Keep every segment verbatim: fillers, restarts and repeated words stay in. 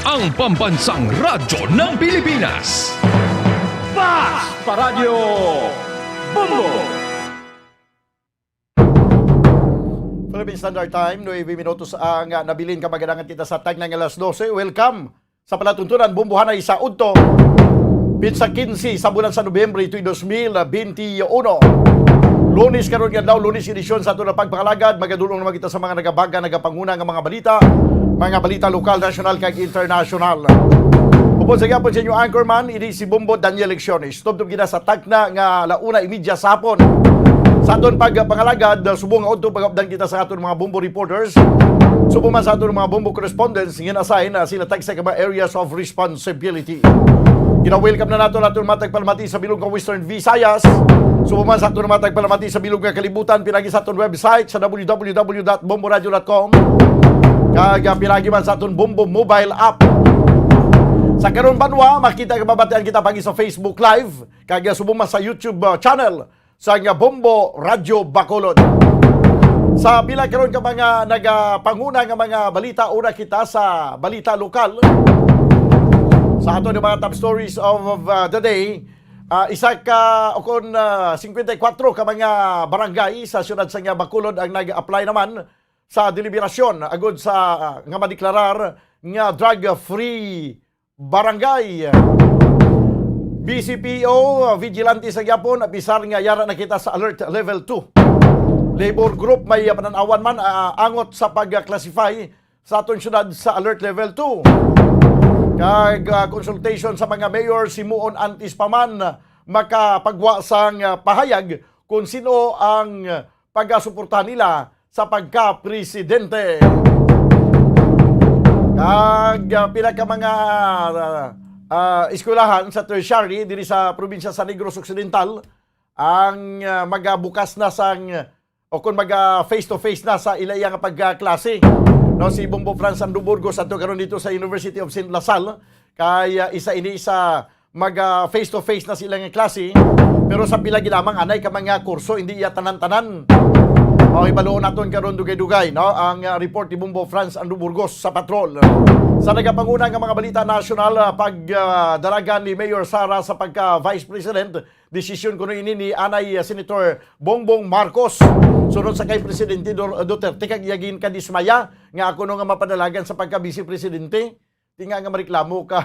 Ang pambansang radyo ng Pilipinas. Fast Paradyo Bombo! Philippine Standard Time, nuebe minutos ang, ah, nabilin. Kamaganangan kita sa tagna nga alas dose. Welcome sa palatuntunan, Bombohanay sa Udto, pitsa quince sa bulan sa Nobyembre, tuig dos mil benti uno. Lunes karon nga adlaw, Lunes edisyon sa aton nga pagpangalagad. Magadulong naman kita sa mga nagabaga, nagapanguna nga mga balita, mga balita lokal, nasyonal, kag internasyonal. Upod sa gihapon sa inyo anchorman, ini si Bombo Daniel Lecciones. Tubtob gina sa tagna nga ala una imedya sa hapon. Sa aton pagpangalagad, subong nga udto pag-updan kita sa aton mga Bombo reporters, subong man sa aton mga Bombo correspondents nga na-assign, ah, sila tagsa ka mga areas of responsibility. Gina-welcome na nato naton matag palamati sa bilog nga Western Visayas, subong man sa aton matag palamati sa bilog nga kalibutan, pinagi sa aton website sa w w w dot bomboradio dot com, kag, ah, pinagi man sa aton Bombo mobile app. Sa karon banwa, makita ka, mabatian kita pagi sa Facebook Live, kag, ah, subong man sa YouTube, ah, channel sang Bombo Radyo Bacolod. Sa pila karon ka mga nagapanguna nga mga balita, una kita sa balita lokal. Sa ato nga mga top stories of, of, uh, the day, ah, isa ka, o kon, ah, singkwenta y kuwatro ka mga barangay sa siyudad sang Bacolod ang nag-apply naman sa deliberasyon agud sa, ah, nga madeklarar nga drug-free barangay. B C P O, vigilante sa gyapon, apisar nga yara na kita sa alert level two. Labor group may panan-awan man, ah, angot sa pag-classify sa aton syudad sa alert level two. Kag, ah, consultation sa mga mayor, himuon antes pa man makapagwa sang, ah, pahayag kung sino ang pagasuporta nila sa pagka-presidente. Kag, ah, pila ka mga, ah, ah, eskwelahan sa tertiary diri sa probinsya sa Negros Occidental ang, ah, magabukas na sang, o kung maga face to face na sa ila nga pagkaklase. No, si Bombo Franz Andrew Burgos adto karon dito sa University of Saint La Salle, kay, ah, isa ini sa mag, ah, face to face na sila nga klase, pero sa pila gid lamang anay ka mga kurso, hindi iya tanan-tanan. O, ibaluon naton karon dugay-dugay, no, ang, ah, report ni Bombo Franz Andrew Burgos sa Patrol. Sa nagapanguna nga mga balita nasyonal, ah, pag, ah, dalagan ni Mayor Sara sa pagka Vice President, desisyon kuno ini ni anay, ah, Senator Bongbong Marcos. Sunod sa kay Presidente Dur-, Duterte kag iya ginkadismaya nga ako no nga mapadalagan sa pagka Vice Presidente. Di nga nga mareklamo ka,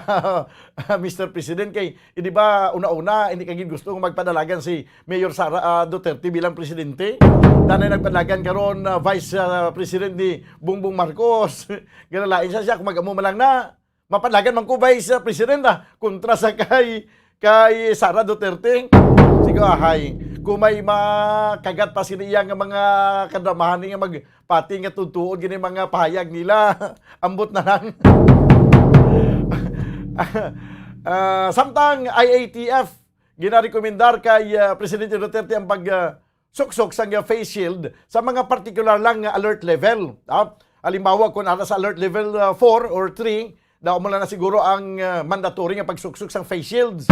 Mister President, kay, eh, di ba, una-una, hindi ka gid gusto nga magpadalagan si Mayor Sara, ah, Duterte bilang presidente. Danay nagpadalagan karon, ah, Vice, ah, President ni Bongbong Marcos. Ganalain siya, siya, kung mag-amo man lang na, mapadalagan man ko, Vice, ah, President, ah, kontra sa kay, kay Sara Duterte. Sige, ahay. Kung may makagat pa sila iya nga mga kadramahan nga mag-, pati nga tutuod gini mga pahayag nila. Ambot na lang. Ah, samtang I A T F, ginarekomendar kay, ah, Presidente Duterte ang pag, ah, suksok sang, ah, face shield sa mga partikular lang nga alert level. Ah, halimbawa, kung ara sa alert level, ah, four or three, daw mo lang na siguro ang, ah, mandatory nga pagsuksok sang face shields.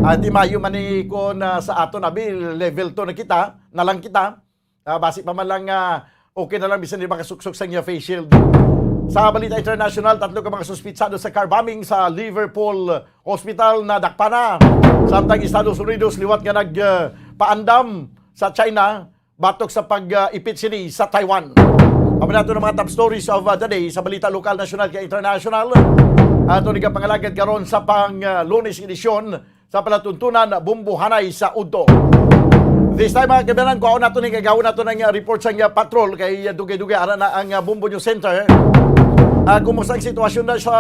Ah, di mayo man ni kung, ah, sa aton, abi, level two na kita, na lang kita. Ah, basi pa man lang nga okay na lang bisan di makasuksok sa iya face shield. Sa balita international, tatlo ka mga suspitsado sa car bombing sa Liverpool Hospital nadakpan na. Samtang Estados Unidos liwat nga nag, ah, paandam sa China batok sa pag, ah, ipit sini sa Taiwan. Amo na ito ang mga top stories of, ah, the day sa balita lokal, nasyonal kag international. Ato ni kapangalagad karon sa pang, ah, Lunes edisyon sa palatuntunan, Bombohanay sa Udto. This time, mga kabayan, kuhaon nato ni kagawon nato ng, uh, report sa, uh, patrol kay, uh, dugay-dugay ara na ang, uh, Bombo News Center. Uh, kumusta ang sitwasyon na sa,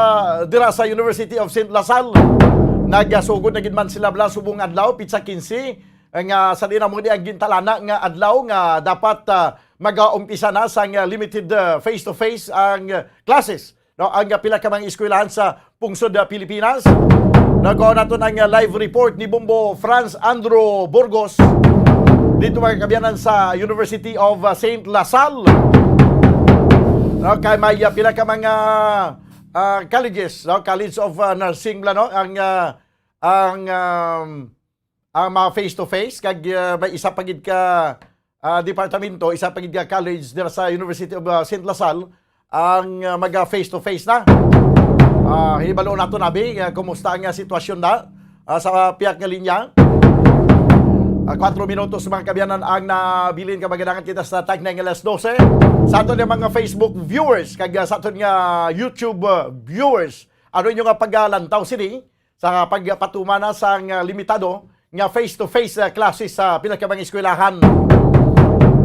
dira sa University of Saint La Salle? Nagasugod na gid man sila bala subong adlaw, pitsa quince, nga sa di na mo di ang gintalana nga adlaw nga dapat, uh, mag-aumpisa na sa, uh, limited, uh, face-to-face ang, uh, classes. No, ang, ah, pila ka mga eskwelahan sa pungsod, ah, Pilipinas. Nagkuha nato ng, ah, live report ni Bombo Franz Andro Burgos dito, mga kabiyanan, sa University of, ah, Saint La Salle. No, kay may, ah, pila ka mga, ah, colleges, no? College of, ah, Nursing bala, no? Ang, ah, ang, um, ang mga face-to-face, kag, ah, may isa pa gid ka, ah, departamento, isa pa gid ka college dira sa University of, ah, Saint La Salle ang, ah, maga face-to-face na. Ah, Ibalo nato, Abi, ah, kumusta ang, ah, sitwasyon na, ah, sa piyak nga linya? Ah, kwatro minutos, mga kaabyanan, ang nabilin ka magadangan kita sa tagna nga alas dose. Sa aton nga mga Facebook viewers, kag, ah, sa aton nga YouTube, ah, viewers, ano inyo nga paglantaw sini sa pagpatuman na sang, ah, limitado nga face-to-face, ah, classes sa pila ka mga eskwelahan?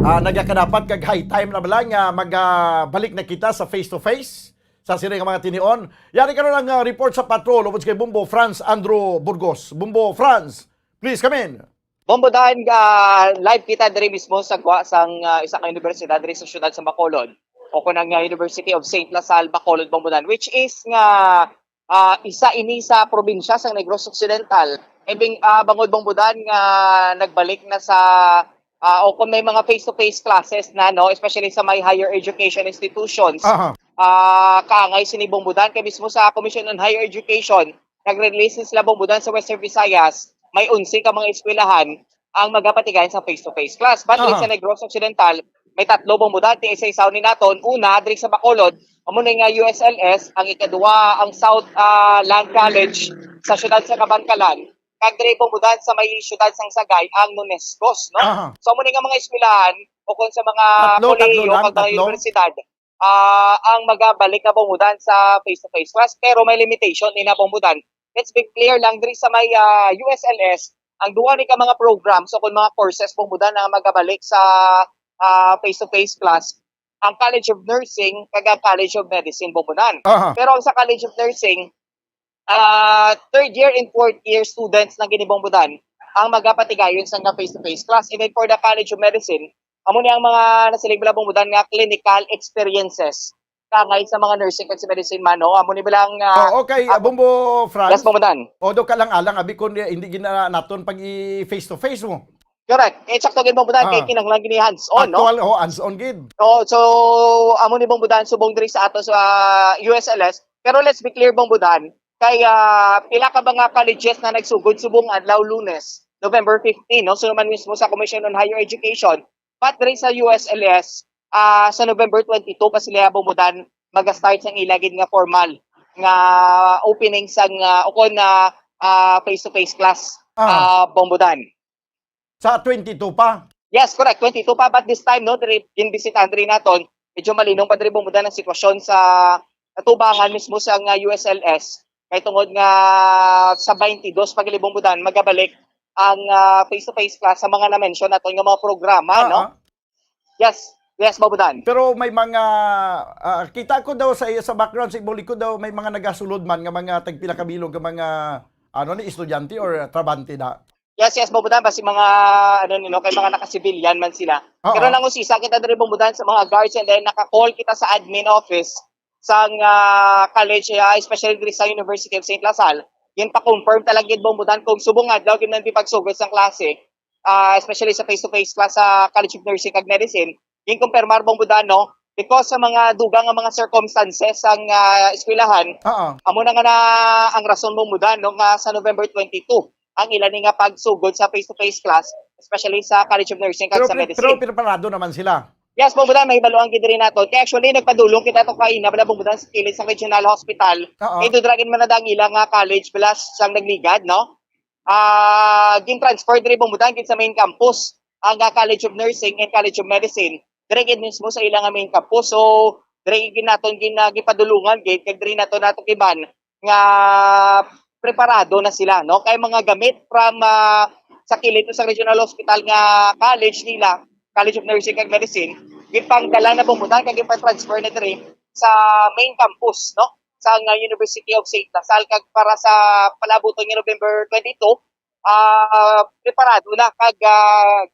Ah, nagakadapat kag high time na bala nga magabalik na kita sa face-to-face sa sini nga mga tinion. Yari karon ang, ah, report sa patrol, ubos kay Bombo Franz Andrew Burgos. Bombo Franz, please come in. Bombo Dan, ah, live kita diri mismo sa gwa sang, ah, isa ka universidad diri sa siyudad sa Bacolod, o kun ang, ah, University of Saint La Salle Bacolod, Bombo Dan, which is nga, ah, isa ini sa probinsya sang Negros Occidental. Ibig, ah, bangod, Bombo Dan, nga nagbalik na sa, ah, o kung may mga face-to-face classes na, no, especially sa may higher education institutions, Aha. ah, kaangay sini, Bombo Dan, kay mismo sa Commission on Higher Education, nag-release na sila, Bombo Dan, sa Western Visayas, may onse ka mga eskwelahan ang magapatigayon sa face-to-face class. But Aha. sa Negros Occidental, may tatlo, Bombo Dan, ti isa-isaw ni naton. Una, diri sa Bacolod, amo na nga U S L S, ang ikaduha, ang South, ah, Land College sa siyudad sa Kabankalan, kag diri, Bombo Dan, sa may siyudad sang Sagay, ang Nunescos, no? Aha. So, amo ni nga mga eskwelahan o kung sa mga Tatlo, tatlo kolehiyo lang, kag mga tatlo? universidad, ah, ang magabalik na, Bombo Dan, sa face-to-face class, pero may limitation ni na, Bombo Dan. Let's be clear lang, diri sa may, ah, U S L S, ang duha ni ka mga programs o kung mga courses, Bombo Dan, na magabalik sa, ah, face-to-face class, ang College of Nursing kag ang College of Medicine, Bombo Dan. Aha. Pero ang sa College of Nursing, ah, third year and fourth year students na gini, Bombo Dan, ang magapatigayon sa nga face-to-face class. And then for the College of Medicine, amo ni ang mga nasiling bala, Bombo Dan, nga clinical experiences kangay sa mga nursing kag sa medicine man, no? Amo ni bala ang, ah, Oo, okay, ah, Bombo Franz. Yes, Bombo Dan. Although kalang-alang, abi, kung hindi gina naton pag i-face-to-face mo. Correct. Eh, sakto gid, Bombo Dan, kay Ah. kinahanglan gini hands-on, no? Actual, oh, hands-on gid. Oh, so, amo ni, Bombo Dan, subong diri sa ato sa U S L S. Pero let's be clear, Bombo Dan, kay, ah, pila ka mga colleges na nagsugod subong adlaw, Lunes, November fifteen, no? So, naman mismo sa Commission on Higher Education, but diri sa U S L S, ah, sa November twenty-two pa sila, Bombo Dan, mag-start sang ila gid nga formal nga opening sang, ah, o kon, ah, ah, face-to-face class, Ah. ah, Bombo Dan. Sa twenty-two pa? Yes, correct. Twenty-two pa, but this time, no, diri, ginbisitahan diri naton, medyo malinong pa diri, Bombo Dan, ang sitwasyon sa atubangan mismo sa nga U S L S. Kay tungod nga sa twenty-two pa gali, Bombo Dan, magabalik ang, ah, face-to-face class sa mga na-mention naton nga mga programa, Ah, no? ah. Yes. Yes, Bombo Dan. Pero may mga, ah, kita ko daw sa, sa background, sa imo likod daw, may mga nagasulod man nga mga tagpila ka bilog nga mga, ano ni, estudyante or, ah, trabante na? Yes, yes, Bombo Dan, basi mga, ano, you know, kay mga naka-civilian man sila. Oo. Pero nangusisa kita diri, Bombo Dan, sa mga guards, and then naka-call kita sa admin office sang, ah, college, ah, especially diri sa University of Saint La Salle. Ginpa-confirm talaga gid, Bombo Dan, kung subong adlaw gid man pagsugod sang klase, ah, especially sa face-to-face class sa College of Nursing kag Medicine, ginkumpirmar, Bombo Dan, no? Because sa mga dugang nga mga circumstances sang, ah, eskwelahan, Oo. amo na nga na ang rason, Bombo Dan, no, nga sa November twenty-two ang ila ni nga pagsugod sa face-to-face class, especially sa College of Nursing kag Pero sa pre-, Medicine. pero preparado naman sila. Yes, Bombo Dan, mahibaluan gid diri nato. Kay actually, nagpadulong kita to kaina, bala, Bombo Dan, sa kilid sa Regional Hospital. Oo. Kay dudra gid man na ang ila nga college, bala, sang nagligad, no? Ah, gin-transfer diri, Bombo Dan, gid sa main campus ang, ah, College of Nursing and College of Medicine. Diri gid mismo sa ila nga main campus. So, diri gid naton gin-, ah, gipadulungan gid, kag diri nato natukiban nga preparado na sila, no? Kay mga gamit from, ah, sa kilid sa Regional Hospital nga college nila, College of Nursing kag Medicine, gipangdala na, Bombo Dan, kag gipa-transfer na diri sa main campus, no, sa nga University of Saint La Salle, kag para sa palabuton nga November twenty-two, ah, preparado na kag, ah,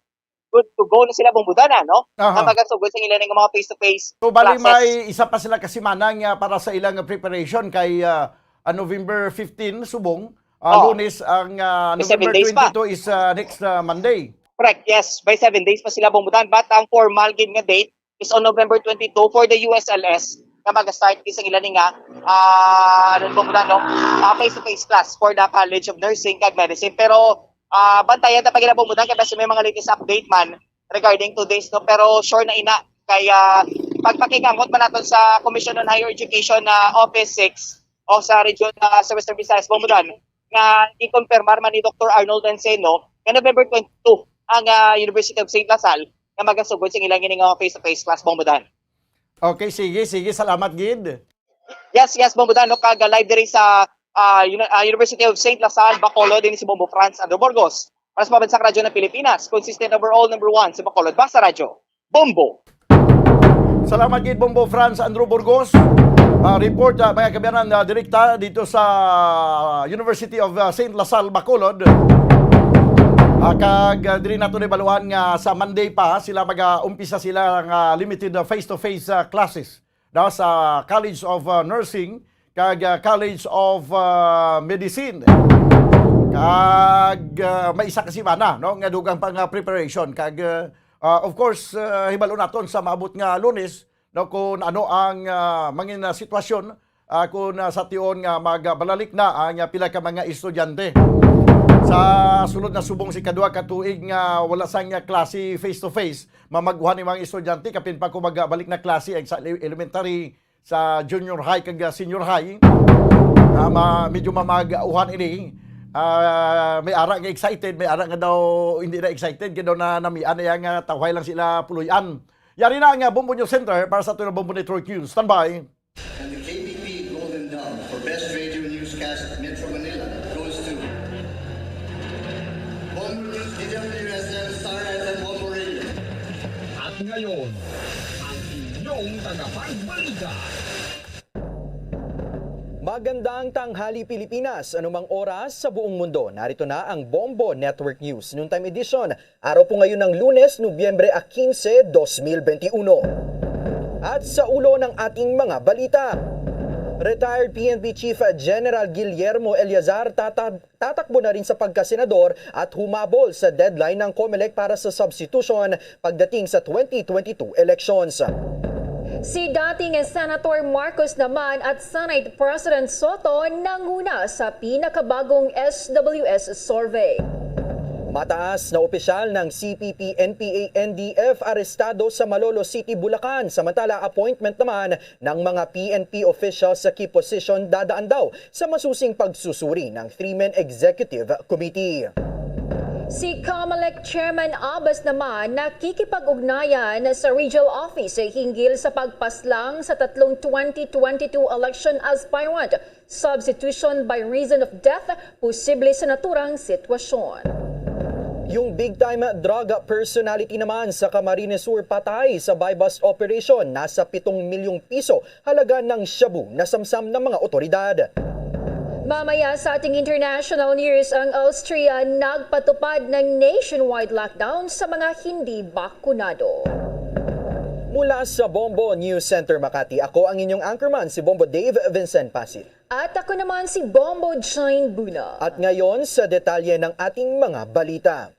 good to go na sila, Bombo Dan, no? Aha. Nga magasugod sa ilang mga face-to-face So, bali classes. May isa pa sila ka semana nga para sa ilang preparation kay, ah, ah, November fifteen, subong, ah, Oo. Lunes, ang, ah, May seven November days pa. twenty-two is, ah, next, ah, Monday. Correct, yes. May seven days pa sila, Bombo Dan. But ang formal gid nga date is on November twenty-two for the U S L S nga mag-start gid sa ila ni nga, ah, ano, Bombo Dan, no? Ah, face-to-face class for the College of Nursing kag Medicine. Pero, ah, bantayan ta pa gid, Bombo Dan, kay basi may mga latest update man regarding to this, no? Pero sure na ina, kay, ah, pagpakigamot man naton sa Commission on Higher Education na Office six, o sa region, ah, sa Western Visayas, Bombo Dan, nga i-confirmar man ni Doktor Arnold Enceno nga November twenty-two ang, ah, University of Saint La Salle nga magasugod sa ilang ini nga face-to-face class, Bombo Dan. Okay, sige, sige. Salamat, gid. Yes, yes, Bombo Dan, no? Kag, ah, live diri sa, ah, Uni- ah, University of Saint La Salle, Bacolod, din si Bombo Franz Andrew Burgos. Para sa Pambansang Radyo ng Pilipinas, consistent overall number one sa Bacolod. Basta Radyo, Bombo! Salamat gid, Bombo Franz Andrew Burgos. Ah, report, ah, mga kaabyanan, ah, direkta dito sa University of, ah, Saint La Salle, Bacolod. Ah, kag, ah, diri nato nabaluan nga sa Monday pa sila mag-umpisa sila nga limited, ah, face-to-face, ah, classes na sa College of, ah, Nursing kag, ah, College of, ah, Medicine. Kag, ah, may isa ka semana, no, nga dugang pa nga preparation. Kag, ah, ah, of course, ah, hibalo naton sa maabot nga Lunes, no, kung ano ang, ah, mangin, ah, sitwasyon, ah, kung, ah, sa tion nga magbalalik na ang, ah, pila ka mga estudyante. Sa sulod na subong sa ikadua ka tuig nga wala sang, ah, klase face to face, mamag-uhan ni mga estudyante, kapin pa kung magbalik na klase ang sa ele-, elementary, sa junior high kag, ah, senior high. Ah, ma-, medyo mamag-uhan ini. Ah, may ara nga excited, may ara nga daw hindi na excited, kay daw na namian na yang, ah, tawhay lang sila puloy-an. Yari na ang, ah, Bombo News Center para sa aton nga Bombo Network News. Standby. And the K B P Golden Dove for Best Radio Newscast Metro Manila goes to Bombo News, D W S M, Star F M, Bombo Radio. At ngayon, ang inyong tagapagbalita. Magandang tanghali, Pilipinas. Anumang oras sa buong mundo, narito na ang Bombo Network News Noontime Edition. Araw po ngayon ng Lunes, Nobyembre a quince, dos mil veintiuno. At sa ulo ng ating mga balita, retired P N P Chief General Guillermo Eleazar tata-, tatakbo na rin sa pagkasenador at humabol sa deadline ng Comelec para sa substitution pagdating sa twenty twenty-two elections. Si dating Senator Marcos naman at Senate President Soto nanguna sa pinakabagong S W S survey. Mataas na opisyal ng C P P, N P A, N D F arestado sa Malolos City, Bulacan, samantala appointment naman ng mga P N P officials sa key position dadaan daw sa masusing pagsusuri ng three-man executive committee. Si Comelec Chairman Abbas naman nakikipag-ugnayan sa regional office hinggil sa pagpaslang sa tatlong twenty twenty-two election aspirant. Substitution by reason of death, posible sa naturang sitwasyon. Yung big-time drug personality naman sa Camarines Sur patay sa buy-bust operation, nasa pitong milyong piso halaga ng shabu na samsam ng mga otoridad. Mamaya sa ating international news, ang Austria nagpatupad ng nationwide lockdown sa mga hindi bakunado. Mula sa Bombo News Center Makati, ako ang inyong anchorman, si Bombo Dave Vincent Pasil. At ako naman si Bombo Jane Buna. At ngayon, sa detalye ng ating mga balita.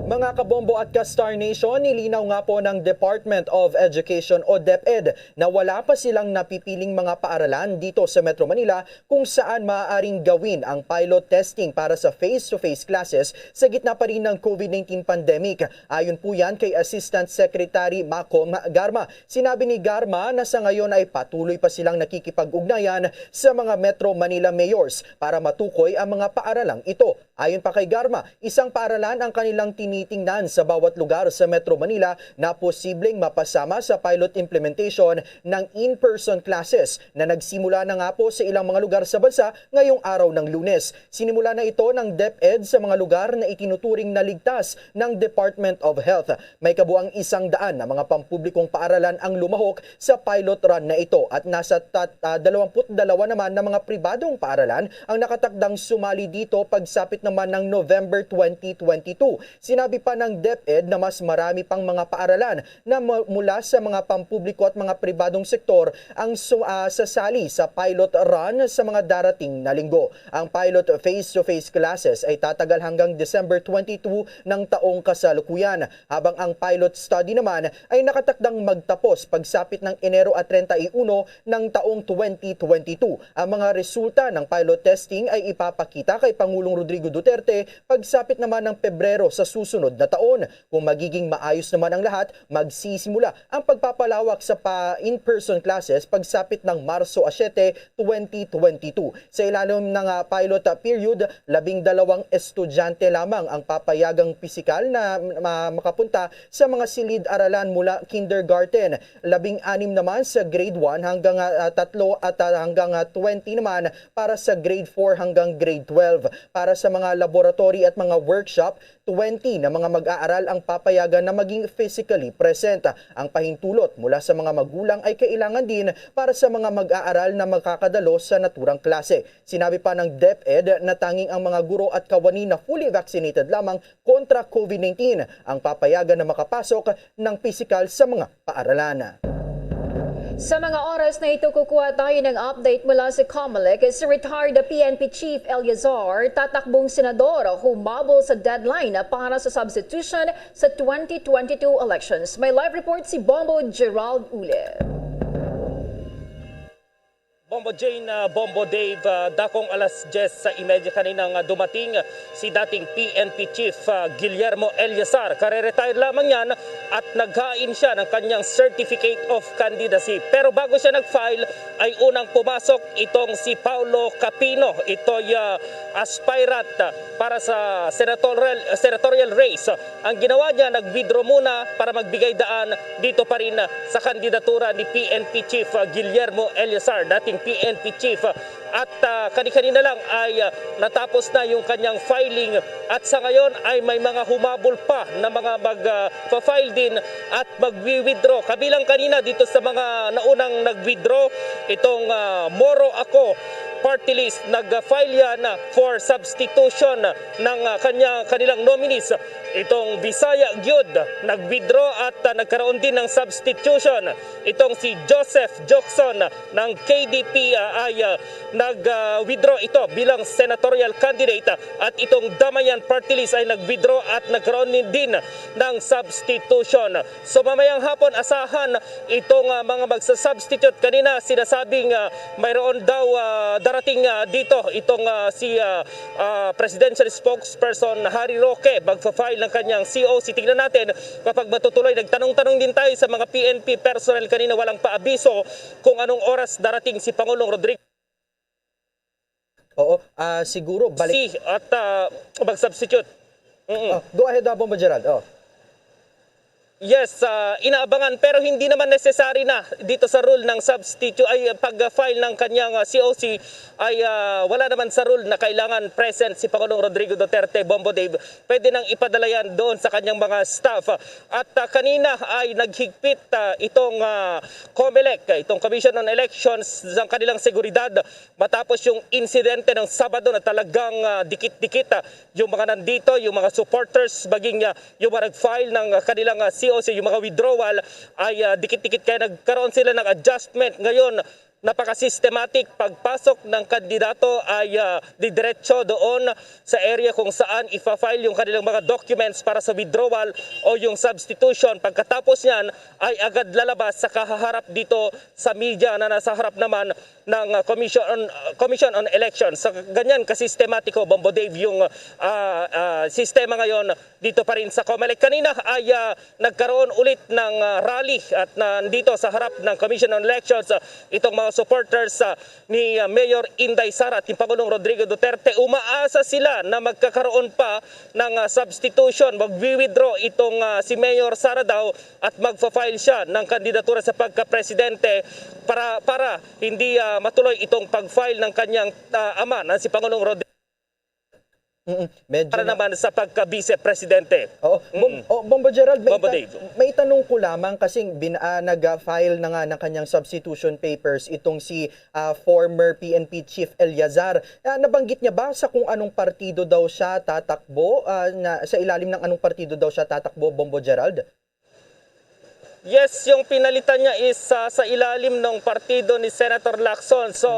Mga kabombo at ka-Star Nation, nilinaw nga po ng Department of Education o DepEd na wala pa silang napipiling mga paaralan dito sa Metro Manila kung saan maaaring gawin ang pilot testing para sa face-to-face classes sa gitna pa rin ng COVID nineteen pandemic. Ayon po yan kay Assistant Secretary Macom Garma. Sinabi ni Garma na sa ngayon ay patuloy pa silang nakikipag-ugnayan sa mga Metro Manila mayors para matukoy ang mga paaralang ito. Ayon pa kay Garma, isang paaralan ang kanilang tinitingnan sa bawat lugar sa Metro Manila na posibleng mapasama sa pilot implementation ng in-person classes na nagsimula na nga po sa ilang mga lugar sa bansa ngayong araw ng Lunes. Sinimula na ito ng DepEd sa mga lugar na itinuturing na ligtas ng Department of Health. May kabuang isang daan na mga pampublikong paaralan ang lumahok sa pilot run na ito at nasa tat-, ah, dalawampu't dalawa naman na mga pribadong paaralan ang nakatakdang sumali dito pagsapit naman ng November twenty twenty-two. Sinabi pa ng DepEd na mas marami pang mga paaralan na mu-, mula sa mga pampubliko at mga pribadong sektor ang su-, ah, sasali sa pilot run sa mga darating na linggo. Ang pilot face-to-face classes ay tatagal hanggang December twenty-two ng taong kasalukuyan, habang ang pilot study naman ay nakatakdang magtapos pagsapit ng Enero at treinta y uno ng taong twenty twenty-two. Ang mga resulta ng pilot testing ay ipapakita kay Pangulong Rodrigo Duterte pagsapit naman ng Pebrero sa susunod na taon. Kung magiging maayos naman ang lahat, magsisimula ang pagpapalawak sa pa in-person classes pagsapit ng Marso a siete, twenty twenty-two. Sa ilalim ng, ah, pilot period, labing dalawang estudyante lamang ang papayagang pisikal na ma-, makapunta sa mga silid-aralan mula kindergarten, labing anim naman sa grade one hanggang, ah, tatlo at, ah, hanggang, ah, twenty naman para sa grade four hanggang grade twelve. Para sa mga laboratory at mga workshop, twenty na mga mag-aaral ang papayagan na maging physically present. Ang pahintulot mula sa mga magulang ay kailangan din para sa mga mag-aaral na makakadalo sa naturang klase. Sinabi pa ng DepEd na tanging ang mga guro at kawani na fully vaccinated lamang kontra COVID nineteen ang papayagan na makapasok ng pisikal sa mga paaralan. Sa mga oras na ito, kukuha tayo ng update mula sa Comelec. Si retired P N P Chief Eleazar, tatakbong senador, humabol sa deadline para sa substitution sa twenty twenty-two elections. May live report si Bombo Gerald Ule. Bombo Jane, ah, Bombo Dave, ah, dakong alas diyes sa imedya kanina nga dumating si dating P N P Chief, ah, Guillermo Eleazar. Kare-retire lamang yan at naghain siya ng kanyang Certificate of Candidacy. Pero bago siya nag-file, ay unang pumasok itong si Paulo Capino. Ito'y, ah, aspirant, ah, para sa senatorial, senatorial race. Ang ginawa niya, nag-withdraw muna para magbigay daan dito pa rin sa kandidatura ni P N P Chief, ah, Guillermo Eleazar, dating P N P Chief. At, ah, kani-kanina lang ay, ah, natapos na yung kanyang filing at sa ngayon ay may mga humabol pa na mga mag, ah, fa-file din at magwi-withdraw. Kabilang kanina dito sa mga naunang nag-withdraw, itong, ah, Moro Ako Party List, nag-file yan, ah, for substitution ng, ah, kanya, kanilang nominees. Itong Bisaya Gyud nag-withdraw at, ah, nagkaroon din ng substitution. Itong si Joseph Jockson ng K D P, ah, ay, ah, nag-withdraw ito bilang senatorial candidate, ah, at itong Damayan Party List ay nag-withdraw at nagkaroon din, din ng substitution. So mamayang hapon, asahan itong, ah, mga magsasubstitute. Kanina sinasabing, ah, mayroon daw, ah, darating, ah, dito itong, ah, si, ah, ah, Presidential Spokesperson Harry Roque magfa-file ng kanyang C O C. Tingnan natin kapag matutuloy. Nagtanong-tanong din tayo sa mga P N P personnel kanina, walang paabiso kung anong oras darating si Pangulong Rodrigo. Oo, ah, siguro balik. Si at, ah, mag-substitute. Mm-mm. Oh, go ahead, ah, Bombo Gerald. Oh. Yes, ah, inaabangan, pero hindi naman necessary na dito sa rule ng substitute, ay pag-file ng kanyang, ah, C O C ay, ah, wala naman sa rule na kailangan present si Pangulong Rodrigo Duterte, Bombo Dave. Pwede nang ipadala yan doon sa kanyang mga staff. At, ah, kanina ay naghigpit, ah, itong, ah, Comelec, itong Commission on Elections, sa kanilang seguridad matapos yung insidente ng Sabado na talagang, ah, dikit-dikit, ah, yung mga nandito, yung mga supporters, maging, ah, yung mga nag-file ng, ah, kanilang, ah, C O C, yung mga withdrawal, ay, ah, dikit-dikit, kaya nagkaroon sila ng adjustment. Ngayon, napaka-systematic. Pagpasok ng kandidato ay, ah, didiretso doon sa area kung saan ifa-file yung kanilang mga documents para sa withdrawal o yung substitution. Pagkatapos niyan ay agad lalabas sa kahaharap dito sa media na nasa harap naman ng, ah, Commission on, ah, Commission on Elections. Sa ganyan kasistematiko, Bombo Dave, yung, ah, ah, sistema ngayon dito pa rin sa Comelec. Kanina ay, ah, nagkaroon ulit ng, ah, rally at nandito sa harap ng Commission on Elections, ah, itong mga supporters, ah, ni, ah, Mayor Inday Sara at ni Pangulong Rodrigo Duterte. Umaasa sila na magkakaroon pa ng, ah, substitution. Magwi-withdraw itong, ah, si Mayor Sara daw at magfa-file siya ng kandidatura sa pagka-presidente para, para hindi, ah, matuloy itong pag-file ng kanyang, ah, ama na si Pangulong Rodrigo Mm-mm. Medyo para na naman sa pagka-vice presidente. Oo. Bom-, Mm-mm. oh, Bombo Gerald, may Bombo ita-, Dave. May tanong ko lamang kasi bin-, ah, nag-file na nga ng kanyang substitution papers itong si, ah, former P N P Chief Eleazar. Ah, nabanggit niya ba sa kung anong partido daw siya tatakbo? Ah, na, sa ilalim ng anong partido daw siya tatakbo, Bombo Gerald? Yes, yung pinalitan niya is, ah, sa ilalim ng partido ni Senator Lacson. So,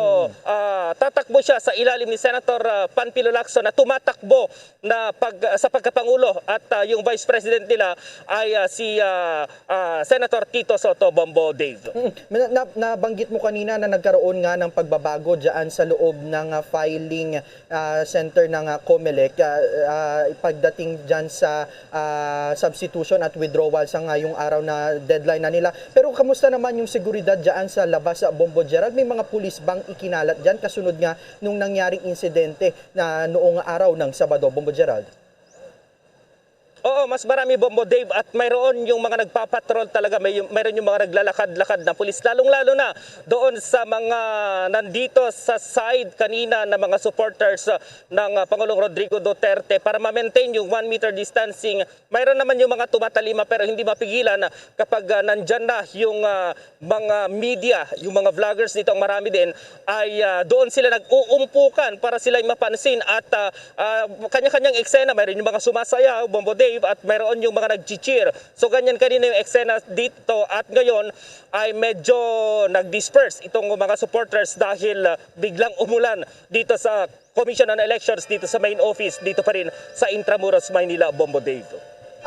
ah, tatakbo siya sa ilalim ni Senator, ah, Panfilo Lacson na tumatakbo na pag, sa pagkapangulo at, ah, yung vice president nila ay, ah, si, ah, ah, Senator Tito Soto, Bombo Dave. Mm. Na, na, nabanggit mo kanina na nagkaroon nga ng pagbabago dyan sa loob ng, ah, filing, ah, center ng, ah, Comelec, ah, ah, pagdating dyan sa, ah, substitution at withdrawal sa ngayong araw na deadline na nila. Pero kamusta naman yung seguridad dyan sa labas sa Bombo Gerald? May mga pulis bang ikinalat dyan kasunod nga nung nangyaring insidente na noong araw ng Sabado, Bombo Gerald? Oo, mas marami, Bombo Dave, at mayroon yung mga nagpapatrol talaga, may, mayroon yung mga naglalakad-lakad na pulis, lalong-lalo na doon sa mga nandito sa side kanina na mga supporters, ah, ng, ah, Pangulong Rodrigo Duterte para ma-maintain yung one meter distancing. Mayroon naman yung mga tumatalima pero hindi mapigilan, ah, kapag, ah, nandyan na yung, ah, mga media, yung mga vloggers dito, ang marami din ay, ah, doon sila nag-uumpukan para sila'y mapansin at, ah, ah, kanya-kanyang eksena. Mayroon yung mga sumasayaw, Bombo Dave, at mayroon yung mga nag-cheer. So, ganyan kanina yung eksena dito at ngayon ay medyo nag-disperse itong mga supporters dahil, ah, biglang umulan dito sa Commission on Elections dito sa main office dito pa rin sa Intramuros, Maynila, Bombo Dave.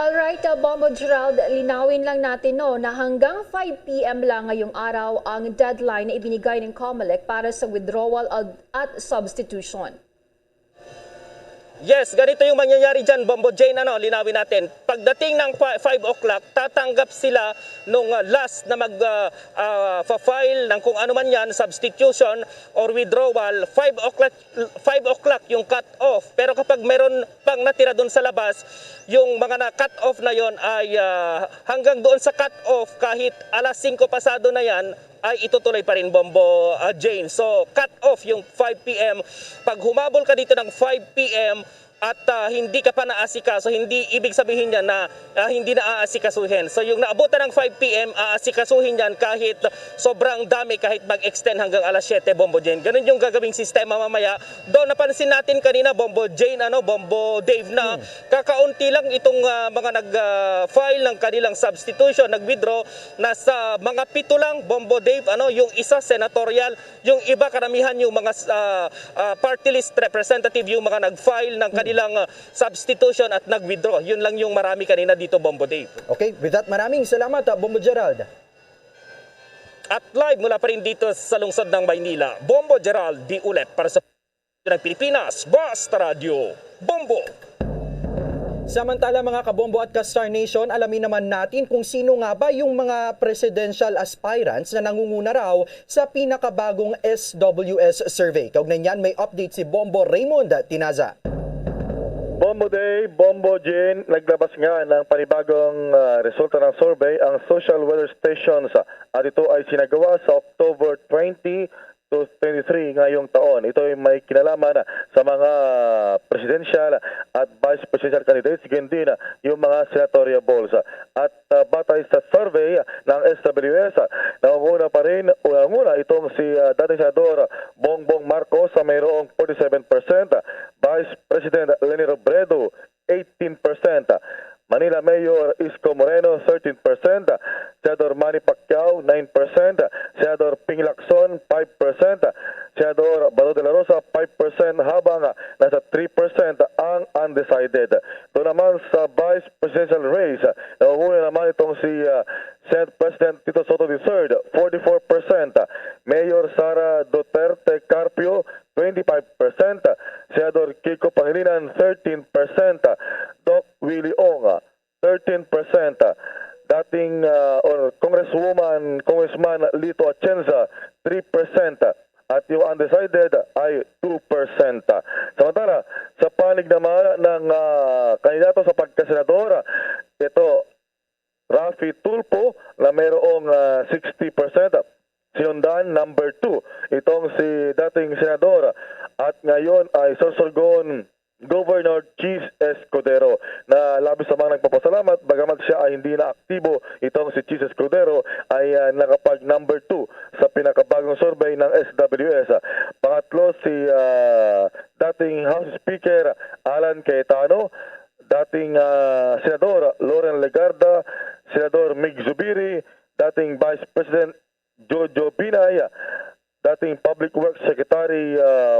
Alright, uh, Bombo Gerald, linawin lang natin, no, na hanggang five p.m. lang ngayong araw ang deadline na ibinigay ng Comelec para sa withdrawal at, at substitution. Yes, ganito yung mangyayari dyan, Bombo Jane, ano, linawin natin. Pagdating ng pa- five o'clock, tatanggap sila nung, ah, last na mag, ah, ah, fa-file ng kung ano man yan, substitution or withdrawal, five o'clock, five o'clock yung cut off. Pero kapag meron pang natira doon sa labas, yung mga na-cut off na yon ay, ah, hanggang doon sa cut off, kahit alas singko pasado na yan, ay itutuloy pa rin, Bombo, ah, Jane. So, cut off yung five p.m. Pag humabol ka dito ng five p.m. at, ah, hindi ka pa naasikaso, hindi ibig sabihin niya na, ah, hindi na aasikasuhin. So, yung naabutan ng five p.m., aasikasuhin yan kahit sobrang dami, kahit mag-extend hanggang alas siyete, Bombo Jane. Ganun yung gagawing sistema mamaya. Though napansin natin kanina, Bombo Jane, ano, Bombo Dave, na kakaunti lang itong, ah, mga nag, ah, file ng kanilang substitution, nag-withdraw, nasa mga pito lang, Bombo Dave, ano, yung isa senatorial, yung iba karamihan yung mga, ah, ah, party list representative yung mga nag-file ng kanilang, ah, substitution at nag-withdraw. Yun lang yung marami kanina dito, Bombo Dave. Okay, with that, maraming salamat, ah, Bombo Gerald. At live mula pa rin dito sa lungsod ng Maynila, Bombo Gerald D. Ulet para sa ng Pilipinas, Basta Radyo, Bombo! Samantala, mga kabombo at ka-Star Nation, alamin naman natin kung sino nga ba yung mga presidential aspirants na nangunguna raw sa pinakabagong S W S survey. Kaugnay niyan, may update si Bombo Raymond Tinaza. Bombo Day, Bombo Jane, naglabas nga ng panibagong, ah, resulta ng survey ang Social Weather Stations, at ito ay sinagawa sa October twenty to twenty-three ngayong taon. Ito ay may kinalaman sa mga presidential at vice presidential candidates, gayon din yung mga senatorial balls. At, ah, batay sa survey ng S W S, nangunguna pa rin, unang-una itong si, ah, dating Senador Bongbong Marcos sa mayroong forty-seven percent, Vice President Leni Robredo eighteen percent, Manila Mayor Isko Moreno, thirteen percent, Senador Manny Pacquiao, nine percent, Senador Ping Lacson, five percent, Senador Bato de la Rosa, five percent, habang nasa three percent ang undecided. Doon naman sa vice presidential race, nangunguna naman itong si, ah, Senate President Tito Soto the third, forty-four percent, Mayor Sara Duterte Carpio, twenty-five percent, Senador Kiko Pangilinan, thirteen percent, Doc Willie Ong, thirteen percent, dating, ah, or Congresswoman, Congressman Lito Atienza, three percent, at yung undecided ay two percent. Samantala, sa panig naman ng, ah, kandidato sa pagkasenador, ito, Raffy Tulfo na mayroong, ah, sixty percent. Sinundan, number two, itong si dating senador at ngayon ay Sorsogon Governor Chiz Escudero, na labis namang nagpapasalamat, bagamat siya ay hindi na aktibo, itong si Chiz Escudero ay, ah, nakapag number two sa pinakabagong survey ng S W S. Pangatlo si, ah, dating House Speaker Alan Cayetano, dating, ah, Senador Loren Legarda, Senador Mig Zubiri,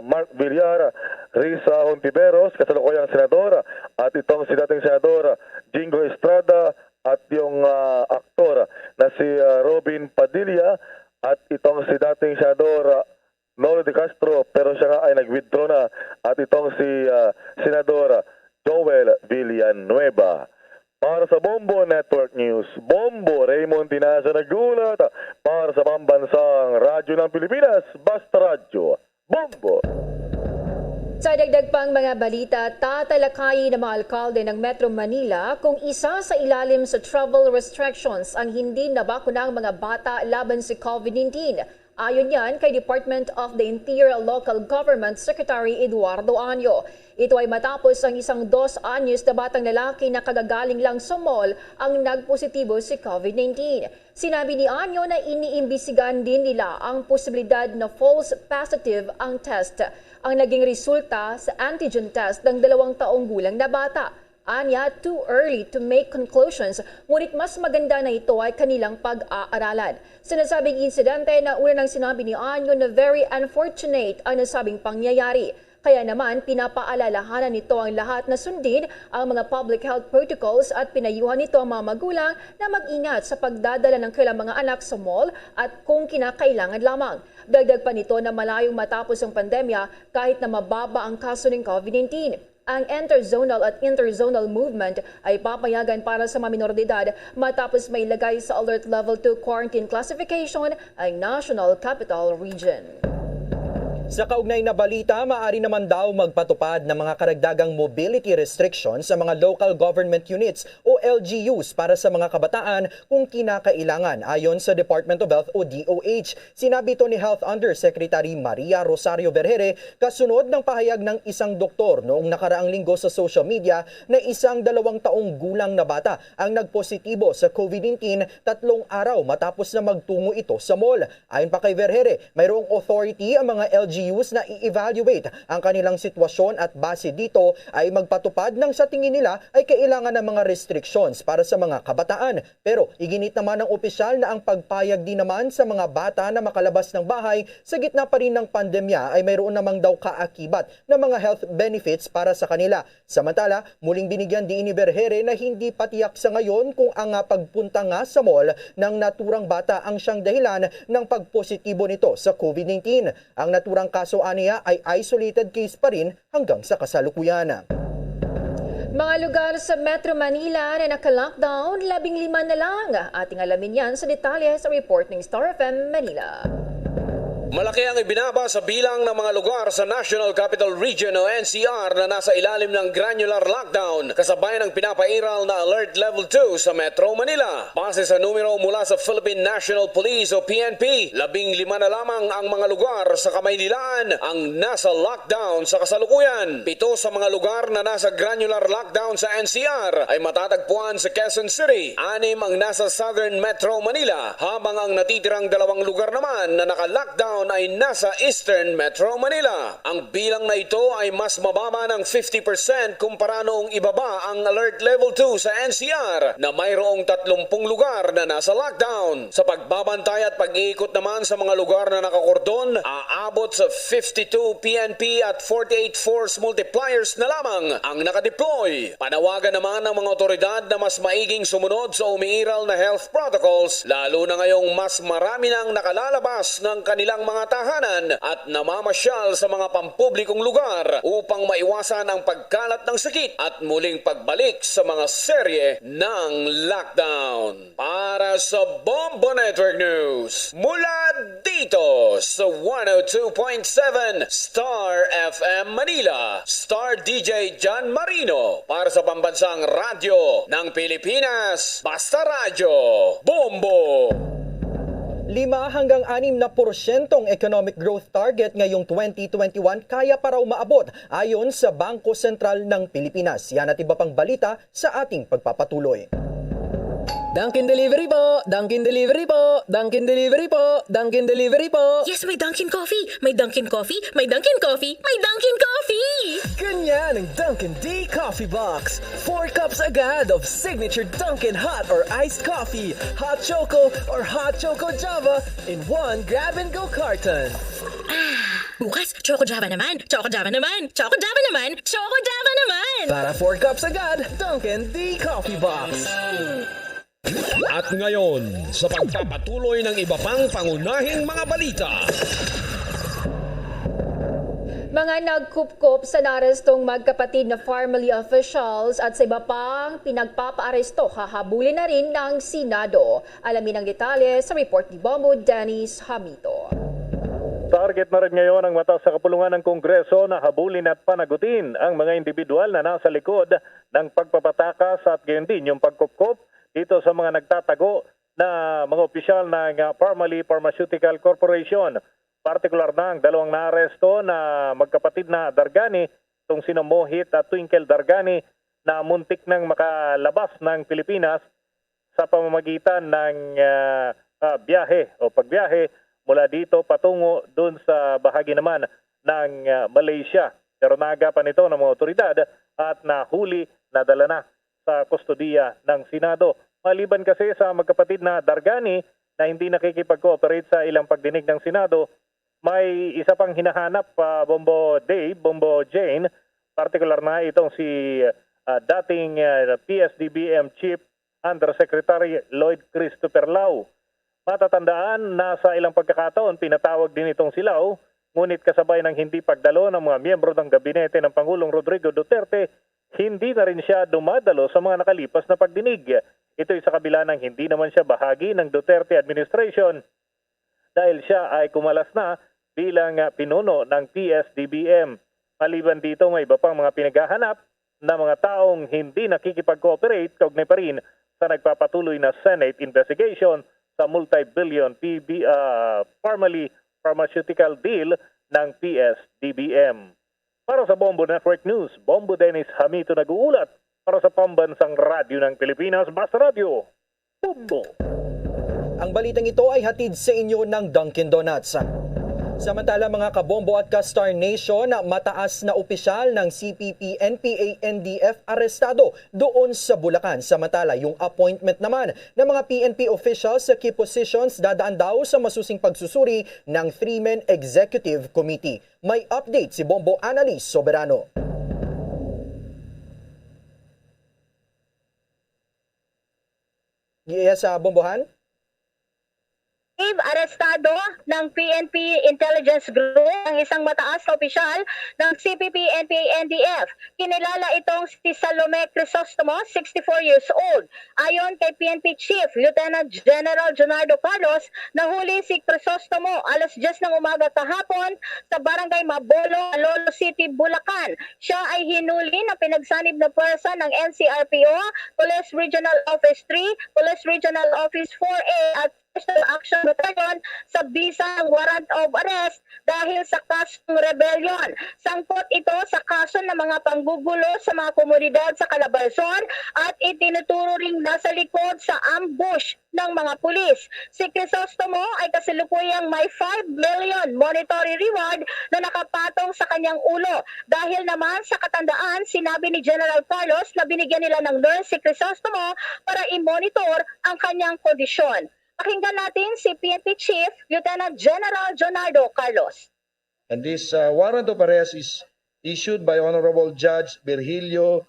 Mark Villar, Risa Hontiveros, kasalukuyang senador, at itong si dating senador Jingo Estrada, at yung, ah, aktor na si, ah, Robin Padilla, at itong si dating senador, ah, Nolo De Castro, pero siya nga ay nag-withdraw na, at itong si, ah, senador Joel Villanueva. Para sa Bombo Network News, Bombo Raymond Tinazo nag-uulat para sa Pambansang Radyo ng Pilipinas, Basta Radyo, Bombo. Sa dagdag pang mga balita, tatalakayin ng mga alkalde ng Metro Manila kung isa sa ilalim sa travel restrictions ang hindi nabakunang mga bata laban sa COVID nineteen. Ayon yan kay Department of the Interior Local Government Secretary Eduardo Anyo. Ito ay matapos ang isang dos anyos na batang lalaki na kagagaling lang sa mall ang nagpositibo sa COVID nineteen. Sinabi ni Anyo na iniimbisigan din nila ang posibilidad na false positive ang test. Ang naging resulta sa antigen test ng dalawang taong gulang na bata. Anya, too early to make conclusions, ngunit mas maganda na ito ay kanilang pag-aaralan. Sa nasabing insidente, nauna nang sinabi ni Anyo na very unfortunate ang nasabing pangyayari. Kaya naman, pinapaalalahanan nito ang lahat na sundin ang mga public health protocols at pinayuhan nito ang mga magulang na mag-ingat sa pagdadala ng kailang mga anak sa mall at kung kinakailangan lamang. Dagdag pa nito na malayong matapos ang pandemya kahit na mababa ang kaso ng COVID nineteen. Ang interzonal at interzonal movement ay papayagan para sa mga minor de edad matapos mailagay sa Alert Level two quarantine classification ang National Capital Region. Sa kaugnay na balita, maaari naman daw magpatupad ng mga karagdagang mobility restrictions sa mga local government units o L G Us para sa mga kabataan kung kinakailangan, ayon sa Department of Health o D O H. Sinabi ito ni Health Undersecretary Maria Rosario Vergere kasunod ng pahayag ng isang doktor noong nakaraang linggo sa social media na isang dalawang taong gulang na bata ang nagpositibo sa COVID nineteen tatlong araw matapos na magtungo ito sa mall. Ayon pa kay Vergere, mayroong authority ang mga L G Us na i-evaluate ang kanilang sitwasyon at base dito ay magpatupad ng sa tingin nila ay kailangan ng mga restrictions para sa mga kabataan. Pero iginit naman ng opisyal na ang pagpayag din naman sa mga bata na makalabas ng bahay sa gitna pa rin ng pandemya ay mayroon namang daw kaakibat na mga health benefits para sa kanila. Samantala, muling binigyan diin ni Vergere na hindi patiyak sa ngayon kung ang, ah, pagpunta nga sa mall ng naturang bata ang siyang dahilan ng pagpositibo nito sa COVID nineteen. Ang naturang kaso aniya ay isolated case pa rin hanggang sa kasalukuyan. Mga lugar sa Metro Manila na naka-lockdown, labing lima na lang. Ating alamin yan sa detalye sa report ng Star F M Manila. Malaki ang ibinaba sa bilang ng mga lugar sa National Capital Region o N C R na nasa ilalim ng granular lockdown kasabay ng pinapairal na Alert Level two sa Metro Manila. Base sa numero mula sa Philippine National Police o P N P, labing lima na lamang ang mga lugar sa Kamaynilaan ang nasa lockdown sa kasalukuyan. Pito sa mga lugar na nasa granular lockdown sa N C R ay matatagpuan sa Quezon City, anim ang nasa Southern Metro Manila, habang ang natitirang dalawang lugar naman na naka-lockdown ay nasa Eastern Metro Manila. Ang bilang na ito ay mas mababa ng fifty percent kumpara noong ibaba ang Alert Level two sa N C R na mayroong tatlumpung lugar na nasa lockdown. Sa pagbabantay at pag-iikot naman sa mga lugar na nakakordon, aabot sa fifty-two P N P at forty-eight force multipliers na lamang ang nakadeploy. Panawagan naman ng mga otoridad na mas maiging sumunod sa umiiral na health protocols, lalo na ngayong mas marami nang nakalalabas ng kanilang mga tahanan at namamasyal sa mga pampublikong lugar upang maiwasan ang pagkalat ng sakit at muling pagbalik sa mga serye ng lockdown. Para sa Bombo Network News, mula dito sa one oh two point seven Star F M Manila, Star D J John Marino. Para sa Pambansang Radyo ng Pilipinas, Basta Radyo, Bombo! Lima hanggang anim na porsyentong economic growth target ngayong twenty twenty-one kaya pa raw maabot, ayon sa Bangko Sentral ng Pilipinas. Yan at iba pang balita sa ating pagpapatuloy. Dunkin Delivery po! Dunkin Delivery po! Dunkin Delivery po! Dunkin Delivery po! Yes, may Dunkin Coffee! May Dunkin Coffee! May Dunkin Coffee! May Dunkin Coffee! Ganyan ang Dunkin D Coffee Box. Four cups agad of signature Dunkin hot or iced coffee, hot choco or hot choco Java in one grab-and-go carton. Bukas, Choco Java naman! Choco Java naman! Choco Java naman! Choco Java naman! Para four cups agad, Dunkin' D Coffee Box. At ngayon, sa pagpapatuloy ng iba pang pangunahing mga balita. Mga nagkupkop sa naarestong magkapatid na Farmally officials at sa iba pang pinagpapaaresto, hahabulin na rin ng Senado. Alamin ang detalye sa report ni Bombo Dennis Hamito. Target na rin ngayon ang mata sa kapulungan ng Kongreso na habulin at panagutin ang mga individual na nasa likod ng pagpapatakas at gayon din yung pagkupkop dito sa mga nagtatago na mga opisyal ng, ah, Farmally Pharmaceutical Corporation. Partikular na ang dalawang naaresto na magkapatid na Dargani, itong sina Mohit at Twinkle Dargani, na muntik nang makalabas ng Pilipinas sa pamamagitan ng, ah, ah, biyahe o pagbiyahe mula dito patungo dun sa bahagi naman ng, ah, Malaysia. Pero naagapan ito ng mga otoridad at nahuli, nadala na sa kustodiya ng Senado. Maliban kasi sa magkapatid na Dargani na hindi nakikipag-cooperate sa ilang pagdinig ng Senado, may isa pang hinahanap pa, Bombo Dave, Bombo Jane, partikular na itong si, ah, dating, ah, P S D B M Chief Undersecretary Lloyd Christopher Lau. Matatandaan na sa ilang pagkakataon, pinatawag din itong si Lau, ngunit kasabay ng hindi pagdalo ng mga miyembro ng gabinete ng Pangulong Rodrigo Duterte, hindi na rin siya dumadalo sa mga nakalipas na pagdinig. Ito'y sa kabila ng hindi naman siya bahagi ng Duterte administration dahil siya ay kumalas na bilang, ah, pinuno ng P S D B M. Maliban dito, may iba pang mga pinaghahanap na mga taong hindi nakikipag-cooperate kaugnay pa rin sa nagpapatuloy na Senate investigation sa multi-billion P B, ah, Farmally pharmaceutical deal ng P S D B M. Para sa Bombo Network News, Bombo Dennis Hamito nag-uulat para sa Pambansang Radyo ng Pilipinas, Basta Radyo, Bombo. Ang balitang ito ay hatid sa inyo ng Dunkin' Donuts. Samantala, mga kabombo at ka-Star Nation, mataas na opisyal ng C P P, N P A, N D F arestado doon sa Bulacan. Samantala, yung appointment naman ng mga P N P officials sa key positions dadaan daw sa masusing pagsusuri ng three-man executive committee. May update si Bombo Annalise Soberano. Yes, ah, Bombohan? Dave, arestado ng P N P Intelligence Group ang isang mataas na opisyal ng C P P, N P A, N D F. Kinilala itong si Salome Crisostomo, sixty-four years old. Ayon kay P N P Chief Lieutenant General Junardo Carlos, nahuli si Crisostomo alas diyes ng umaga kahapon sa Barangay Mabolo, Lolo City, Bulacan. Siya ay hinuli ng pinagsanib na pwersa ng N C R P O, Police Regional Office three, Police Regional Office four A at Special Action Battalion sa bisa ng warrant of arrest dahil sa kasong rebellion. Sangkot ito sa kaso ng mga panggugulo sa mga komunidad sa Calabarzon at itinuturo ring nasa likod sa ambush ng mga pulis. Si Crisostomo ay kasalukuyang may five million monetary reward na nakapatong sa kanyang ulo. Dahil naman sa katandaan, sinabi ni General Carlos na binigyan nila ng nurse si Crisostomo para i-monitor ang kanyang kondisyon. Pakinggan natin si P N P Chief Lieutenant General Jonardo Carlos. And this, uh, warrant of arrest is issued by Honorable Judge Virgilio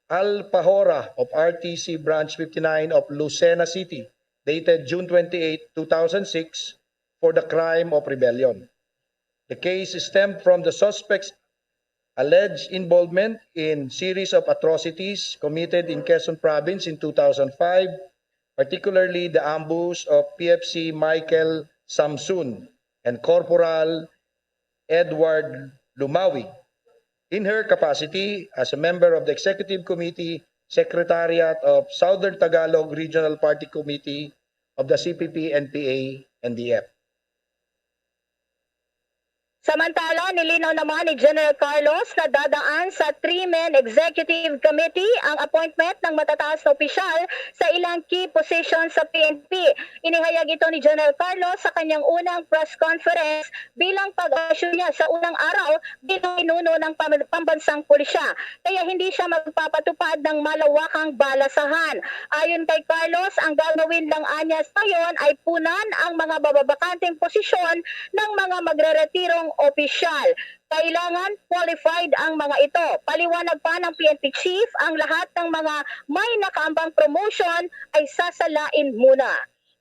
Alpahora of R T C Branch fifty-nine of Lucena City, dated June twenty-eight, two thousand six, for the crime of rebellion. The case stemmed from the suspect's alleged involvement in series of atrocities committed in Quezon Province in two thousand five, particularly the ambush of P F C Michael Samson and Corporal Edward Lumawi in her capacity as a member of the Executive Committee Secretariat of Southern Tagalog Regional Party Committee of the C P P N P A N D F. Samantala, nilinaw naman ni General Carlos na dadaan sa three-man executive committee ang appointment ng matataas na opisyal sa ilang key position sa P N P. Inihayag ito ni General Carlos sa kanyang unang press conference bilang pag-assume niya sa unang araw bilang pinuno ng pam-, pambansang pulisya. Kaya hindi siya magpapatupad ng malawakang balasahan. Ayon kay Carlos, ang gagawin lang anya sa ngayon ay punan ang mga mababakanteng posisyon ng mga magreretirong opisyal. Kailangan qualified ang mga ito. Paliwanag pa ng P N P chief, ang lahat ng mga may nakaambang promotion ay sasalain muna.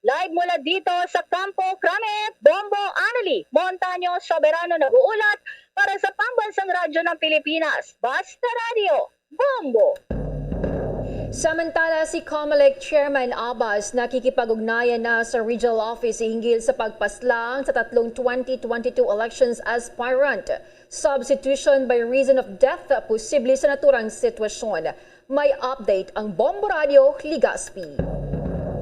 Live mula dito sa Campo Crame, Bombo Annalie Montaño Soberano nag-uulat para sa Pambansang Radyo ng Pilipinas, Basta Radio, Bombo! Samantala, si Comelec Chairman Abbas nakikipag-ugnayan na sa regional office hinggil sa pagpaslang sa tatlong twenty twenty-two elections aspirant. Substitution by reason of death, posible sa naturang sitwasyon. May update ang Bombo Radio Legazpi.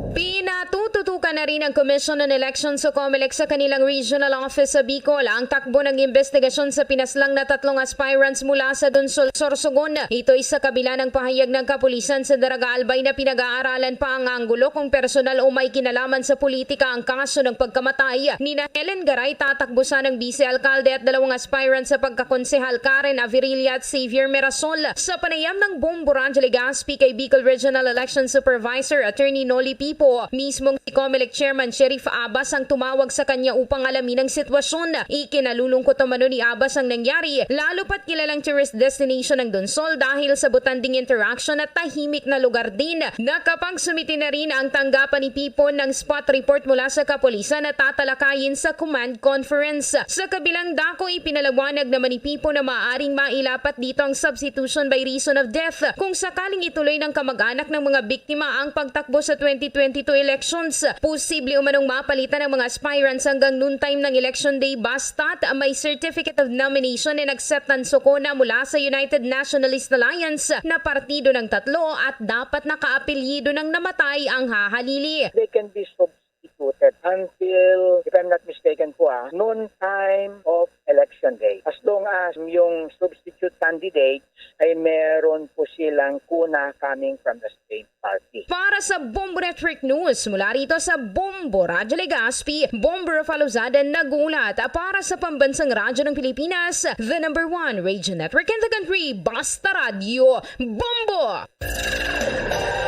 Pinatututukan na rin ang Commission on Elections o Comelec sa kanilang regional office sa Bicol ang takbo ng investigasyon sa pinaslang na tatlong aspirants mula sa Donsol, Sorsogon. Ito'y sa kabila ng pahayag ng kapulisan sa Daraga Albay na pinag-aaralan pa ang anggulo kung personal o may kinalaman sa politika ang kaso ng pagkamatay ni na Helen Garay, tatakbo sanang vice alkalde, at dalawang aspirant sa pagkakonsehal, Karen Avirilla at Xavier Merasol. Sa panayam ng Bombo Radyo Legazpi kay Bicol Regional Election Supervisor Attorney Noli Pipo, mismong si Comelec Chairman Sheriff Abbas ang tumawag sa kanya upang alamin ang sitwasyon. Ikinalulungkot umano ni Abbas ang nangyari, lalo pat kilalang tourist destination ang Donsol dahil sa butanding interaction at tahimik na lugar din. Nakapagsumiti na rin ang tanggapan ni Pipo ng spot report mula sa kapulisan na tatalakayin sa command conference. Sa kabilang dako, ipinalawanag naman ni Pipo na maaaring mailapat dito ang substitution by reason of death kung sakaling ituloy ng kamag-anak ng mga biktima ang pagtakbo sa twenty twenty-two elections. Posible umanong mapalitan ang mga aspirants hanggang noontime ng election day basta't may certificate of nomination and acceptance o CONA mula sa United Nationalist Alliance na partido ng tatlo at dapat nakaapelyido ng namatay ang hahalili. They can be substituted until, if I'm not mistaken po, ah, noon time of election day. As long as yung substitute candidates ay meron po silang CONA coming from the same party. Para sa Bombo Network News, mula rito sa Bombo Radyo Legazpi, Bombo Rafa Lozada nag-uulat para sa Pambansang Radyo ng Pilipinas, the number one radio network in the country, Basta Radyo, Bombo!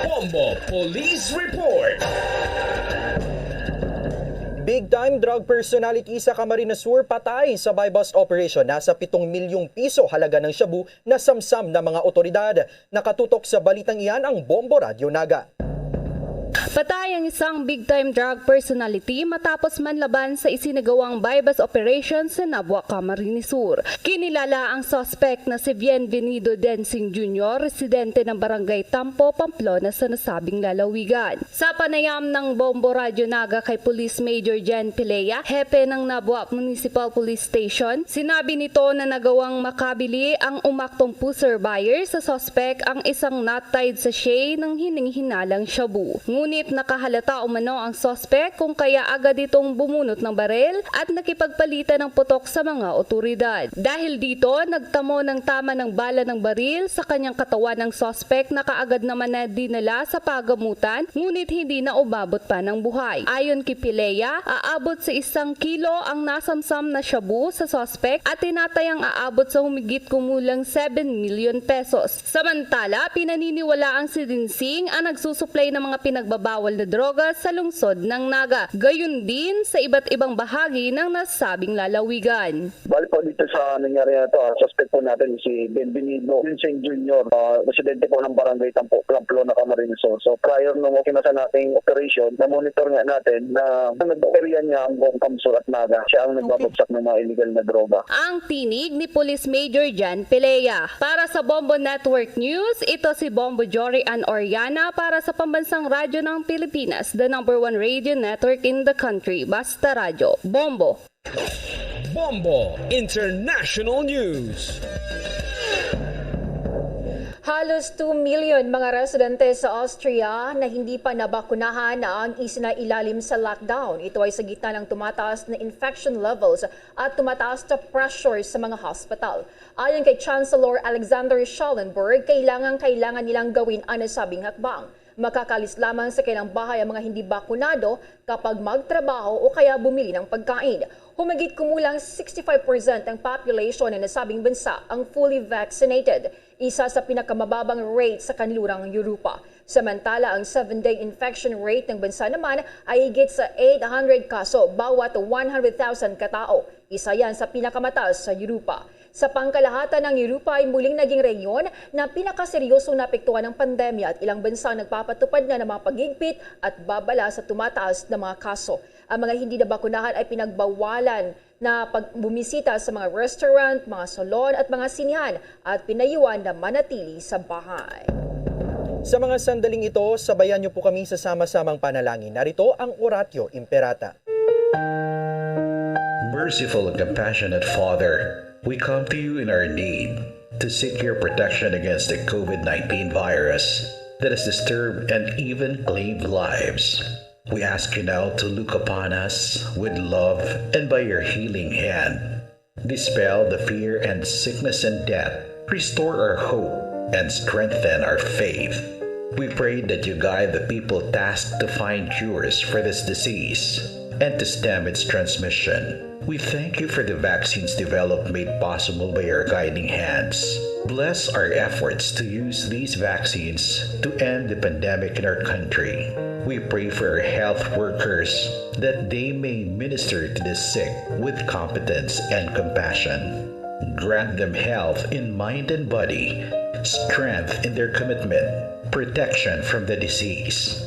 Bombo Police Report. Big time drug personality sa Camarines Sur patay sa buy-bust operation. Nasa pitong milyong piso halaga ng shabu na samsam ng mga otoridad. Nakatutok sa balitang iyan ang Bombo Radyo Naga. Patay ang isang big-time drug personality matapos manlaban sa isinagawang buy-bust operation sa Nabua, Camarines Sur. Kinilala ang suspect na si Bienvenido Densing Junior, residente ng Barangay Tampo, Pamplona, sa nasabing lalawigan. Sa panayam ng Bombo Radyo Naga kay Police Major Jen Pilea, hepe ng Nabua Municipal Police Station, sinabi nito na nagawang makabili ang umaktong pusher buyer sa suspect ang isang nut tied sachet ng hininghinalang shabu. Ngunit nakahalata umano ang suspect kung kaya agad itong bumunot ng baril at nakipagpalitan ng putok sa mga otoridad. Dahil dito, nagtamo ng tama ng bala ng baril sa kanyang katawan ang suspect na kaagad naman na dinala sa pagamutan, ngunit hindi na umabot pa ng buhay. Ayon kay Pilea, aabot sa isang kilo ang nasamsam na shabu sa suspect at tinatayang aabot sa humigit kumulang seven million pesos. Samantala, pinaniniwalaang si Densing ang nagsusuplay ng mga pinagbabawal na droga sa lungsod ng Naga, gayon din sa iba't ibang bahagi ng nasabing lalawigan. Bali po, dito sa nangyari na to, ah, suspect po natin si Benvenido Vincent Junior, ah, residente po ng Barangay Tampo, Pamplona, Camarines Sur. So, prior nung okay na sa nating operation, na-monitor nga natin na ang nag-area niya ang buong Kamsur at Naga. Siya ang Okay. nagbabagsak ng mga illegal na droga. Ang tinig ni Police Major Jan Pelea. Para sa Bombo Network News, ito si Bombo Jory Ann Oriana para sa Pambansang Radyo ng Pilipinas, the number one radio network in the country. Basta Radyo. Bombo! Bombo International News. Halos two million mga residente sa Austria na hindi pa nabakunahan ang isinailalim sa lockdown. Ito ay sa gitna ng tumataas na infection levels at tumataas na pressure sa mga hospital. Ayon kay Chancellor Alexander Schallenberg, kailangan-kailangan nilang gawin ang nasabing hakbang. Makakaalis lamang sa kanilang bahay ang mga hindi bakunado kapag magtrabaho o kaya bumili ng pagkain. Humigit kumulang sixty-five percent ng population ng nasabing bansa ang fully vaccinated, isa sa pinakamababang rate sa kanlurang Europa. Samantala, ang seven-day infection rate ng bansa naman ay higit sa eight hundred kaso bawat one hundred thousand katao. Isa yan sa pinakamataas sa Europa. Sa pangkalahatan, ang Europa ay muling naging rehiyon na pinakaseryosong naapektuhan ng pandemya at ilang bansang nagpapatupad na ng mga paghigpit at babala sa tumataas na mga kaso. Ang mga hindi nabakunahan ay pinagbawalan na pagbumisita sa mga restaurant, mga salon at mga sinehan at pinayuan na manatili sa bahay. Sa mga sandaling ito, sabayan niyo po kami sa sama-samang panalangin. Narito ang Oratio Imperata. Merciful and compassionate Father, we come to you in our need to seek your protection against the COVID nineteen virus that has disturbed and even claimed lives. We ask you now to look upon us with love and by your healing hand, dispel the fear and sickness and death. Restore our hope and strengthen our faith. We pray that you guide the people tasked to find cures for this disease and to stem its transmission. We thank you for the vaccines developed made possible by your guiding hands. Bless our efforts to use these vaccines to end the pandemic in our country. We pray for our health workers that they may minister to the sick with competence and compassion. Grant them health in mind and body, strength in their commitment, protection from the disease.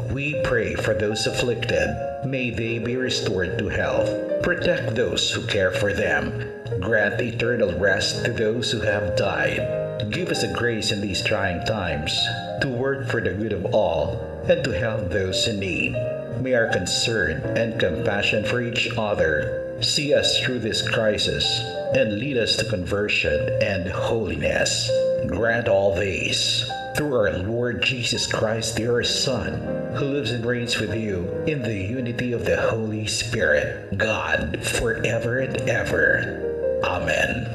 We pray for those afflicted. May they be restored to health. Protect those who care for them. Grant eternal rest to those who have died. Give us the grace in these trying times to work for the good of all and to help those in need. May our concern and compassion for each other see us through this crisis and lead us to conversion and holiness. Grant all these through our Lord Jesus Christ, your Son, who lives and reigns with you in the unity of the Holy Spirit, God, forever and ever. Amen.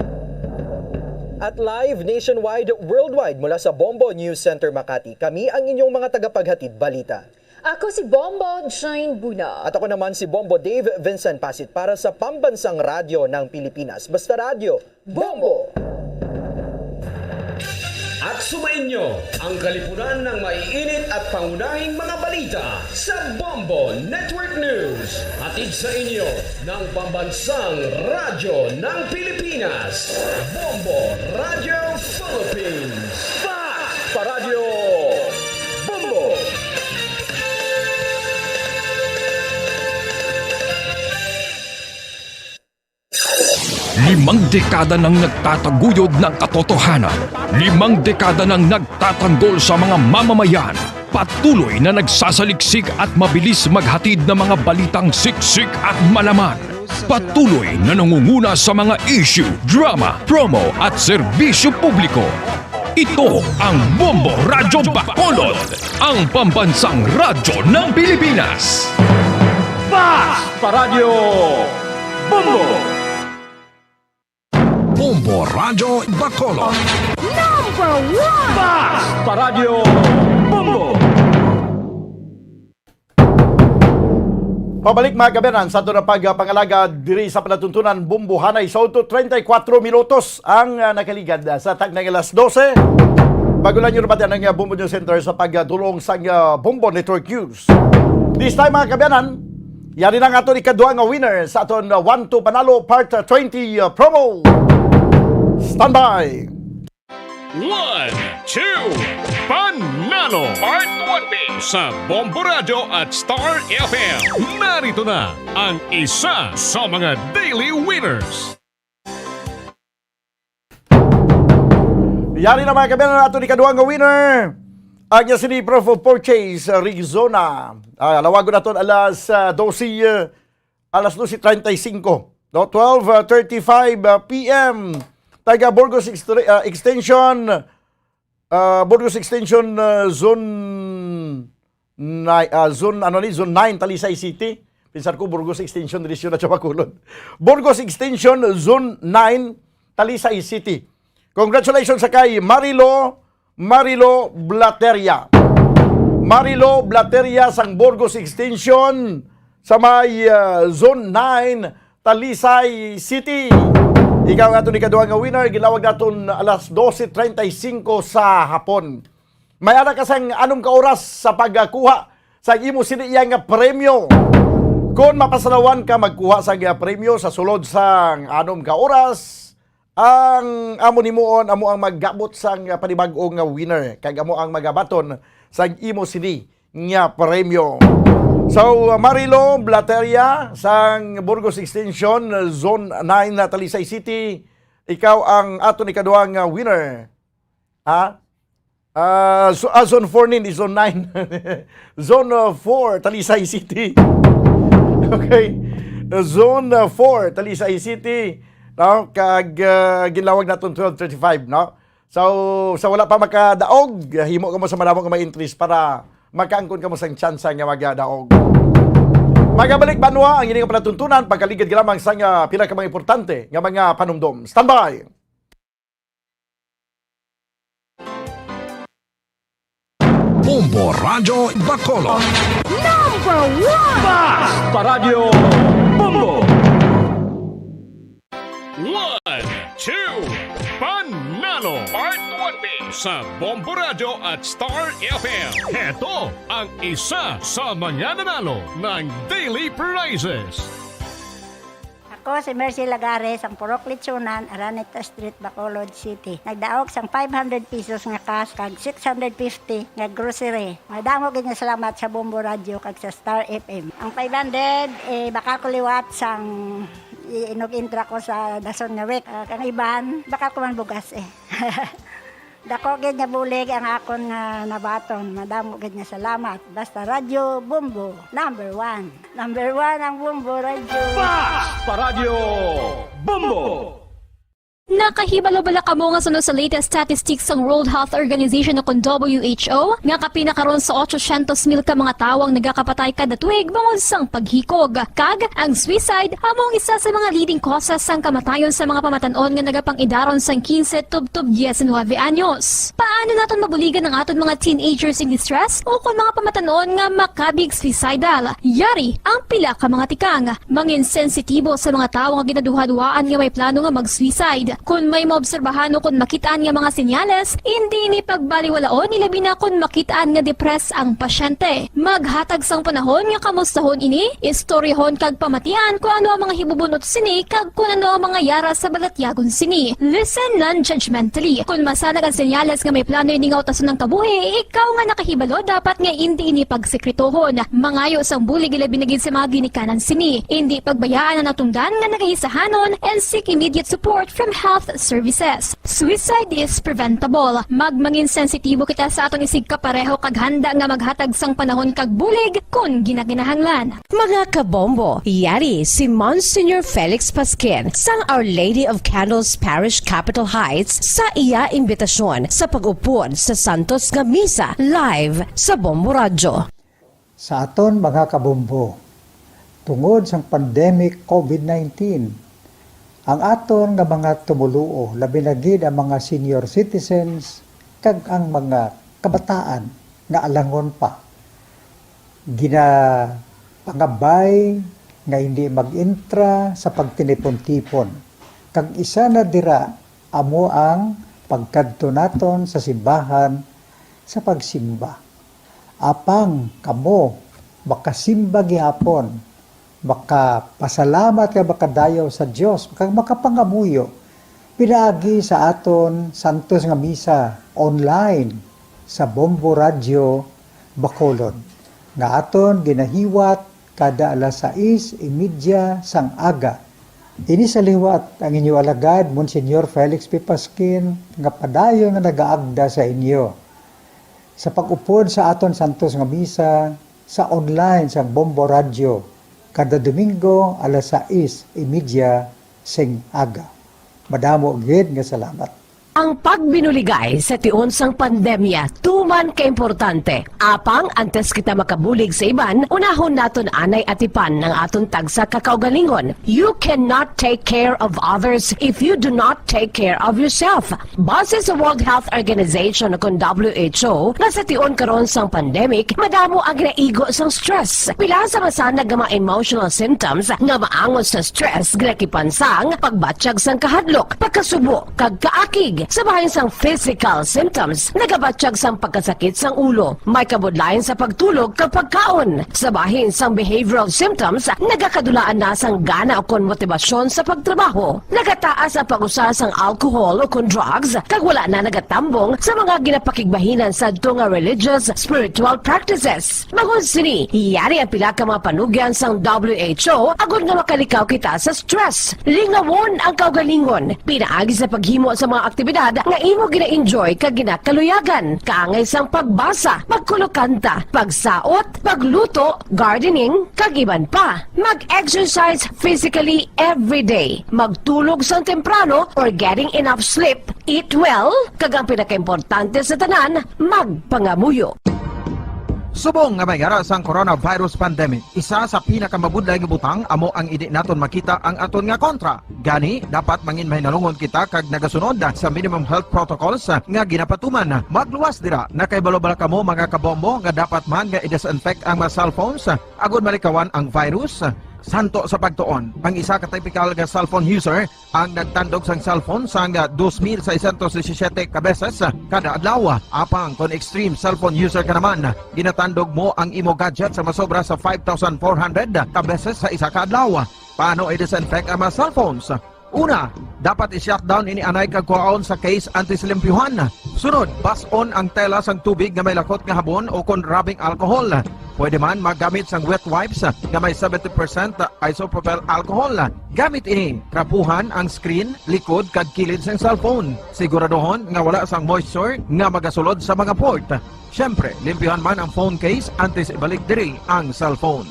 At live nationwide, worldwide, mula sa Bombo News Center Makati, kami ang inyong mga tagapaghatid balita. Ako si Bombo Jane Buna. At ako naman si Bombo Dave Vincent Pasit para sa Pambansang Radyo ng Pilipinas. Basta Radyo, Bombo! At sumainyo ang kalipunan ng maiinit at pangunahing mga balita sa Bombo Network News. Hatid sa inyo ng Pambansang Radyo ng Pilipinas, Bombo Radyo Philippines. Fast Paradyo Bombo! Limang dekada nang nagtataguyod ng katotohanan. Limang dekada nang nagtatanggol sa mga mamamayan. Patuloy na nagsasaliksik at mabilis maghatid ng mga balitang siksik at malaman. Patuloy na nangunguna sa mga issue, drama, promo at serbisyo publiko. Ito ang Bombo Radyo Bacolod, ang pambansang radyo ng Pilipinas. Fast Paradyo Bombo! Bombo Radyo Bacolod. Number one! Fast Paradyo Bombo! Pabalik, mga kaabyanan, sa aton nga pagpangalagad diri sa palatuntunan. Bombohanay sa udto, treinta y cuatro minutos ang, ah, nakaligad, ah, sa takna nga alas dose. Bago lang niyo nabatian ang, ah, Bombo News Center sa pagdulong sang, ah, Bombo Network News. This time, mga kaabyanan, yari na ang aton ikaduha nga winner sa aton, ah, One to Panalo Part twenty, ah, promo. Standby! One, two, Panalo Part one B sa Bombo Radyo at Star F M. Narito na ang isa sa mga daily winners. Yari na, mga kaabyanan, ang aton ikaduha nga winner. Ang iya sini, Proof of Purchase, Rexona. Ah, lawagon naton alas, ah, dose, ah, alas dose treinta y cinco, no? Twelve thirty-five, ah, P M. Taga Burgos Extre-, ah, Extension, ah, Burgos Extension, ah, Zone nine, ah, Zone, ano ni? Zone nine, Talisay City. Pinsar ko, Burgos Extension, diri siya na siya makulod. Burgos Extension, Zone nine, Talisay City. Congratulations sa kay Marilo, Marilo Blateria. Marilo Blateria sang Burgos Extension sa may, ah, Zone nine, Talisay City. Ikaw nga aton ikaduha nga winner, gilawag naton alas dose treinta y cinco sa hapon. May ara ka sang anom ka oras sa pagkuha sa imo sini iya nga premyo. Kon mapasalawan ka, magkuha sang, ah, premyo sa sulod sang anom ka oras. Ang amon himuon, amo ang magabot sang, ah, panibag-o nga winner, kag amo ang magabaton sang imo sini nga premyo. So, ah, Marilo Blateria sang Burgos Extension, Zone nine, Talisay City, ikaw ang aton ikaduha nga winner. Ha? Ah, so, ah, Zone four ni, hindi Zone nine. Zone, uh, four, Talisay City. Okay. Zone, uh, four, Talisay City. No? Kag, uh, ginlawag naton twelve thirty-five, no? So, sa wala pa makadaog, himo kamo sa madamo nga mga entries para makaangkon kamo sang tsansa nga magadaog. Magabalik banwa ang ining palatuntunan, pagkaligid lamang sang, uh, pila ka mga importante nga mga panumdom. Standby! Bombo Radyo Bacolod. Number one! Bas Paradyo Bombo! One, two, Panalo Part one B sa Bombo Radyo at Star F M. Heto ang isa sa mga nanalo ng daily prizes. Ako si Mercy Lagares, ang Purok Lechonan, Araneta Street, Bacolod City. Nagdaog sang five hundred pesos nga cash kag six hundred fifty nga grocery. Madamo gid nga salamat sa Bombo Radyo kag sa Star F M. Ang five hundred, eh, baka ko liwat sang i-, inug-intra ko sa dason nga week. Ah, kang iban, baka ko man bugas, eh. Dako gid nga bulig ang akon nga nabaton. Madamo gid nga salamat. Basta Radyo Bombo, number one. Number one ang Bombo Radyo. Bas Paradyo Bombo! Nakahibalo bala kamo nga suno sa latest statistics sang World Health Organization o kon W H O, nga kapin na karon sa otsosyentos mil ka mga tawo ang nagakapatay kada tuig bangod sang paghikog? Kag ang suicide amo ang isa sa mga leading causes sang kamatayon sa mga pamatan-on nga nagapang-idaron sang quince tubtob diecinuebe anyos. Paano naton mabuligan ang aton mga teenagers in distress o kon mga pamatan-on nga makabig suicidal? Yari ang pila ka mga tikang. Mangin sensitibo sa mga tawo nga ginaduhaduhaan nga may plano nga mag-suicide. Kon may maobserbahan o kon makit-an nga mga senyales, indi ini pagbaliwalaon, ilabi na kon makit-an nga depressed ang pasyente. Maghatag sang panahon nga kamustahon ini, istoryahon kag pamatian kon ano ang mga hibubunot sini kag kon ano ang mga yara sa balatyagon sini. Listen non-judgmentally. Kon masanag ang senyales nga may plano ini nga utason ang kabuhi, ikaw nga nakahibalo dapat nga indi ini pagsekretohon. Mangayo sang bulig, ilabi na gid sa mga ginikanan sini. Indi pagbayaan ang natungdan nga nagahisahanon and seek immediate support from health services. Suicide is preventable. Magmangin sensitibo kita sa aton isigkapareho kag handa nga maghatag sang panahon kag bulig kon ginakinahanglan. Mga kabombo, yari si Monsignor Felix Pasquin sang Our Lady of Candles Parish, Capitol Heights, sa iya imbitasyon sa pag-upod sa santos nga misa live sa Bombo Radyo. Sa aton mga kabombo, tungod sang pandemic COVID nineteen, ang aton nga mga tumoluo, labi na gid ang mga senior citizens kag ang mga kabataan nga alangon pa, ginapangabay nga hindi mag-intra sa pagtinipon-tipon. Kag isa na dira amo ang pagkadto naton sa simbahan sa pagsimba. Apang kamo makasimba gihapon, makapasalamat kag makadayaw sa Dios, kag makapangamuyo pinaagi sa aton santos nga misa online sa Bombo Radyo Bacolod, nga aton ginahiwat kada alas sais y media sang aga. Ini sa liwat ang inyo alagad, Monsignor Felix P. Pasquin, nga padayon nga nagaagda sa inyo sa pag-upod sa aton santos nga misa sa online sang Bombo Radyo kada Domingo alas sais y media sing aga. Madamo gid nga salamat. Ang pagbinuligay sa tion sang pandemya tuman ka importante. Apang antes kita makabulig sa iban, unahon naton anay atipan ang aton tagsa ka kaugalingon. You cannot take care of others if you do not take care of yourself. Base sa World Health Organization o kon W H O, nga sa tion karon sang pandemic, madamo ang ginaigo sang stress. Pila sa masanag nga mga emotional symptoms nga maangot sa stress ginakipan sang pagbatyag sang kahadlok, pagkasubo, kag kaakig. Sa bahin sang physical symptoms, nagabatyag sang pagkasakit sang ulo, may kabudlayan sa pagtulog kag pagkaon. Sa bahin sang behavioral symptoms, nagakadulaan na sang gana ukon motibasyon sa pagtrabaho. Nagataas ang pag-usar sang alcohol ukon drugs, kag wala na nagatambong sa mga ginapakigbahinan sadto nga religious, spiritual practices. Bangod sini, yari ang pila ka mga panugyan sang W H O agod nga makalikaw kita sa stress. Lingawon ang kaugalingon pinaagi sa paghimo sa mga aktibidad nga imo gina-enjoy kag ginakaluyagan, kaangay sang pagbasa, pagkulokanta, pagsaot, pagluto, gardening, kag iban pa. Mag-exercise physically every day. Magtulog sang temprano or getting enough sleep. Eat well, kag ang pinakaimportante sa tanan, magpangamuyo. Subong nga may ara sang coronavirus pandemic, isa sa pinakamabudlay nga butang amo ang hindi naton makita ang aton nga kontra. Gani, dapat mangin mahinalungon kita kag nagasunod sa minimum health protocols nga ginapatuman. Magluwas dira, nakahibalo bala kamo, mga kabombo, nga dapat man nga i-disinfect ang mga cellphones agod malikawan ang virus? Santo sa pagtuon, ang isa ka typical nga cellphone user ang nagtandog sang cellphone sang dos mil seiscientos disisiete ka beses kada adlaw. Apang kon extreme cellphone user ka naman, ginatandog mo ang imo gadget sa masobra sa five thousand four hundred ka beses sa isa ka adlaw. Paano i-disinfect ang mga cellphones? Una, dapat i-shutdown ini anay kag kuhaon sa case antes limpyuhan. Sunod, bas-on ang tela sang tubig nga may lakot nga habon o kon rubbing alcohol. Pwede man magamit sang wet wipes nga may seventy percent isopropyl alcohol. Gamit ini, trapuhan ang screen, likod, kag kilid sang cellphone. Siguraduhon nga wala sang moisture nga magasulod sa mga port. Siyempre, limpyuhan man ang phone case antes ibalik diri ang cellphone.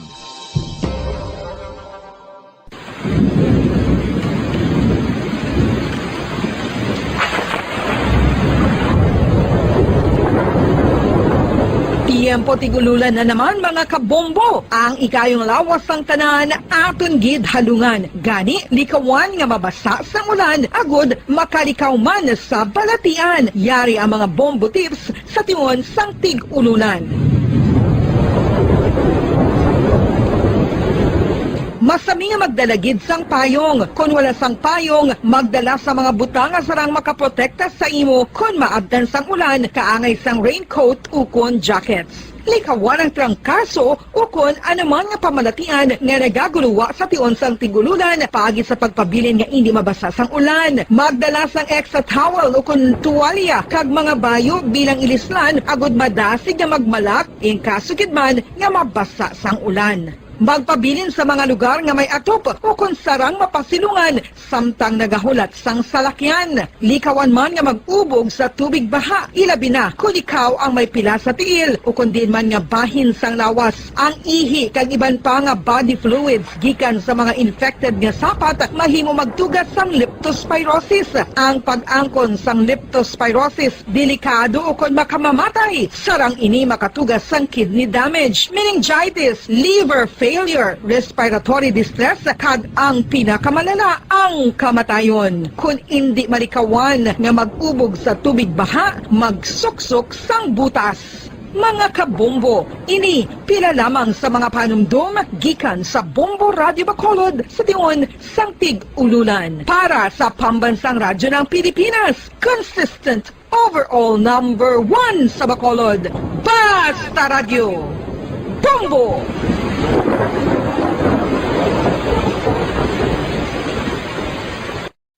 Tiyempo tig-ululan na naman, mga kabombo. Ang ikayong lawas sang tanan aton gid halungan. Gani, likawan nga mabasa sang ulan agud makalikaw man sa balatian. Yari ang mga bombo tips sa tion sang tig-ululan. Masami nga magdala gid sang payong. Kon wala sang payong, magdala sa mga butang nga sarang makaprotekta sa imo kon maabtan sang ulan, kaangay sang raincoat ukon jackets. Likawan ang trangkaso ukon anuman nga pamalatian nga nagaguluwa sa tion sang tig-ululan paagi sa pagpabilin nga indi mabasa sang ulan. Magdala sang extra towel ukon tuwalya kag mga bayo bilang ilislan agud madasig nga magmalak in kaso gid man nga mabasa sang ulan. Magpabilin sa mga lugar nga may atop ukon sarang mapasilungan samtang nagahulat sang salakyan. Likawan man nga mag-ubog sa tubig baha, ilabi na kon ikaw ang may pila sa tiil ukon diin man nga bahin sang lawas. Ang ihi kag iban pa nga body fluids gikan sa mga infected nga sapat mahimo magtuga sang leptospirosis. Ang pag-angkon sang leptospirosis delikado ukon makamamatay. Sarang ini makatugas sang kidney damage, meningitis, liver failure, respiratory distress, kag ang pinakamalala, ang kamatayon. Kon indi malikawan nga mag-ubog sa tubig baha, magsuksok sang butas. Mga kabombo, ini pila lamang sa mga panumdom gikan sa Bombo Radyo Bacolod sa tion sang tig-ululan. Para sa Pambansang Radyo ng Pilipinas, consistent overall number one sa Bacolod. Basta Radyo, Bombo!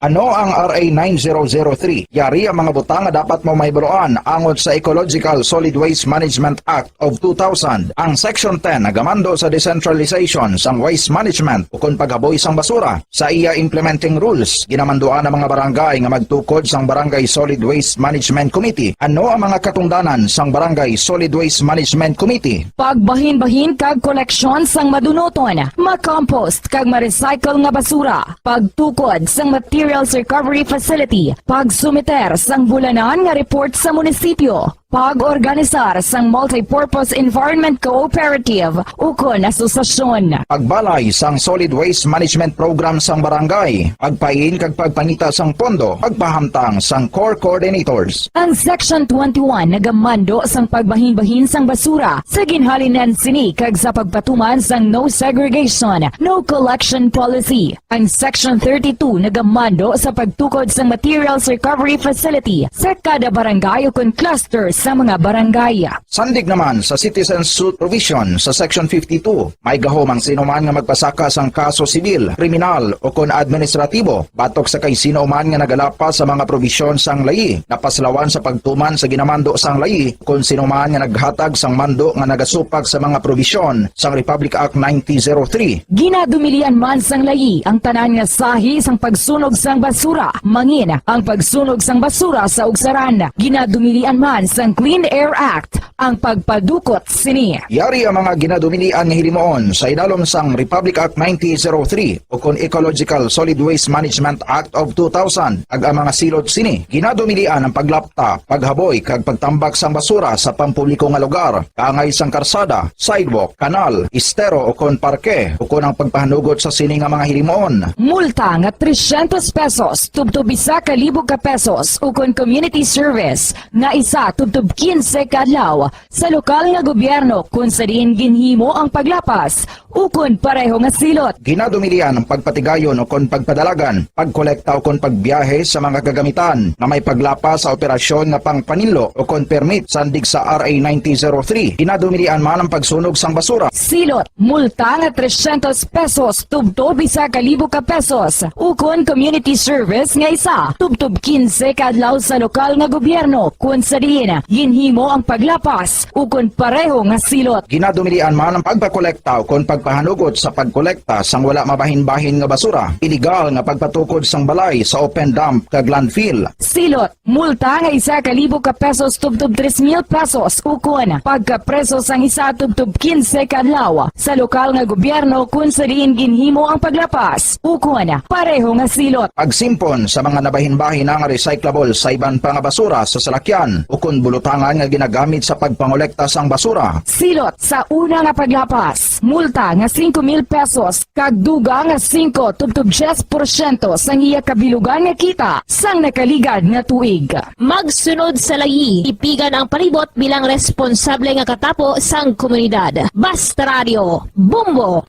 Ano ang R A nine zero zero three? Yari ang mga butang nga dapat mo mahibaluan angot sa Ecological Solid Waste Management Act of two thousand. Ang Section ten nagamando sa decentralization sang waste management ukon paghaboy sang basura. Sa iya implementing rules, ginamanduan ang mga barangay nga magtukod sang Barangay Solid Waste Management Committee. Ano ang mga katungdanan sang Barangay Solid Waste Management Committee? Pagbahinbahin kag koleksyon sang madunuton, makompost kag ma-recycle nga basura, pagtukod sang materials recovery facility, pagsumiter sang bulanan nga report sa munisipyo, pag-organisar sang Multipurpose Environment Cooperative ukon asosasyon. Pagbalay sang Solid Waste Management Program sang barangay, pagpain kag pagpangita sang pondo, pagpahamtang sang core coordinators. Ang Section twenty-one nagamando sang pagbahinbahin sang basura sa ginhalinan sini kag sa pagpatuman sang no segregation, no collection policy. Ang Section thirty-two nagamando sa pagtukod sang materials recovery facility sa kada barangay ukon cluster sa mga barangay. Sandig naman sa citizen suit provision sa Section fifty-two, may gahom ang sinuman nga magpasaka sang kaso sibil, kriminal, ukon administratibo batok sa kay sino man nga nagalapas sa mga probisyon sang layi, napaslawan sa pagtuman sa ginamando sang layi, kon sino man nga naghatag sang mando nga nagasupak sa mga probisyon sang Republic Act nineteen oh three. Ginadumilian man sang layi ang tanan nga sahi sang pagsunog sang basura, mangin ang pagsunog sang basura sa ugsaran. Ginadumilian man sang Clean Air Act ang pagpadukot sini. Yari ang mga ginadumilian nga hilimuon sa idalom sang Republic Act nineteen oh three ukon Ecological Solid Waste Management Act of two thousand, kag ang mga silot sini. Ginadumilian ang paglapta, paghaboy, kag pagtambak sang basura sa pampubliko nga lugar, kaangay sang karsada, sidewalk, kanal, estero, ukon parke, ukon ang pagpahanugot sa sini nga mga hilimuon. Multa nga trescientos pesos tubtob isa ka libo ka pesos, ukon community service nga isa tubtob quince ka adlaw sa lokal nga gobyerno kon sa diin ginhimo ang paglapas ukon pareho nga silot. Ginadumilian ang pagpatigayon ukon pagpadalagan, pagkolekta ukon pagbiyahe sa mga kagamitan nga may paglapas sa operasyon nga pangpaninlo ukon permit sandig sa R A nineteen oh three. Ginadumilian man ang pagsunog sang basura. Silot, multa nga trescientos pesos tubtob isa ka libo ka pesos, ukon community service nga isa tubtob quince ka adlaw sa lokal nga gobyerno kon sa diin ginhimo ang paglapas ukon pareho nga silot. Ginadumilian man ang pagpakolekta ukon pagpahanugot sa pagkolekta sang wala mabahin-bahin nga basura, iligal nga pagpatukod sang balay sa open dump kag landfill. Silot, multa nga isa ka libo ka pesos tubtob tres mil pesos, ukon pagkapreso sang isa tubtob quince ka adlaw sa lokal nga gobyerno kon sa diin ginhimo ang paglapas, ukon pareho nga silot. Pagsimpon sa mga nabahin-bahin nga recyclable sa iban pa nga basura sa salakyan, ukon bulutangan nga ginagamit sa pagpangolekta sang basura. Silot sa una nga paglapas, multa nga singko mil pesos kag dugang nga singko tubtob diyes porsyento sang iya kabilugan nga kita sang nakaligad nga tuig. Magsunod sa layi, tipigan ang palibot bilang responsable nga katapo sang komunidad. Basta Radio, Bombo!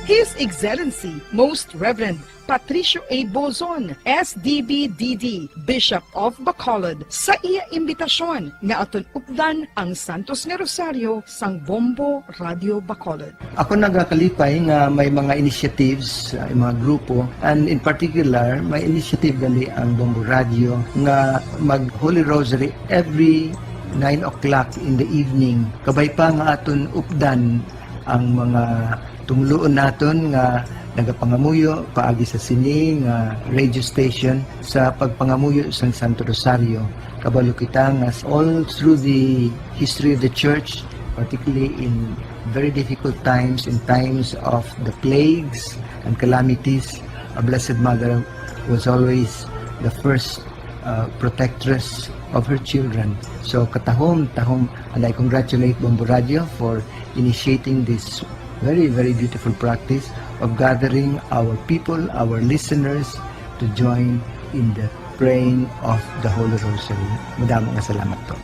His Excellency, Most Reverend Patricio A. Bozon, S D B D D, Bishop of Bacolod, sa iya imbitasyon nga aton updan ang Santos nga Rosario sang Bombo Radio Bacolod. Ako nagakalipay nga may mga initiatives, uh, mga grupo, and in particular, may initiative gali ang Bombo Radio nga mag Holy Rosary every nine o'clock in the evening. Kabay pa nga aton updan ang mga tumluon naton nga nagapangamuyo paagi sa sini nga radio station sa pagpangamuyo sang Santo Rosario. Kabalo kita nga all through the history of the church, particularly in very difficult times, in times of the plagues and calamities, a Blessed Mother was always the first uh, protectress of her children. So katahom, tahom, and I congratulate Bombo Radio for initiating this very, very beautiful practice of gathering our people, our listeners, to join in the praying of the Holy Rosary. Madamo nga salamat po.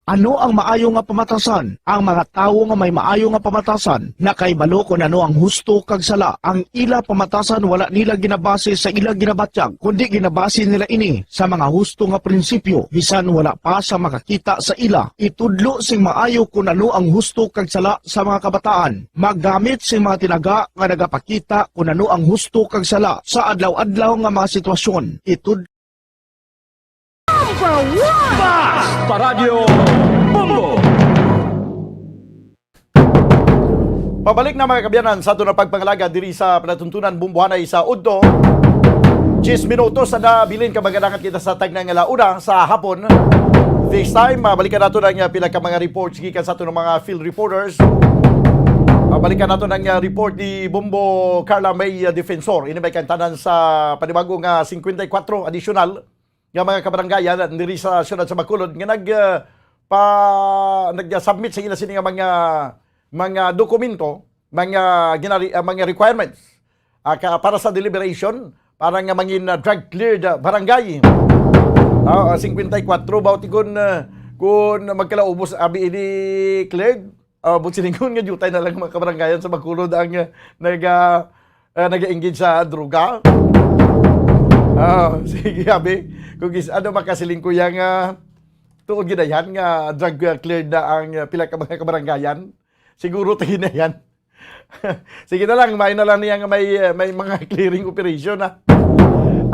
Ano ang maayo nga pamatasan? Ang mga tawo nga may maayo nga pamatasan nakahibalo kon ano ang husto kag sala. Ang ila pamatasan wala nila ginabase sa ila ginabatyag, kundi ginabase nila ini sa mga husto nga prinsipyo, bisan wala pa sa makakita sa ila. Itudlo sing maayo kon ano ang husto kag sala sa mga kabataan. Maggamit sing mga tinaga nga nagapakita kon ano ang husto kag sala sa adlaw-adlaw nga mga sitwasyon. Itud- Number one! Basta Radyo Bombo! Pabalik na, mga kaabyanan, sa aton nga pagpangalaga diri sa palatuntunan, Bombohanay sa udto. Diyes minutos na nabilin ka magadangat kita sa tagna nga launa sa hapon. This time, ah, balikan nato ang, ah, pila ka mga reports gikan sa aton mga field reporters. Balikan nato ang, ah, report ni Bombo Carla May, ah, Defensor. Ini may kaintanan sa panibago nga singkwenta y kuwatro additional nga mga kabarangayan diri sa siyudad sa Bacolod nga nag, ah, pa, nag-submit sa ila sini nga mga, mga dokumento, mga ginari-, ah, mga requirements, ah, ka, para sa deliberation, para nga mangin, ah, drug cleared, ah, barangay. Ah, ah, singkwenta y kuwatro ba, ti kun, ah, kun magkalaubos abi ini cleared, ah, buot silingon nga diutay na lang mga kabarangayan sa Bacolod ang, ah, naga, ah, naga-engage sa droga. Ah, sige, abi. Kung is, ano, makasiling ko yang, ah, tuod gid na yan nga drug, ah, cleared na ang, ah, pila ka mga kabarangayan. Siguro tayo na yan. Sige na lang, may na lang niya nga may, ah, may mga clearing operation, ha.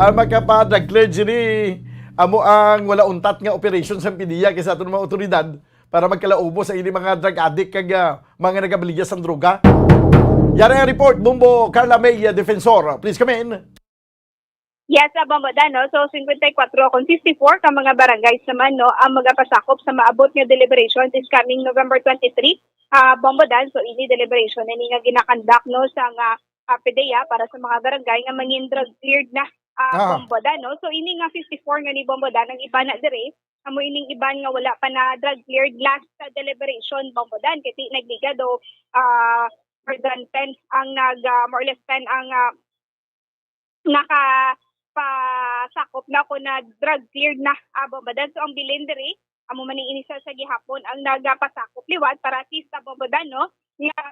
Ang makapa-drug cleared sini, amo ang wala untat nga operation sa PDEA kay sa aton mga otoridad para magkalaubos sa ini mga drug addict kag, ah, mga nagabiliya sang droga. Yari ang report, Bombo Carla May, ah, Defensor. Please come in. Yes, ah, Bombo Dan, no? So, singkwenta y kuwatro kon fifty-four ka mga barangays naman, no, ang magapasakop sa maabot nga deliberation this coming November twenty-three, ah, Bombo Dan. So, ini deliberation ini nga ginakandak, no, sa nga, ah, PDEA para sa mga barangay nga mangin drug cleared na, ah, Ah. Bombo Dan, no? So, ini nga fifty-four nga ni Bombo Dan, ang iban na diri, amo ining iban nga wala pa na drug cleared last sa deliberation, Bombo Dan. Kasi nagligado, ah, more than ten ang nag, ah, more or less ten ang, ah, nakapasakop na ko na drug cleared na, ah, Bombo Dan. So, ang bilin diri, amo man ini sa, sa gihapon ang nagapasakop liwat para at least, ah, Bombo Dan, no, nga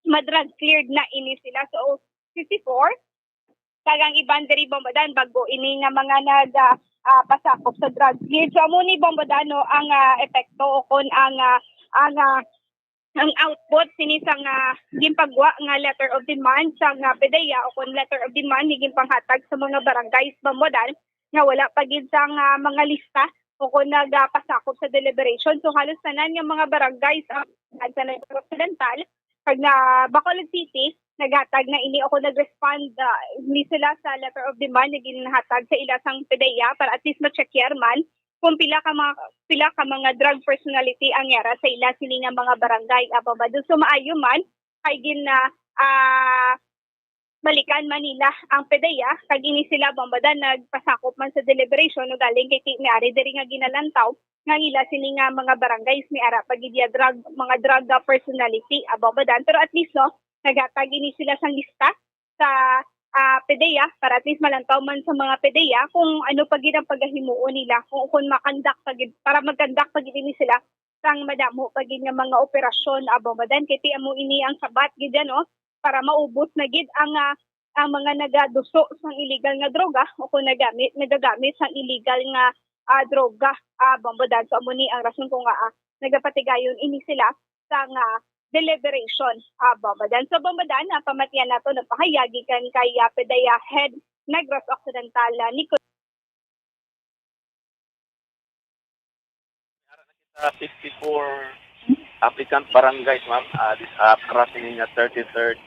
ma-drug cleared na ini sila. So, fifty-four, kag ang iban diri, Bombo Dan, bago ini nga mga nag, ah, ah, pasakop sa drug cleared. So, amo ni, Bombo Dan, no, ang, ah, epekto o kon ang, ah, ang, ah, ang output sini sang, ah, ginpagwa nga letter of demand sang, ah, PDEA o kon letter of demand nga ginpanghatag sa mga barangays, Bombo Dan, nga wala pa gid sang, ah, mga lista o kon nagapasakop sa deliberation. So, halos tanan nga mga barangays, ah, sa Negros Occidental kag nga Bacolod City, naghatag na ini o kon nag-respond, ah, ni sila sa letter of demand nga ginhatag sa ila sang PDEA para at least ma-check man kung pila ka mga, pila ka mga drug personality ang yara sa ila sini nga mga barangay, ah, Bombo Dan. So, maayo man kay gin, ah, ah, balikan man nila ang PDEA, kag ini sila, Bombo Dan, nagpasakop man sa deliberation, no, galing kay ti-, may ari diri nga ginalantaw nga ang ila sini nga mga barangays may ara pa gid ya drug, mga drug, ah, personality, ah, Bombo Dan. Pero at least, no, naghatag ini sila sang lista sa, ah, PDEA para at least malantaw man sa mga PDEA kung ano pa gid ang pagahimuon nila, kung, kung makandak pa gid, para magkandak pa gid ini sila sang madamo pa gid nga mga operasyon, ah, Bombo Dan. Kay ti amo ini ang sabat gid, ano, para maubos na gid ang, ah, ang mga nagaduso sang illegal nga droga o kung nagamit, nagagamit sang illegal nga, ah, droga, ah, Bombo Dan. So, amo ni ang rason kung nga, ah, nagapatigayon ini sila sang, ah, deliberation, ah, Bombo Dan. So, Bombo Dan, ah, pamatian nato, nagpahayag gikan kay, ah, PDEA Head Negros Occidental, ah, Nico- Ara na kita fifty-four applicant barangays, ma'am. Ah, dis, ah, para sini nga thirty-third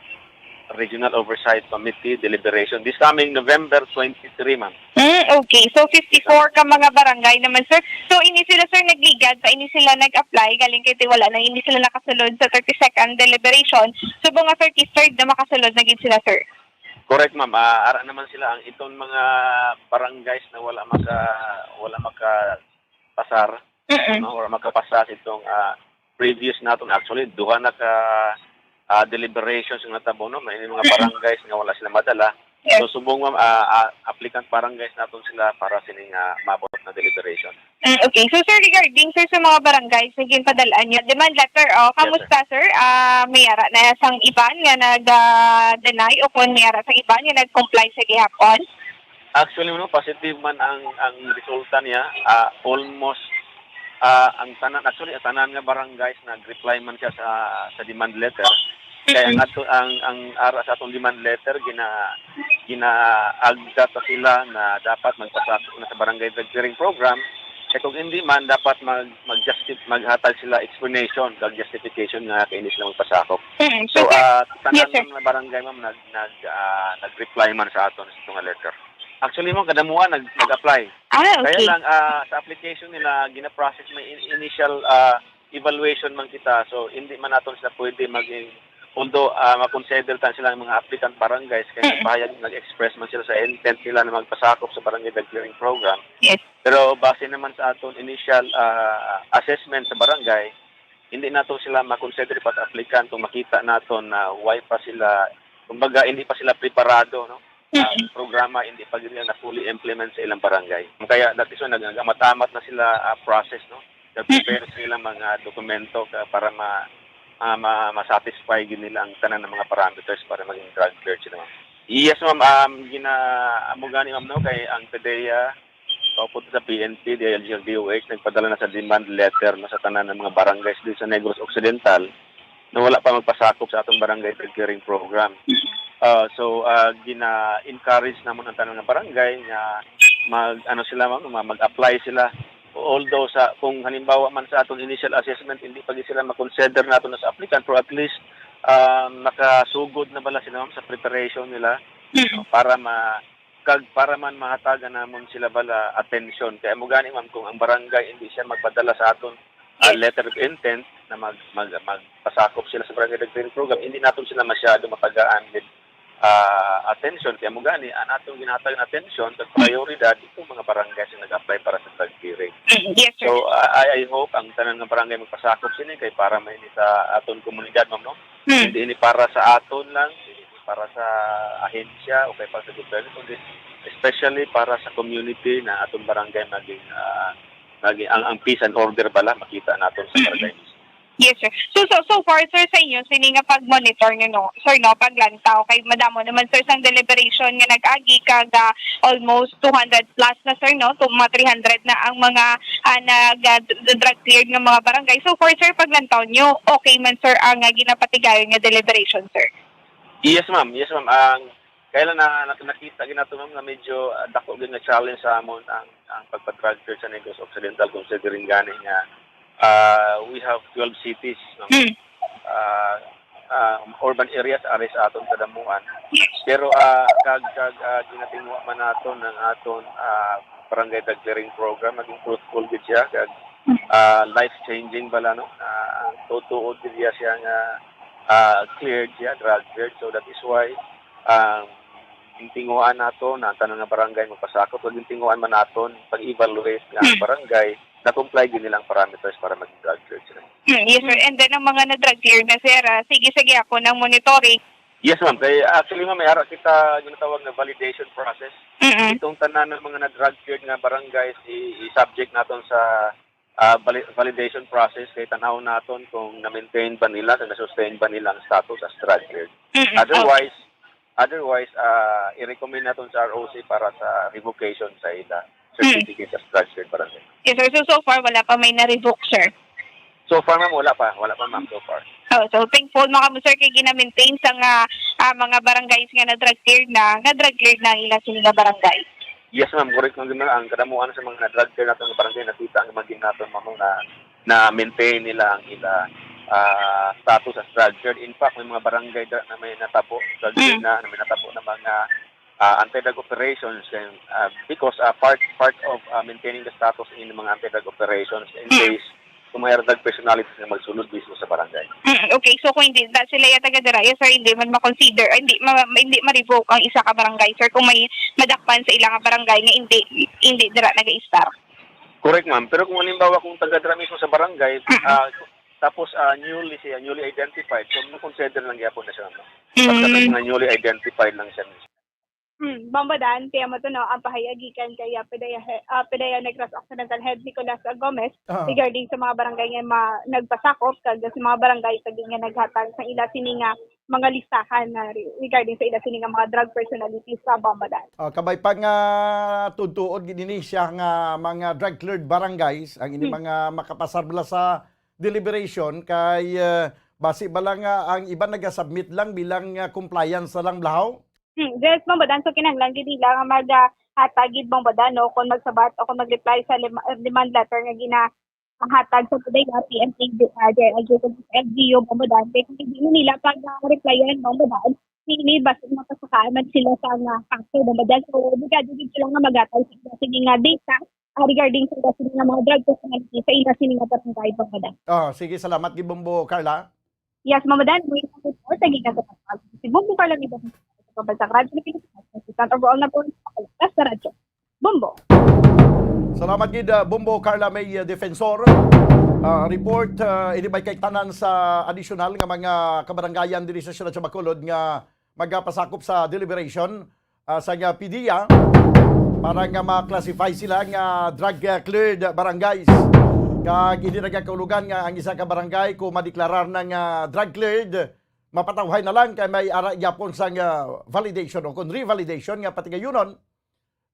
Regional Oversight Committee deliberation this coming November twenty-three, ma'am. Mm, okay. So, fifty-four ka mga barangay naman, sir. So, ini sila, sir, nagligad pa, ini sila nag-apply, galing kay ti wala na, ini sila nakasulod sa thirty-second deliberation. So, mga thirty-third na makasulod na gid sila, sir. Correct, ma'am. Ah, ara naman sila ang iton mga barangays na wala maka, wala maka pasar, Mm-mm. no, or makapasa sa itong, ah, previous naton. Actually, duha na ka, ah, deliberations nga natabo, no? May mga Mm-mm. barangays nga wala sila madala. Yes. So, subong, ma'am, ah, ah, applicant barangays naton sila para sining, ah, maabot na deliberation. Mm, okay. So, sir, regarding, sir, sa mga barangays na ginpadal-an niyo, demand letter, oh, Yes, kamusta, sir? Ah, may ara na sang iban nga nag-deny o kung may ara sang iban nga nag-comply sa gihapon? Actually, no, positive man ang ang resulta niya. Ah, almost, ah, ang tanan, actually, ang tanan nga barangays nag-reply man siya sa sa demand letter. Kaya ang Mm-mm. ato, ang ang ara sa atong demand letter, gina ginaagda pa sila na dapat magpasakop na sa barangay drug clearing program. Kaya kung hindi man, dapat mag mag-justif maghatag sila explanation kag justification nga kay hindi sila magpasakop. Mm. So, So, sir, ah, tanan yes, sir. man nga barangay, ma'am, nag nag ah, nag-reply man sa aton sa itong letter. Actually, mo, kadamuan nag nag-apply. Ah, Kaya okay. lang, ah, sa application nila, gina-process may in- initial, ah, evaluation man kita. So, hindi man naton sila pwede maging Although, ah, ma-consider ta sila ang mga applicant barangays, kay Mm. nagpahayag, nag-express man sila sa intent nila na magpasakop sa barangay drug clearing program. Yes. Pero base naman sa aton initial, ah, assessment sa barangay, hindi nato sila ma-consider pag applicant kung makita naton na why pa sila, kumbaga, hindi pa sila preparado, no? Ah, Mm. programa, hindi pa gid na fully implement sa ilang barangay. Kaya that is why nag-, nag-amat-amat na sila, ah, process, no? Nag-prepare Mm. sa ilang mga dokumento ka, para ma-, ah, ma-, ma-satisfy gid nila ang tanan ng mga parameters para maging drug cleared sila, ma'am. Yes, ma'am. Um, gina-, amo gani, ma'am, no, kay ang PDEA, kaupod sa P N P, D I L G, D O H, nagpadala na sa demand letter, no, sa tanan ng mga barangays dito sa Negros Occidental na wala pa magpasakop sa atong barangay drug clearing program. Ah, so, ah, gina-encourage namon ang tanan nga barangay nga mag, ano sila, ma'am, ma-, mag-apply sila. Although sa, kung halimbawa man sa aton initial assessment, hindi pa gid sila ma-consider nato na sa applicant, pero at least, ah, makasugod na bala sila, ma'am, sa preparation nila, Mm. no, para ma-, kag para man mahatagan namon sila bala atensyon. Kaya mo gani, ma'am, kung ang barangay hindi siya magpadala sa aton, ah, Yes. letter of intent na mag, mag, magpasakop sila sa barangay drug clearing program, hindi naton sila masyado matagaan with, ah, atensyon. Kaya mo gani, ang atong ginhatag na atensyon kag prioridad itong mga barangay nga nag-apply para sa drug clearing. Mm, yes, sir. So, I, I hope ang tanan nga barangay magpasakop sini kay para may sa aton komunidad, ma'am, no? Mm. Hindi ini para sa aton lang, hindi ini para sa ahensya o kay para sa gobyerno, kundi especially para sa community na atong barangay maging, ah, maging ang, ang peace and order bala makita naton sa Mm. barangay mismo. Yes, sir. So, so, so far, sir, sa inyo, sini nga pag-monitor nyo, no? Sir, no, paglantaw, kay madamo naman, sir, sang deliberation nga nag-agi kag, ah, almost two hundred plus na, sir, no? To mga three hundred na ang mga, ah, nag, ah, d-, d-, drug cleared nga mga barangay. So far, sir, paglantaw nyo, okay man, sir, ang, ah, ginapatigayon nga deliberation, sir? Yes, ma'am. Yes, ma'am. Ang, kaya lang na, na, nakita gid nato, ma'am, nga medyo, ah, dako gid nga challenge sa amon ang, ang pagpa-drug cleared sa Negros Occidental, considering gani nga, ah, we have twelve cities, no? Mm. Ah, ah, urban areas, ari sa aton kadamuan. Yes. Pero, ah, kag, kag, ah, ginatinguha man naton ang aton, ah, barangay drug clearing program, maging fruitful gid siya, kag, Mm. ah, life-changing bala, no? Ah, tutuod gid siya nga, ah, cleared siya, drug cleared. So that is why, um, gintinguhaan nato na ang tanan nga barangay magpasakop, kag gintinguhaan man naton pag-evaluate nga ang Mm. barangay na-comply gid nila ang parameters para maging drug cleared sila. Hmm, yes, sir. Hmm. And then, ang mga na-drug clear na, sir, ah, sige, sige, ako nang monitoring. Yes, ma'am. Kay, actually, ma'am, may ara kita ginatawag na validation process. Mm-mm. Itong tanan ng mga na-drug cleared nga barangays, i-, i-subject naton sa, ah, vali-, validation process kay tanaw naton kung na-maintain ba nila, kung na-sustain ba nila ang status as drug cleared. Mm-mm. Otherwise, Okay. Otherwise, ah, i-recommend naton sa R O C para sa revocation sa ila Mm. certificate as drug cleared barangay. Yes, sir. So, so far, wala pa may na-revoke, sir? So far, ma'am, wala pa. Wala pa, ma'am, so far. Oh, so thankful man kamo, sir, kay gina-maintain sa nga, ah, mga barangays nga na-drug cleared na, nga drug cleared na ang ila sini nga barangay. Yes, ma'am, correct, ma'am. Ang kadamuan sa mga na-drug cleared naton nga barangay, nakita ang magin naton, ma'am, na na-maintain nila ang ila, ah, status as drug cleared. In fact, may mga barangay da-, na may natabo, drug cleared Mm. na, na may natabo na mga, ah, anti-drug operations and, ah, because, ah, part, part of, ah, maintaining the status in mga anti-drug operations in Mm. case kung may drug personalities nga magsulod mismo sa barangay. Mm, okay. So, kung hindi na sila yata gadira, yes, sir, hindi man ma-consider, hindi ma-, hindi ma-revoke ang isa ka barangay, sir, kung may madakpan sa ilang barangay nga hindi, hindi dira nag-i-start. Correct, ma'am. Pero kung halimbawa, kung taga dira mismo sa barangay, Mm. ah, tapos, ah, newly siya, newly identified, so ma-consider lang gyapon na siya, ma'am. Basta Mm. nga newly identified lang siya mismo. Hmm, Bombo Dan, kaya mo to, no, ang pahayag gikan kay, ah, PDEA he-, ah, PDEA Negros Occidental Head Nicolas Gomez Ah. regarding sa mga barangay nga ma-, nagpasakop, kag sa mga barangay sa nga naghatag sa ila sini nga mga listahan na re-, regarding sa ila sini nga mga drug personalities sa Bombo Dan. Ah, kabay pa nga tuod-tuod gid ini siya nga mga drug cleared barangays ang ini Mm. mga makapasar bala sa deliberation kay, eh, basi bala nga ang iban nagasubmit lang bilang, ah, compliance na lang, Blahaw? Hmm, yes, Bombo Dan, so kinahanglan gid nila nga mag, ah, hatag gid, Bombo Dan, no, kung magsabat o kung mag-reply sa lim-, demand letter nga gina-, ang hatag sa PDEA, P N P, ah, J I J, kag L G U, Bombo Dan. Kay kung hindi mo nila pag, ah, replyan, Bombo Dan, sini, basta mapasakaan man sila sa, ah, kaso, Bombo Dan. So, obligado gid sila nga maghatag sa sini nga data, ah, regarding sa sini nga mga drug personality sa ila sini nga barangay, Bombo Dan. Oh, sige, salamat gid, Bombo Carla. Yes, Mama Dan, may isang report ang gikan sa Pampanga. Si Bombo Carla Miguel sa Pambansang Radyo Pilipinas, Assistant Overall Number One sa Radyo. Bombo. Salamat gid, uh, Bombo Carla May, uh, Defensor. Uh, report, uh, ini may kaitanan sa additional nga mga kabarangayan diri sa siyudad sa Bacolod nga magapasakop sa deliberation, uh, sa nga PDEA para nga ma-classify sila nga drug, uh, cleared barangays. Kag hindi nagakahulugan nga ang isa ka barangay kung madeklarar na nga drug cleared, mapatawhay na lang kay may ara gyapon sang, uh, validation o kung revalidation nga patigayunon.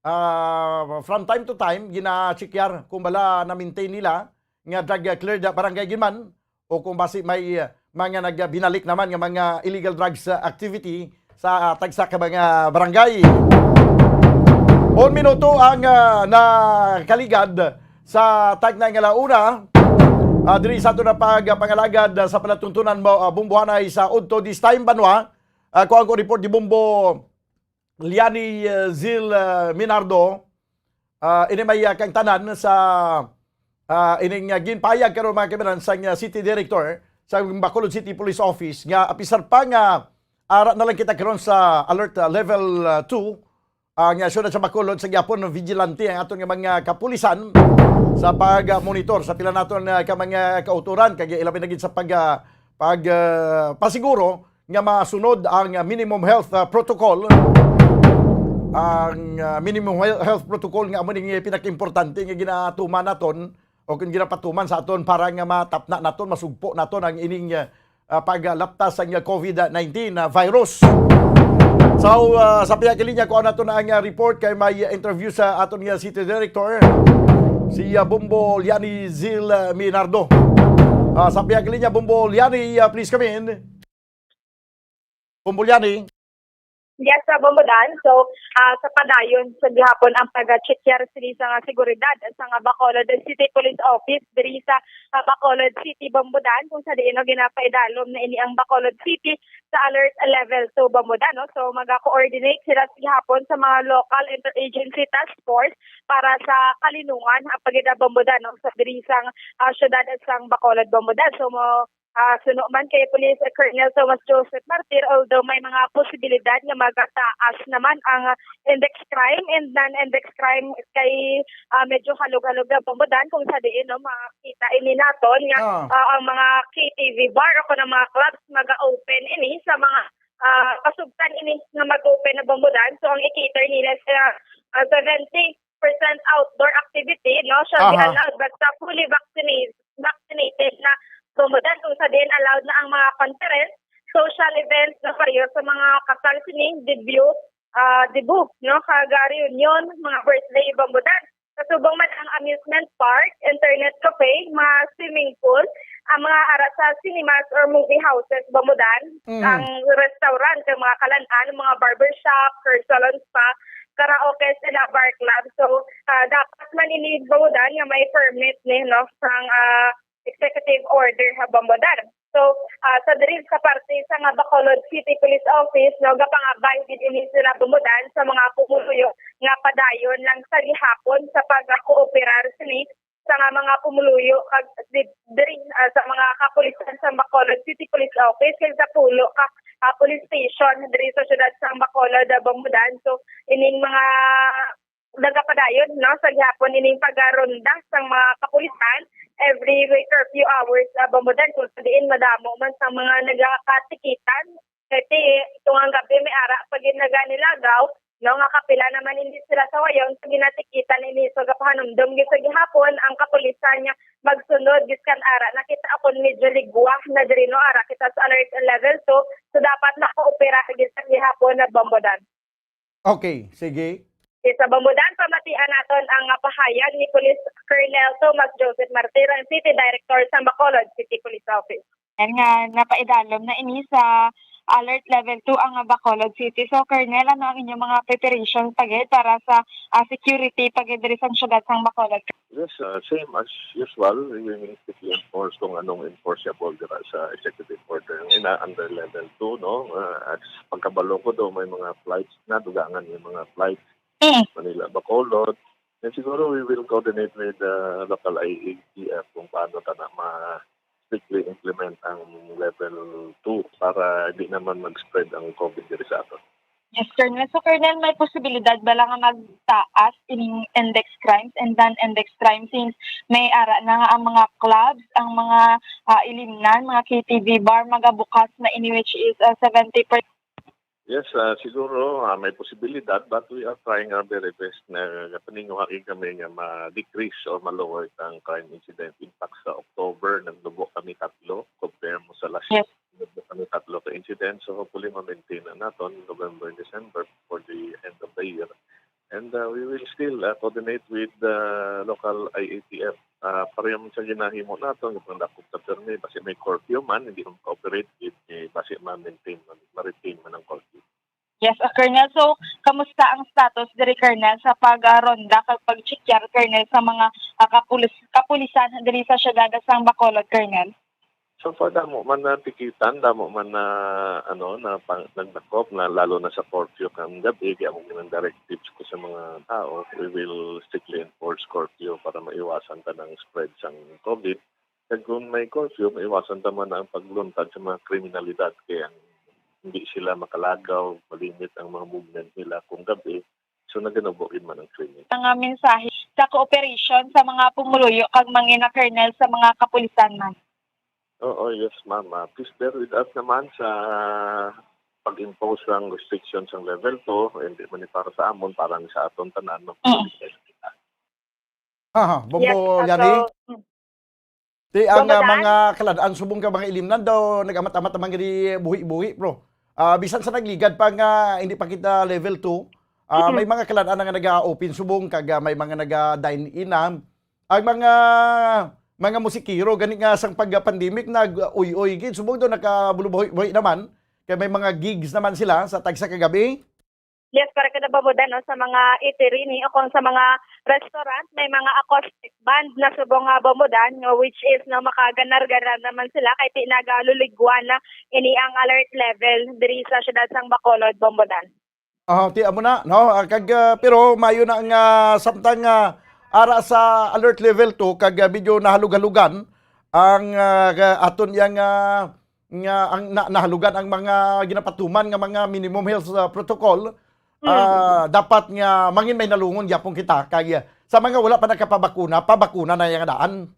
Ah, from time to time, gina-checkyar kung bala na-maintain nila nga drug, ah, cleared, ah, barangay gid man o kung basi may, ah, mga nagbinalik naman nga mga illegal drugs, ah, activity sa, ah, tagsa ka mga barangay. Un minuto ang, ah, nakaligad sa tagna nga launa, ah, diri sa aton na pagpangalagad, ah, sa palatuntunan mo, ah, Bombo Hanay sa Udto This Time Banwa. Ah, kuha ko report ni Bombo Liani, uh, Zil, uh, Minardo, uh, ini may, uh, kaangtanan sa, uh, ining, uh, ginpahayag karon, mga kababayan, sang, uh, City Director sa Bacolod City Police Office nga apisar pa nga ara na lang kita karon sa alert, uh, level, uh, two, uh, nga siyudad sa Bacolod, sa gihapon vigilante ang aton nga mga kapulisan sa pag-monitor sa pila naton, uh, ka mga kauturan, kag ilabi na gid sa pag, uh, pag, uh, pasiguro nga masunod ang minimum health, ah, protocol. Ang, ah, minimum hel-, health protocol nga amo ning pinakaimportante nga ginatuman naton o kung ginapatuman sa aton para nga matapna naton, masugpo naton ang ining, ah, paglaptas sang COVID nineteen, ah, virus. So, ah, sa pihak linya, kuha nato na ang, ah, report kay may interview sa aton nga city director, si, ah, Bombo Liani Zil, ah, Minardo. Ah, sa pihak linya, Bombo Liani, ah, please come in. Bombo Liani. Yes, sa Bombo Dan. So, ah, sa padayon sa gihapon ang pag-check sini sa nga seguridad sa nga Bacolod City Police Office diri sa, ah, Bacolod City, Bombo Dan, kung sa diin, no, ginapaidalom na ini ang Bacolod City sa alert level two, Bombo Dan, no? So, maga-coordinate sila sa gihapon sa mga local interagency task force para sa kalinungan ang pagida, Bombo Dan, no, sa diri sang, ah, syudad sang Bacolod, Bombo Dan. So, mo ah, suno man kay Police Colonel Thomas Joseph Martir, although may mga posibilidad nga magataas naman ang index crime and non-index crime kay, ah, medyo halog-halog na, Bombo Dan, kung sa diin, no, makita ini naton nga, ah, ah, ang mga K T V bar o kung ang mga clubs maga-open ini sa mga, ah, pasugtan ini nga mag-open na, Bombo Dan. So, ang i-cater nila sa, ah, seventy percent outdoor activity, no? Siya di allowed basta fully vaccinated, vaccinated na, Bombo Dan, kung sa diin allowed na ang mga conference, social events, no, pareho sa mga kasal sini, debut, ah, debut, no, kag reunion, mga birthday, Bombo Dan. Kasubong man ang amusement park, internet cafe, mga swimming pool, ang mga ara sa cinemas or movie houses, Bombo Dan, ang restaurant, ang mga kalan-an, mga barbershop, hair salon, spa, karaoke, sila bar club. So, ah, dapat man ini, Bombo Dan, nga may permit ni, no, sang, ah, executive order ha, Bombo Dan. So, ah, sa diri sa parte sa nga Bacolod City Police Office, no, gapangabay gid ini sila, Bombo Dan, sa mga pumuluyo nga padayon lang sa gihapon sa pagkooperar sini sa nga mga pumuluyo kag di-, diri, ah, sa mga kapulisan sa Bacolod City Police Office kag sa pulo ka, ah, police station diri sa siyudad sa Bacolod, ah, Bombo Dan. So, ining mga nagapadayon, no, sa gihapon ining pagaronda sang mga kapulisan every curfew hours, ah, Bombo Dan, kung sa diin madamo man sa mga nagakatikitan. Kay ti, tungang gabi may ara pa gid naganilagaw, no, nga kapila naman ini sila sa wayon sa ginatikitan ini. So, gapahanumdom gid sa gihapon ang kapulisan nga magsunod gid kan ara. Nakita akon medyo ligwa na diri, no, ara kita sa alert level two. So, dapat nakaopera gid sa gihapon na, Bombo Dan. Okay, sige. Sa Bombo Dan, pamatian naton ang, ah, pahayag ni Police Colonel Thomas Joseph Martir, ang City Director sa Bacolod City Police Office. Yan nga, napaidalom na ini sa alert level two ang Bacolod City. So, Colonel, ano ang inyong mga preparations pa gid para sa, ah, security pa gid diri sa syudad sang Bacolod? Yes, uh, same as usual, we will strictly enforce kung anong enforceable dira sa executive order. Ang ina under level two, no? Uh, at pagkabalo ko daw may mga flights na dugangan, may mga flights, Manila, Bacolod. And siguro we will coordinate with the local I A T F kung paano ta na ma strictly implement ang level two para di naman mag-spread ang COVID diri sa aton. Yes, Colonel. So, Colonel, may posibilidad ba lang nga magtaas ining index crimes and non-index crimes since may ara na nga ang mga clubs, ang mga ah, ilimnan, mga K T V bar, magabukas na ini, which is ah, seventy percent. Yes, ah, siguro ah, may posibilidad, but we are trying our very best na paninguhai kami nga ma-decrease or ma-lower ang crime incident. In fact, sa October, nagdugo kami tatlo, compare mo sa last Yes. year, nagdugo kami tatlo ka incident. So hopefully, ma-maintain na naton November, December for the end of the year. And uh, we will still uh, coordinate with the local I A T F. Uh, pareho man sa ginahimo nato, yung pangdakop sa permi, basi may curfew man, hindi man ka-operate, eh, basi ma-maintain man, ma-retain man ang curfew. Yes, ah, Colonel. So, kamusta ang status diri, Colonel, sa pag-ronda kag pag-check, Colonel, sa mga ah, kapulis kapulisan diri sa siyudad sang Bacolod, Colonel? So far, damo man na tikitan, damo man na ano na pang, nagdakop na, lalo na sa curfew kang gabi, kaya mo ng directives ko sa mga tao, we will strictly enforce curfew para maiwasan ta ng spread sang COVID. Kag kung may curfew, maiwasan ta man ang pagluntad sa mga kriminalidad, kaya hindi sila makalagaw, malimit ang mga movement nila kung gabi. So naganubo gid man ang krimen. Mga mensahe sa cooperation sa mga pumuluyo kag mangina, Colonel, sa mga kapulisan man. Oo, yes, ma'am. Ah, please bear with us naman sa pag-impose ng restrictions ng level two. Hindi man ni para sa amon, para ni sa aton tanan. No? Mm. Aha, Yes, Bombo ah, Liani. so, mm, Ti ang Bombo ah, Dan? mga kalad-an subong ka mga ilimnan daw nag-amat-amat man gani buhi-buhi, bro. Ah, bisan sa nagligad pa nga hindi pa kita level two, ah, Mm. may mga kalad-an nga naga-open subong kag ah, may mga naga-dine in na. Ang mga mga musikero gani nga sang pag-pandemic nag-uy-uy gid subong daw nakabulubuhi-buhi naman kay may mga gigs naman sila sa tagsa ka gabi. Yes, para kada Bombo Dan, no, sa mga eatery ni o kung sa mga restaurant, may mga acoustic band na subong nga Bombo Dan, no, which is no makaganar-ganar naman sila kay ti nagaluligwa na ini ang alert level diri sa siyudad sang Bacolod, Bombo Dan. Ah, ti amo na, no? Ah, kag ah, pero mayo na nga samtang ah, ara sa alert level two kag ah, medyo nahalug-halugan ang ah, ga- aton yang ah, nga ang na, nahalugan ang mga ginapatuman nga mga minimum health ah, protocol. Ah, dapat nga mangin may nalungon gyapon kita kay ah, sa mga wala pa nakapabakuna, pabakuna na yang daan.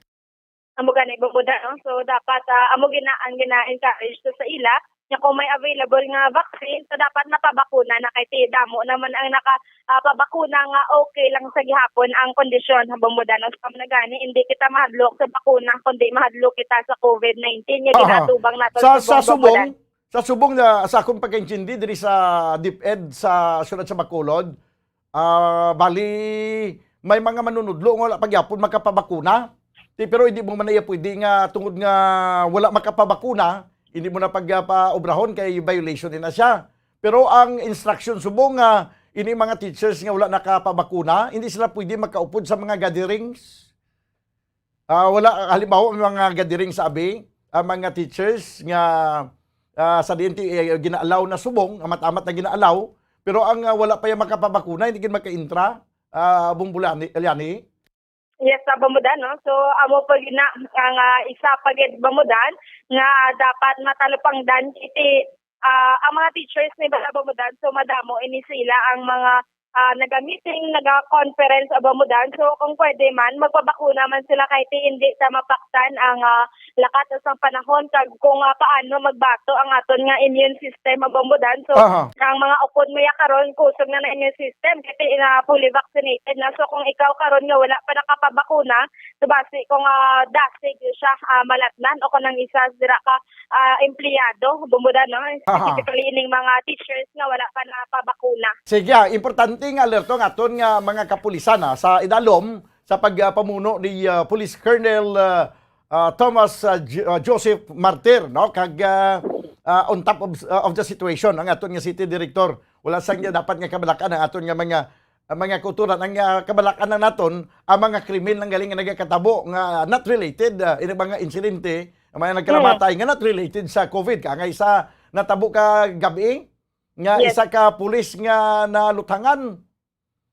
Amo gani, Bombo Dan, no? So dapat ah, amo gina ang gina-encourage to sa ila nga kung may available nga vaccine, so dapat napabakuna na kay ti damo naman ang naka ah, pabakuna nga okay lang sa gihapon ang kondisyon, Bombo Dan, no? So amo na gani, hindi kita mahadlok sa bakuna kundi mahadlok kita sa COVID nineteen nga Aha. ginatubang nato Sa sa Bombo Dan. Subong, sa Subong na sa akong pagkaintindi diri sa DepEd sa siyudad sa Bacolod, ah bali may mga manunudlo nga wala pa gyapon makapabakuna. Ti, pero hindi mo man iya pwede nga tungod nga wala makapabakuna, hindi mo na pagpaobrahon kay violation din na siya. Pero ang instruction subong nga ini mga teachers nga wala nakapabakuna, hindi sila pwede makaupod sa mga gatherings. Ah, wala, halimbawa, may mga gathering sa abi, ang mga teachers nga ah, sa D N T A, eh, gina-allow na subong, amat-amat na gina-allow, pero ang ah, wala pa yung makapabakuna, hindi gid maka-intra, ah, Bombo Liani. Yes, sa Bombo Dan, no? So amo pa gid na ang ah, isa pa gid, Bombo Dan, nga dapat matalupangdan iti ah, ang mga teachers ni bala, Bombo Dan. So madamo ini sila ang mga ah, naga-meeting, naga-conference, Bombo Dan. So kung pwede man, magpabakuna man sila kay ti hindi ta mapaktan ang ah, lakat sang panahon kag kung ah, paano magbato ang aton nga immune system, Bombo Dan. So Aha. ang mga upod mo ya karon kusog na na immune system kay ti na fully vaccinated na. So kung ikaw karon nga wala pa nakapabakuna, so basi kung ah, dasig siya ah, malatnan o kung ang isa dira ka ah, empleyado, Bombo Dan, no? Aha. Specifically ining mga teachers nga wala pa napabakuna. Sige, ah, importante nga alerto ang aton nga mga kapulisan, ah, sa idalom sa pagpamuno ni ah, Police Colonel ah, ah, Thomas ah, J- ah, Joseph Martir, no? Kag ah, ah, on top of, ah, of the situation ang aton nga city director. Wala sang dapat nga kabalakan ang aton nga mga ah, mga kauturan. Ang ah, kabalakan lang naton ang mga krimen lang galing nga nagakatabo nga not related, ah, ini mga insidente ang mga nagkalamatay nga not related sa COVID, kangay sa natabo ka gabi nga Yes. isa ka pulis nga nalutangan.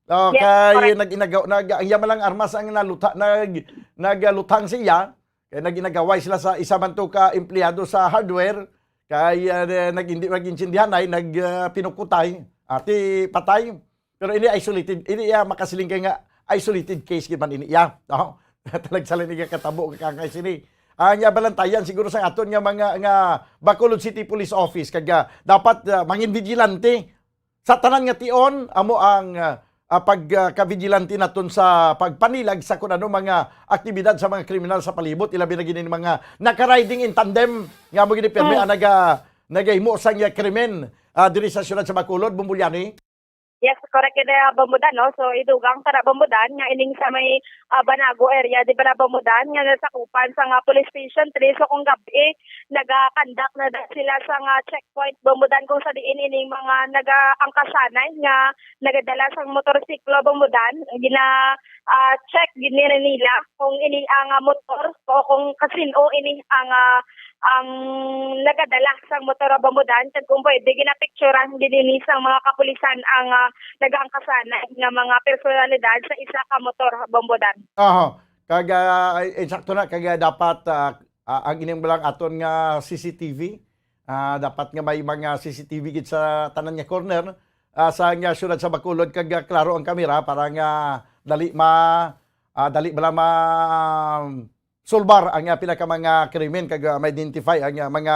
Ah, Yes, kay correct. nag-inagaw nag ang iya man lang armas ang naluta nag nagaluthang siya Kay nag-inagaway sila sa isa man to ka empleyado sa hardware, kay, ah, nag-, hindi nag-intindihan ay nag, ah, pinukutay, ati patay. Pero ini isolated, ini iya makasiling kay nga isolated case gid man ini iya, no? Talagsa lang ni katabo ka kay sini. Ang iya balantayan siguro sa aton nga mga, nga Bacolod City Police Office kag, ah, dapat, ah, mangin vigilante sa tanan nga tion, amo ang, ah, ah, pag, ah, kavigilante naton sa pagpanilag sa kun ano mga aktibidad sa mga kriminal sa palibot, ilabi na gid ni mga naka-riding in tandem nga amo gid ni pirmi ang naga-, nagahimo sang, ah, krimen, ah, diri sa siyudad sa Bacolod, Bombo Liani. Yes, correct gid, ah, Bombo Dan, no? So, idugang tara, Bombo Dan, nga ining sa may, ah, Banago area, di ba na, Bombo Dan, nga nasakupan sa nga Police Station three. So, kung gabi, naga-conduct na daw sila sa nga checkpoint, Bombo Dan, kung sa diin ining mga naga-, ang kasanay nga nagadala sang motorsiklo, Bombo Dan, gina, ah, check gid nila kung ini ang, ah, motor o kung kasin-o ini ang, ah, ang nagadala sang motor, Bombo Dan, kag kung pwede, ginapicturan gid ini sang mga kapulisan ang, ah, nagaangkasanay nga mga personalidad sa isa ka motor, Bombo Dan. Aha. Kag, ah, ay, insakto na, kag, ah, dapat, ah, ah, ang ining lang aton nga C C T V, ah, dapat nga may mga C C T V gid sa tanan nga corner, ah, sa nga siyudad sa Bacolod, kag, ah, klaro ang kamera para nga dali ma-, ah, dali bala ma-, sulbar ang, ah, pila ka mga krimen kag, ah, ma-identify ang, ah, mga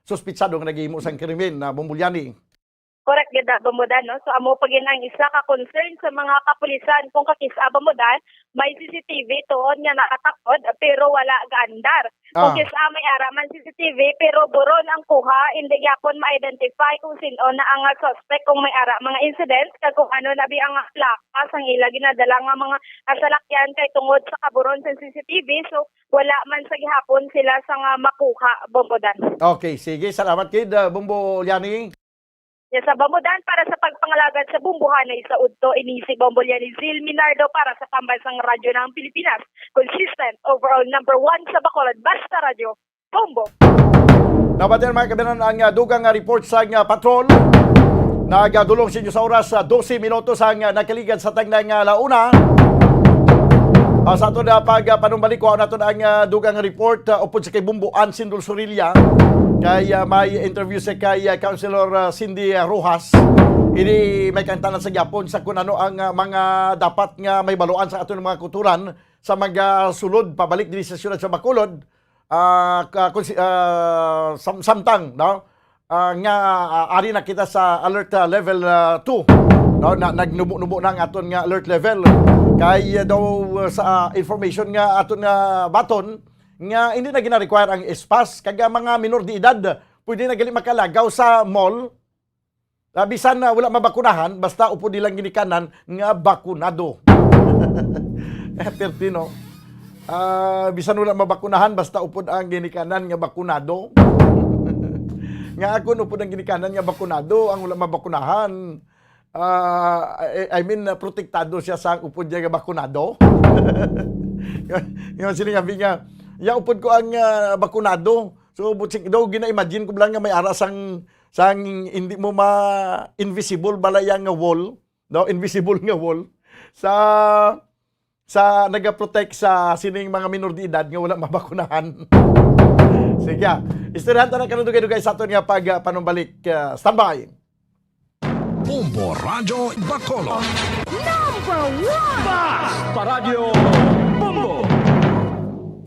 suspitsado nga naghimo sang krimen na, Bombo Liani. Correct gid, ah, Bombo Dan, no? So, amo pa gid ang isa ka concern sa mga kapulisan kung kakis-a, Bombo Dan, may C C T V tuod nga nakatakod pero wala gaandar. Kung Ah. kis-a may ara man C C T V pero buron ang kuha, hindi gyapon ma-identify kung sin-o na ang, ah, suspect, kung may ara mga incidents kag kung ano na bi ang, ah, plaka sang ila ginadala nga mga, ah, salakyan kay tungod sa kaburon sa C C T V, so wala man sa gihapon sila sa nga makuha, Bombo Dan. Okay, sige. Salamat gid, ah, Bombo Liani. Yes, sa Bombo Dan, para sa pagpangalagad sa bumbuhanay sa udto, ini si Bombo Liani Zil Minardo para sa Pambansang Radyo ng Pilipinas. Consistent, overall number one sa Bacolod. Basta Radyo, Bombo! Nabati ang mga kabinan ang, ah, dugang nga report sa nga patrol. Nagadulong sa inyo sa oras sa dose minutos ang, ah, nakaligad sa tangna nga launa. Ah, sa aton na pag, ah, panumbalik, kuha naton ang, ah, dugang report, ah, upod sa kay Bumbuan Sindol Sorilla. Kay, ah, may interview sa kay, ah, Councilor, ah, Cindy, ah, Rojas. Ini may kantanan sa gyapon sa kung ano ang, ah, mga dapat nga may baluan sa aton mga kuturan sa mga sulod pabalik diri sa siyudad sa Bacolod. Ah, ka-, kung si-, ah, sam-, samtang, no? Ah, nga, ah, ari na kita sa alert, ah, level, ah, two, no? Na, nagnubo-nubo na ang aton nga alert level. Kay, ah, daw, ah, sa, ah, information nga aton nga baton, nga hindi na gina-require ang S-Pass, kag ang mga minor de edad, pwede na gali makalagaw sa mall. Ah, bisan na wala mabakunahan, basta upod nilang ginikanan nga bakunado. Eh, perti, no? Ah, bisan wala mabakunahan, basta upod ang ginikanan nga bakunado. Nga akon upod ang ginikanan nga bakunado, ang wala mabakunahan, ah, I, I mean, ah, protektado siya sa upod niya nga bakunado. Yung sila nga, nga, ya upod ko ang, ah, bakunado. So, butsing daw, gina-imagine ko lang nga may ara sang, sang hindi mo ma-invisible bala yang nga wall, no? Invisible nga wall sa, sa nagaprotect sa sining mga minor de edad nga wala mabakunahan. Sige, ah. Istoryahan ta na kanang dugay-dugay sa aton nga pag, ah, panumbalik. Ah, standby. Bombo Radyo Bacolod. Number one! Basta Radyo Bombo!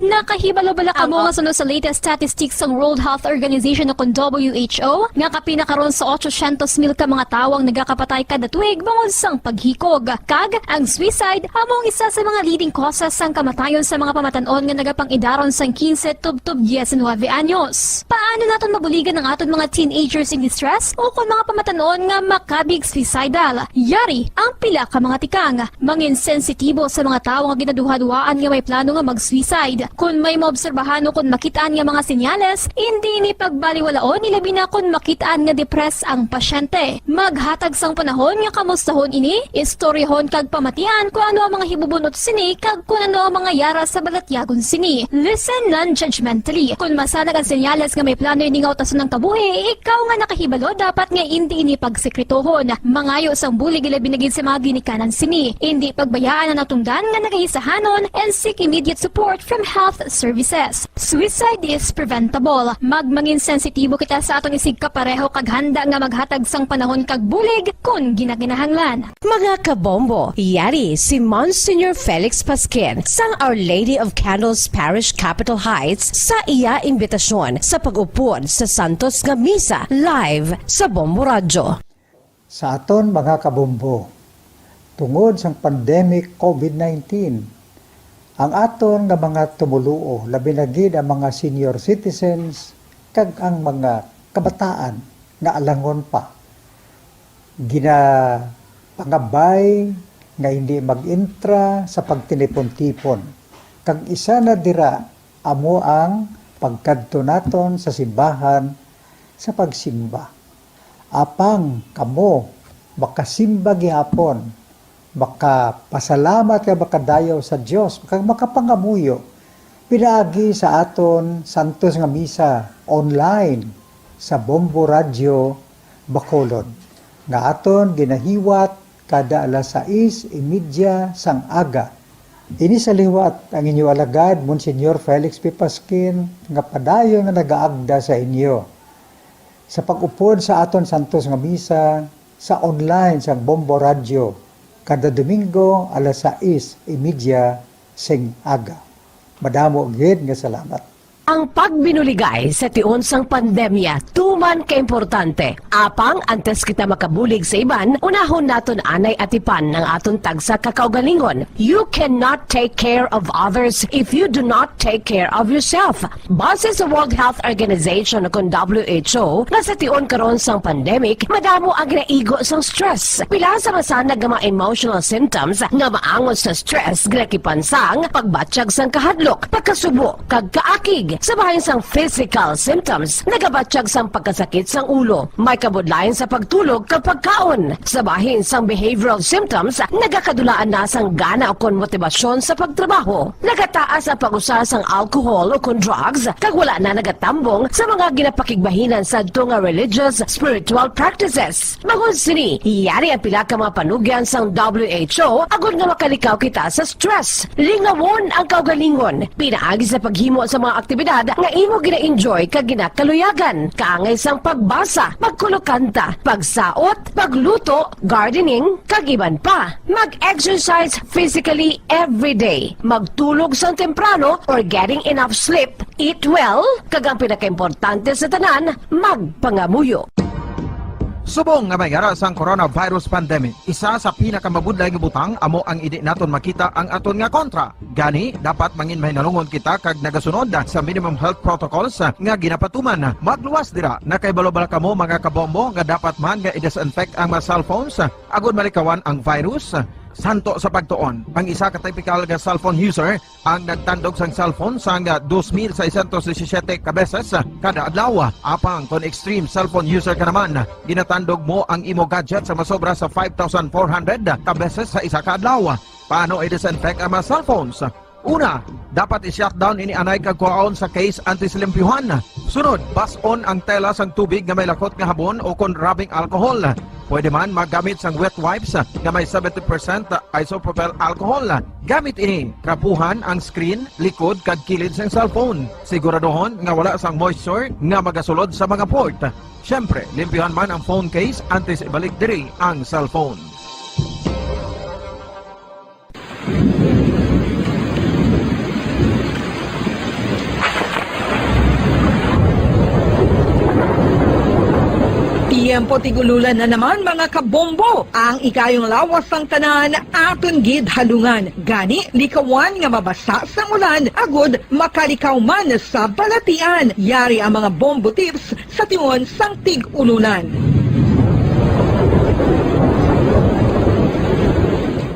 Nakahibalo bala kamo nga suno sa latest statistics sang World Health Organization o kon W H O, nga kapin na karon sa otsosyentos mil ka mga tawo ang nagakapatay kada tuig bangod sang paghikog? Kag ang suicide amo ang isa sa mga leading causes sang kamatayon sa mga pamatan-on nga nagapang-idaron sang quince tubtob diecinuebe anyos. Paano naton mabuligan ang aton mga teenagers in distress o kon mga pamatan-on nga makabig suicidal? Yari ang pila ka mga tikang. Mangin sensitibo sa mga tawo nga ginaduhaduhaan nga may plano nga mag-suicide. Kon may maobserbahan o kon makit-an nga mga senyales, indi ini pagbaliwalaon, ilabi na kon makit-an nga depressed ang pasyente. Maghatag sang panahon nga kamustahon ini, istoryahon kag pamatian kon ano ang mga hibubun-ot sini kag kon ano ang mga yara sa balatyagon sini. Listen non-judgmentally. Kon masanag ang senyales nga may plano ini nga utason ang kabuhi, ikaw nga nakahibalo dapat nga indi ini pagsekretohon. Mangayo sang bulig, ilabi na gid sa mga ginikanan sini. Indi pagbayaan ang natungdan nga nagahisahanon and seek immediate support from Health Services. Suicide is preventable. Magmangin sensitibo kita sa aton isigkapareho kag handa nga maghatag sang panahon kag bulig kon ginakinahanglan. Mga kabombo, yari si Monsignor Felix Pasquin sang Our Lady of Candles Parish, Capitol Heights, sa iya imbitasyon sa pag-upod sa santos nga misa live sa Bombo Radyo. Sa aton mga kabombo, tungod sang pandemic covid nineteen, ang aton nga mga tumoluo, labi na gid ang mga senior citizens kag ang mga kabataan nga alangon pa, ginapangabay nga hindi mag-entra sa pagtinipon-tipon, kag isa na dira amo ang pagkadto naton sa simbahan sa pagsimba. Apang kamo makasimba gihapon, makapasalamat kag makadayaw sa Dios, kag makapangamuyo pinaagi sa aton santos nga misa online sa Bombo Radyo Bacolod, nga aton ginahiwat kada alas sais y media sang aga. Ini sa liwat ang inyo alagad, Monsignor Felix P. Pasquin, nga padayon nga nagaagda sa inyo sa pag-upod sa aton santos nga misa sa online sang Bombo Radyo kada Domingo alas sais y media sing aga. Madamo gid nga salamat. Ang pagbinuligay sa tion sang pandemya tuman ka importante. Apang antes kita makabulig sa iban, unahon naton anay atipan ang aton tagsa ka kaugalingon. You cannot take care of others if you do not take care of yourself. Base sa World Health Organization o kon W H O, nga sa tion karon sang pandemic, madamo ang ginaigo sang stress. Pila sa masanag nga mga emotional symptoms nga maangot sa stress ginakipan sang pagbatyag sang kahadlok, pagkasubo, kag kaakig. Sa bahin sang physical symptoms, nagabatyag sang pagkasakit sang ulo, may kabudlayan sa pagtulog kag pagkaon. Sa bahin sang behavioral symptoms, nagakadulaan na sang gana ukon motibasyon sa pagtrabaho. Nagataas ang pag-usa sang alcohol ukon drugs, kag wala na nagatambong sa mga ginapakigbahinan sadto nga religious, spiritual practices. Bangod sini, yari ang pila ka mga panugyan sang W H O agod nga makalikaw kita sa stress. Lingawon ang kaugalingon. Pinaagi sa paghimo sa mga aktibidad nga imo gina-enjoy kag ginakaluyagan, kaangay sang pagbasa, pagkulokanta, pagsaot, pagluto, gardening, kag iban pa. Mag-exercise physically every day. Magtulog sang temprano or getting enough sleep. Eat well, kag ang pinakaimportante sa tanan, magpangamuyo. Subong nga may yara sang coronavirus pandemic, isa sa pinakamabudlay nga butang amo ang indi naton makita ang aton nga kontra. Gani, dapat mangin mahinalungon kita kag nagasunod sa minimum health protocols nga ginapatuman. Magluwas dira, nakahibalo bala kamo, mga kabombo, nga dapat man nga i-disinfect ang mga cellphones agud malikawan ang virus? Santo sa pagtuon, ang isa ka typical nga cellphone user ang nagtandog sang cellphone sang dos mil seiscientos disisiete ka beses kada adlaw. Apang kon extreme cellphone user ka naman, ginatandog mo ang imo gadget sa masobra sa five thousand four hundred ka beses sa isa ka adlaw. Paano i-disinfect ang mga cellphones? Una, dapat i-shutdown ini anay kag kuhaon sa case antes limpyuhan. Sunod, bas-on ang tela sang tubig nga may lakot nga habon o kon rubbing alcohol. Pwede man maggamit sang wet wipes nga may seventy percent isopropyl alcohol. Gamit ini, trapuhan ang screen, likod, kag kilid sang cellphone. Siguraduhon nga wala sang moisture nga magasulod sa mga port. Siyempre, limpyuhan man ang phone case antes ibalik diri ang cellphone. Tiyempo tig-ululan na naman, mga kabombo. Ang ikayong lawas sang tanan aton gid halungan. Gani, likawan nga mabasa sang ulan agud makalikaw man sa balatian. Yari ang mga bombo tips sa tion sang tig-ululan.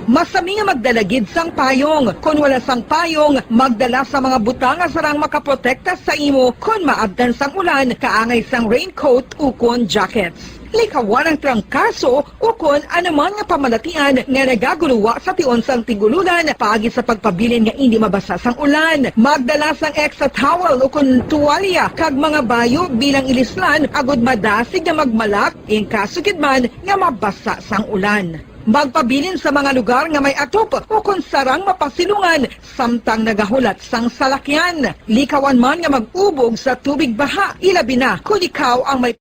Masami nga magdala gid sang payong. Kon wala sang payong, magdala sa mga butang nga sarang makaprotekta sa imo kon maabtan sang ulan, kaangay sang raincoat ukon jackets. Likawan ang trangkaso ukon anuman nga pamalatian nga nagaguluwa sa tion sang tig-ululan paagi sa pagpabilin nga indi mabasa sang ulan. Magdala sang extra towel ukon tuwalya kag mga bayo bilang ilislan agud madasig nga magmalak in kaso gid man nga mabasa sang ulan. Magpabilin sa mga lugar nga may atop o kon sarang mapasilungan samtang nagahulat sang salakyan. Likawan man nga mag-ubog sa tubig baha, ilabi na kon ikaw ang may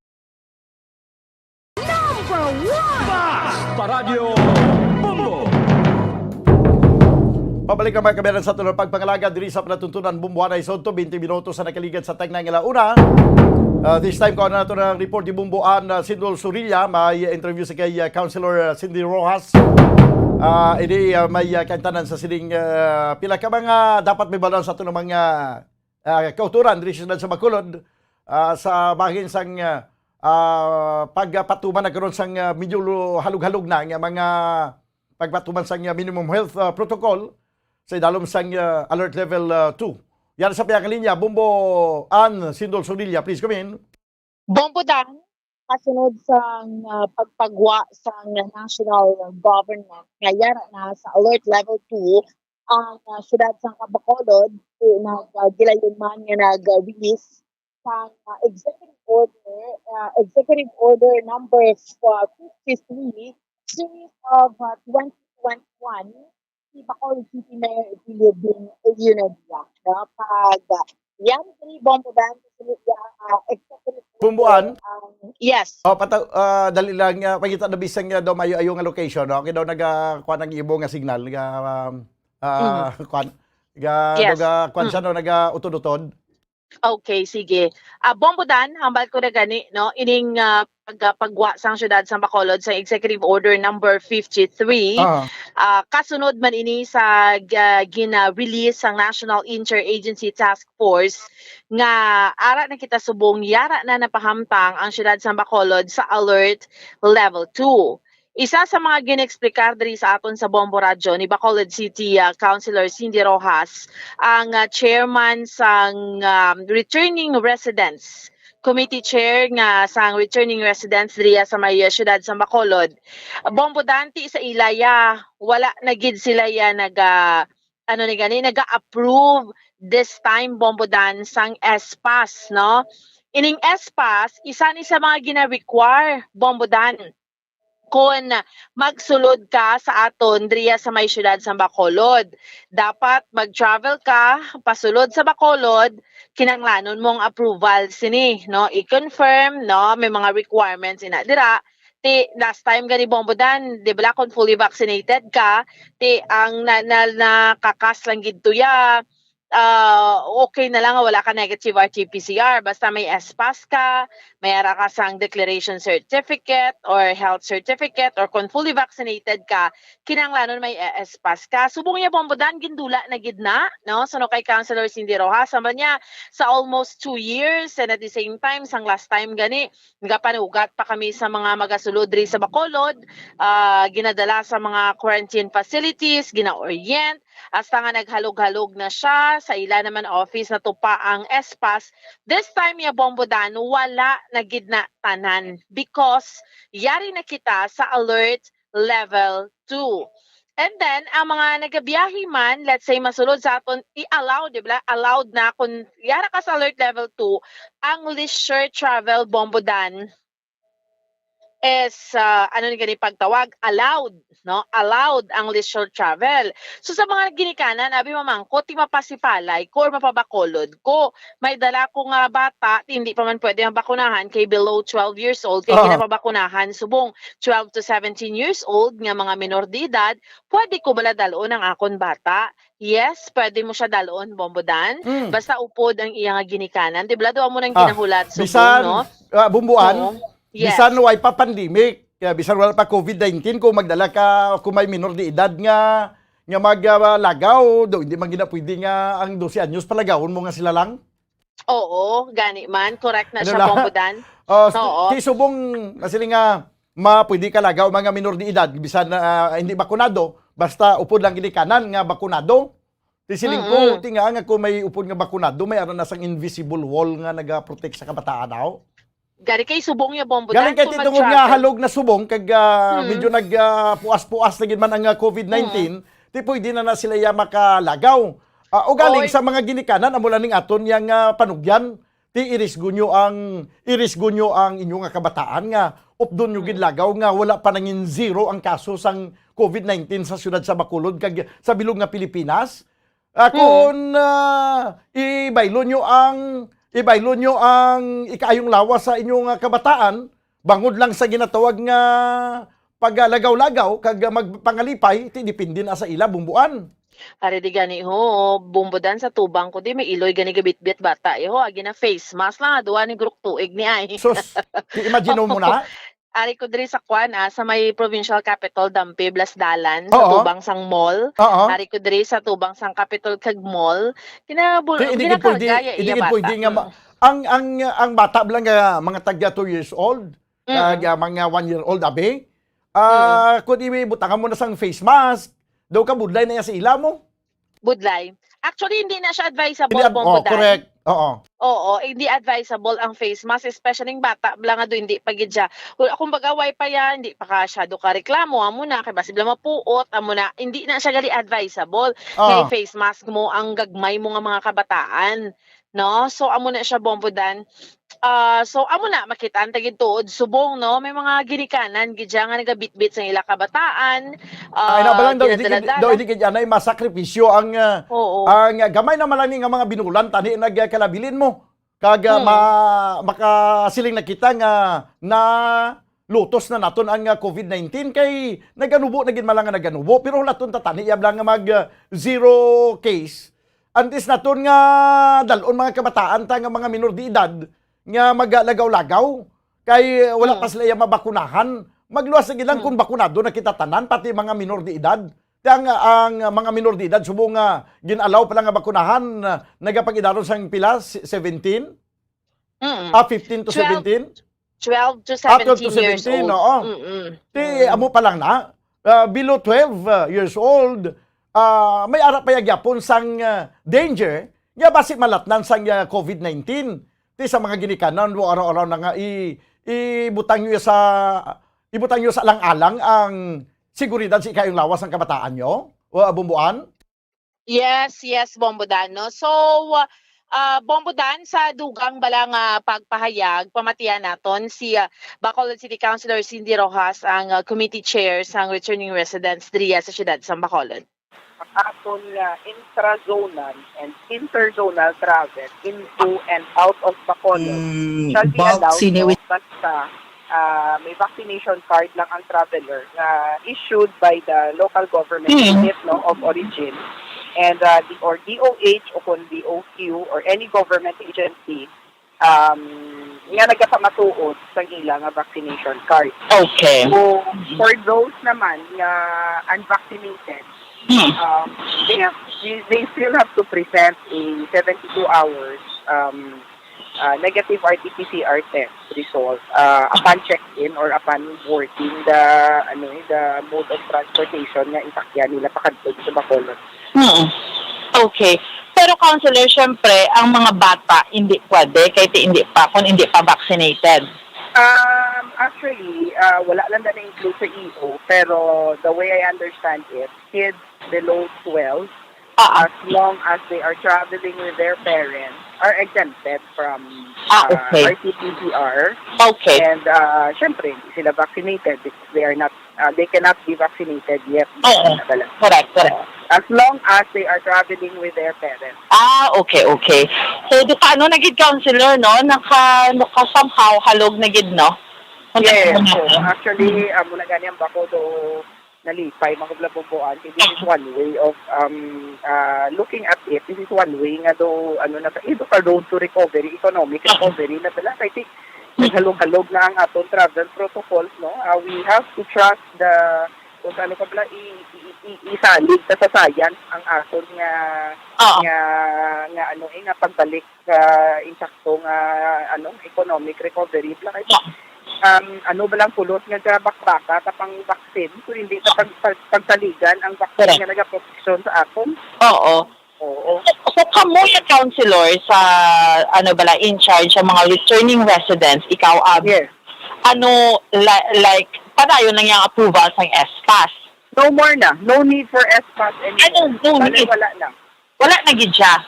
Number one! Paradyo Bombo! Pabalik na, mga kabayan, sa tulong pagpangalaga diri sa palatuntunan Bombo Anay Sodto, twenty minutos sa nakaligad sa tagna nga la una. Ah, this time, kuha na nato ang report ni Bombo Ann, ah, Sindol Surilla. May interview sa kay, ah, Councilor, ah, Cindy Rojas. Ah, ini, ah, may, ah, kaintanan sa sining, ah, pila ka mga dapat may balaan sa aton mga, ah, kauturan diri sa siyudad sa Bacolod, ah, sa bahin sang, ah, ah, pagpatuman na karon sang, ah, medyo lo-, halog-halog na nga mga pagpatuman sang, ah, minimum health, ah, protocol sa idalom sang, ah, alert level, ah, two. Yan sa piyakalinya, Bombo Ann Sindol Sudilla, please come in. Bombo Dan, kasunod sang, ah, pagpagwa sang national government nga yara na sa alert level two ang, ah, siyudad sang Bacolod, nag, ah, gilayon man nga nag-release sang, ah, executive order, ah, executive order number, ah, fifty-three, series of, ah, twenty twenty-one, si Bacolod City Mayor Emilio Bing Leonadia, no? Pag, ah, yan, diri, Bombo Dan, kasunod niya, ah, executive order, Bombo Ann? Um, yes. Oh, pata-, ah, dali lang, ah, pangita na bisan nga daw maayo-ayo nga location, no? Okay daw, naga-, kuwan ang imo nga signal, naga, um, ah, Mhm. kuwan, naga-, Yes. naga-, kuwan siya, Mm. no? Naga-utod-utod. Okay, sige. Ah, Bombo Dan, hambal ko na gani, no, ining, ah, pag-, ah, pagwa sang siyudad sang Bacolod sa Executive Order number fifty-three. Ah. Ah, kasunod man ini sa ga-, gina-release sang National Interagency Task Force nga ara na kita subong yara na napahamtang ang siyudad sang Bacolod sa Alert Level two. Isa sa mga gin-explicar diri sa aton sa Bombo Radyo ni Bacolod City, ah, Councilor Cindy Rojas, ang, ah, chairman sang, um, Returning Residents Committee, chair nga sang Returning Residents diriya sa may, ah, siyudad sa Bacolod. Bombo Dan, ti sa ila ya, wala na gid sila ya naga, ano ni gani, naga-approve this time, Bombo Dan, sang S-PASS, no? Ining S-PASS, isa ni sa mga gina-require, Bombo Dan, kon magsulod ka sa aton diriya sa may siyudad sa Bacolod. Dapat mag-travel ka pasulod sa Bacolod, kinahanglanon mo ang approval sini, no? I-confirm, no? May mga requirements ina dira. Ti last time gani, Bombo Dan, di ba, kung fully vaccinated ka, ti ang na, na, nakakas lang gid to ya, ah, okay na lang nga wala ka negative R T P C R, basta may S-PASS ka, may ara ka sang declaration certificate or health certificate, or kung fully vaccinated ka, kinahanglanon may S-PASS ka. Subong ya, Bombo Dan, gindula na gid na, no? Suno kay Councilor Cindy Rojas, sama niya sa almost two years, and at the same time, sang last time gani, nagapanugat pa kami sa mga magasulod diri sa Bacolod, ah, ginadala sa mga quarantine facilities, gina-orient, hasta nga naghalog-halog na siya. Sa ila naman office, natupa ang S-PASS. This time, ya, Bombo Dan, wala na gid na tanan because yari na kita sa alert level two. And then, ang mga nagabiyahe man, let's say, masulod sa aton, i-allow, di ba? Allowed na, kung yara ka sa alert level two, ang leisure travel, Bombo Dan, is, ah, ano ni gani pagtawag? Allowed, no? Allowed ang leisure travel. So, sa mga ginikanan, abi mamangkot, ti mapasipalay ko or mapabakolod ko. May dala ko nga bata, ti hindi pa man pwede ang bakunahan kay below twelve years old, kay Ah. ginapabakunahan subong twelve to seventeen years old nga mga minor de edad, pwede ko bala dalon ang akon bata? Yes, pwede mo siya dalon, Bombo Dan. Mm. Basta upod ang iya nga ginikanan. Di ba, duha mo nang Ah, ginahulat, subong, bisan, no? Ah, Bombo An, Oo. Yes. Bisan way pa pandemic, ah, bisan wala pa covid nineteen, kung magdala ka, kung may minor de edad nga, nga mag, ah, lagaw, do, hindi man gina pwede nga ang dose anyos palagawon mo nga sila lang? Oo, gani man. Correct na Ano siya, lang? Bombo Dan. Oh, s-, Oo. Ti subong, na sila nga, ma-, pwede ka lagaw, mga minor de edad, bisan, ah, hindi bakunado, basta upod lang ginikanan nga bakunado. Ti siling ko, Mm-mm. ti nga, nga kung may upod nga bakunado, may ara na sang invisible wall nga nagaprotect sa kabataan, aw? Gani kay subong ya, Bombo Dan, Galing kay kung ti tungod nga mag-travel. halog na subong, kag, ah, Mm. medyo nag, ah, puas-puas na gid man ang, ah, covid nineteen, Mm. ti pwede na na sila ya makalagaw. Ah, o galing Oy. sa mga ginikanan, amo lang ning aton yang, ah, panugyan. ti irisgo nyo ang, irisgo nyo ang inyo nga kabataan nga updon nyo gid lagaw nga wala pa nangin zero ang kaso sang covid nineteen sa siyudad sa Bacolod kag sa bilog nga Pilipinas. Ah, Mm. Kung, ah, ibaylo nyo ang, ibaylo nyo ang ikaayong lawas sa inyong, ah, kabataan, bangod lang sa ginatawag nga pagalagaw-lagaw kag, ah, magpangalipay, ti depende na sa ila, bumbuan. Ari di gani, ho, bumbudan sa tubang ko di, may iloy gani gabitbit bata, eh, ho, agi na face mask lang, aduwa ni gurok tuig ni ay. Sus, i-imagine mo na? Ari ko diri sa kwan, ah, sa may provincial capital, Dampi, Blasdalan, sa Oo. tubang sang mall. Oo. Ari ko diri sa tubang sang Capitol kag mall. Kinabul-, Kaya hindi gid pwede, ginakarga ya hindi iya gid pwede bata. nga ma-, Mm. ang, ang, ang bata lang nga mga tagya two years old, Mm. kag, ah, mga one year old, abi, ah, Mm. kung ibutangan mo na sang face mask, daw kabudlay na iya sa ila mo. Budlay. Actually, hindi na siya advisable, Hindi ad-, oh, Bombo Dan. Correct. Oo. Oo, hindi advisable ang face mask, especially yung bata bala nga do, hindi pa gid siya. Kung, kumbaga, way pa yan, hindi pa ka siya do ka reklamo, amo na, kay basi bala mapuot, amo na, hindi na siya gali advisable. Kay Oo. face mask mo ang gagmay mo nga mga kabataan, no? So, amo na siya, Bombo Dan. Ah, so, amo na, makita ang tagid tuod subong, no? May mga ginikanan gid siya nga nagabitbit sa ila kabataan. Ay, na ba lang daw, hindi gid, daw, hindi gid anay masakripisyo ang, ah, Oo. ang, ah, gamay na malani nga mga binulan, tani nagkalabilin mo. Kag, ah, Hmm. ma-, makasiling na kita nga na lutos na naton ang, ah, covid nineteen kay naganubo na gid man lang nga naganubo, pero hulaton ta tani, iya lang nga mag, ah, zero case. Antes naton nga dal-on mga kabataan ta nga mga minor de edad nga magalagaw-lagaw kay wala Mm. pa sila iya mabakunahan. Magluwas na gid lang Mm. kung bakunado na kita tanan, pati mga minor de edad. Ti ang, ang mga minor de edad, subong nga gin-allow pa lang nga bakunahan, ah, nagapag-edaron sang pila? Se-, seventeen? Mm. Ah, fifteen to Twelve. seventeen? Twelve to Ah, twelve to seventeen years seventeen, old. Oo. Mm-mm. Ti, Mm. amo pa lang na, ah, below twelve, ah, years old, ah, may ara pa ya gyapon sang, ah, danger nga basi malatnan sang, ah, covid nineteen. Ti sa mga ginikanan, mo araw-araw na nga i-, ibutang nyo sa, ibutang nyo sa alang-alang ang seguridad sa ikayong lawas ng kabataan nyo, o, ah, Bumbuan? Yes, yes, Bombo Dan, no? So, ah, Bombo Dan, sa dugang bala nga pagpahayag, pamatian naton si, ah, Bacolod City Councilor Cindy Rojas, ang, ah, committee chair sang returning residents diriya sa siyudad sang Bacolod. Ang aton nga intra-zonal and interzonal travel into and out of Bacolod Mm, shall be allowed, no, basta ah, may vaccination card lang ang traveler nga issued by the local government Hmm. unit, no, of origin, and, ah, the, or D O H o kung D O Q or any government agency, um, nga nagapamatuod sa ila nga vaccination card. Okay. So, for those naman nga unvaccinated, Hmm. um, they have, they, they still have to present a seventy-two hours, um, ah, negative R T P C R test result, ah, upon check-in or upon boarding the, ano, eh, the mode of transportation nga isakyan nila pakadto sa Bacolod. Mm. Okay. Pero, Counselor, syempre, ang mga bata, hindi pwede, kahit hindi pa, kung hindi pa vaccinated. Um, actually, ah, wala lang na na-include sa E O, pero the way I understand it, kids below twelve, Ah, ah. as long as they are traveling with their parents, are exempted from, Ah, ah, okay. R T P C R. Okay. And, ah, syempre, hindi sila vaccinated because they are not, ah, they cannot be vaccinated yet. Oo. Wala. Correct, correct. As long as they are traveling with their parents. Ah, okay, okay. So, duka, ano, nagid counselor, no? Naka, naka somehow halog na gid, no? Yes, so, actually, ah, muna gani ang bako do nalipay, mga blabomboan. This is one way of, um, ah, looking at it. This is one way nga do, ano na, sa, ito ka road to recovery, economic recovery na pala. I think, naghalog-halog na ang aton travel protocols, no? Ah, we have to trust the, kung ano pa pala, i-, i-, i-, isalig sa, sa science ang aton nga, Oo. nga, nga, ano, eh, nga pagbalik sa insakto nga, ano, economic recovery. Pala kay, um, ano ba lang pulos nga sa bakbaka sa pang-vaccine, kung hindi sa pag-, pag-, pagsaligan ang vaccine Correct. nga nagaproteksyon sa aton? Oo. Oo. So, so, kamo yung counselor sa, ano bala, in charge sa mga returning residents, ikaw, Ab? Yes. Ano, la-, like, padayon na niyang approval sa S pass? No more na. No need for S pass anymore. Ano, no Bale, need? Wala na. Wala na gid siya.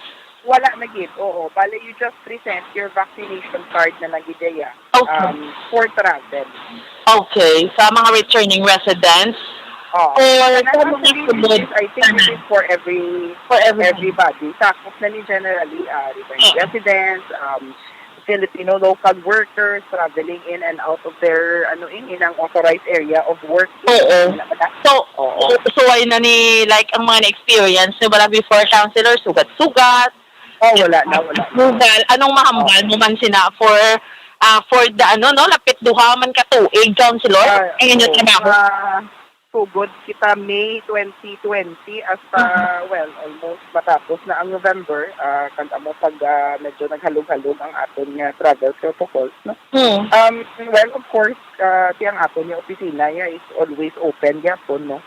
Wala na gid, oo. Bale, you just present your vaccination card na nagidaya Okay. um, for travel. Okay. Sa mga returning residents, Oh. for And sa actually, mga this sulod, is, I think this is for every for everybody. everybody. Sakop na ni generally uh, returning Mm. residents, um, Filipino local workers, traveling in and out of their ano in, in ang authorized area of work. Oo. Wala ba na? So, Oo. so why na ni, like, ang mga na-experience ni wala before, councilor, sugat-sugat, Oh, wala na, wala na. Google, anong mahambal mo man sina for ah, for the ano, no, lapit duha man ka tuig, councilor, Ah, ang inyo oo. trabaho? Ah, sugod kita May twenty twenty hasta, well, almost matapos na ang November, ah, kag amo pag ah, medyo naghalog-halog ang aton nga travel protocols, no? Hmm. Um, well, of course, ah, ti ang aton nga opisina ya is always open gyapon, no?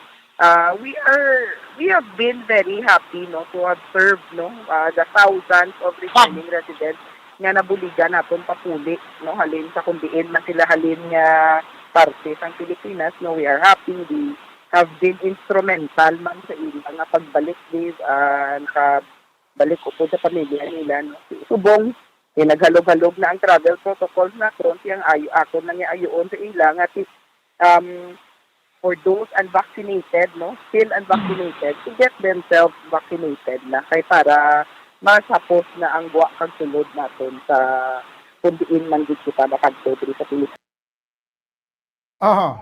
Ah, we are we have been very happy, no, to have served, no, ah, the thousands of returning residents nga nabuligan naton papuli, no, halin sa kung diin man sila halin nga parte sang Pilipinas, no. We are happy, we have been instrumental man sa ila nga pagbalik, Dave, ah, nakabalik upod sa pamilya nila, no. Subong eh, naghalog-halog na ang travel protocols naton, ti ang ayo akon lang nga ayoon sa ila nga ti um, for those unvaccinated, no, still unvaccinated, to get themselves vaccinated na kay para mas hapos na ang buwa kag sulod naton sa kung diin man gid kita makadto diri sa Pilipinas. Aha.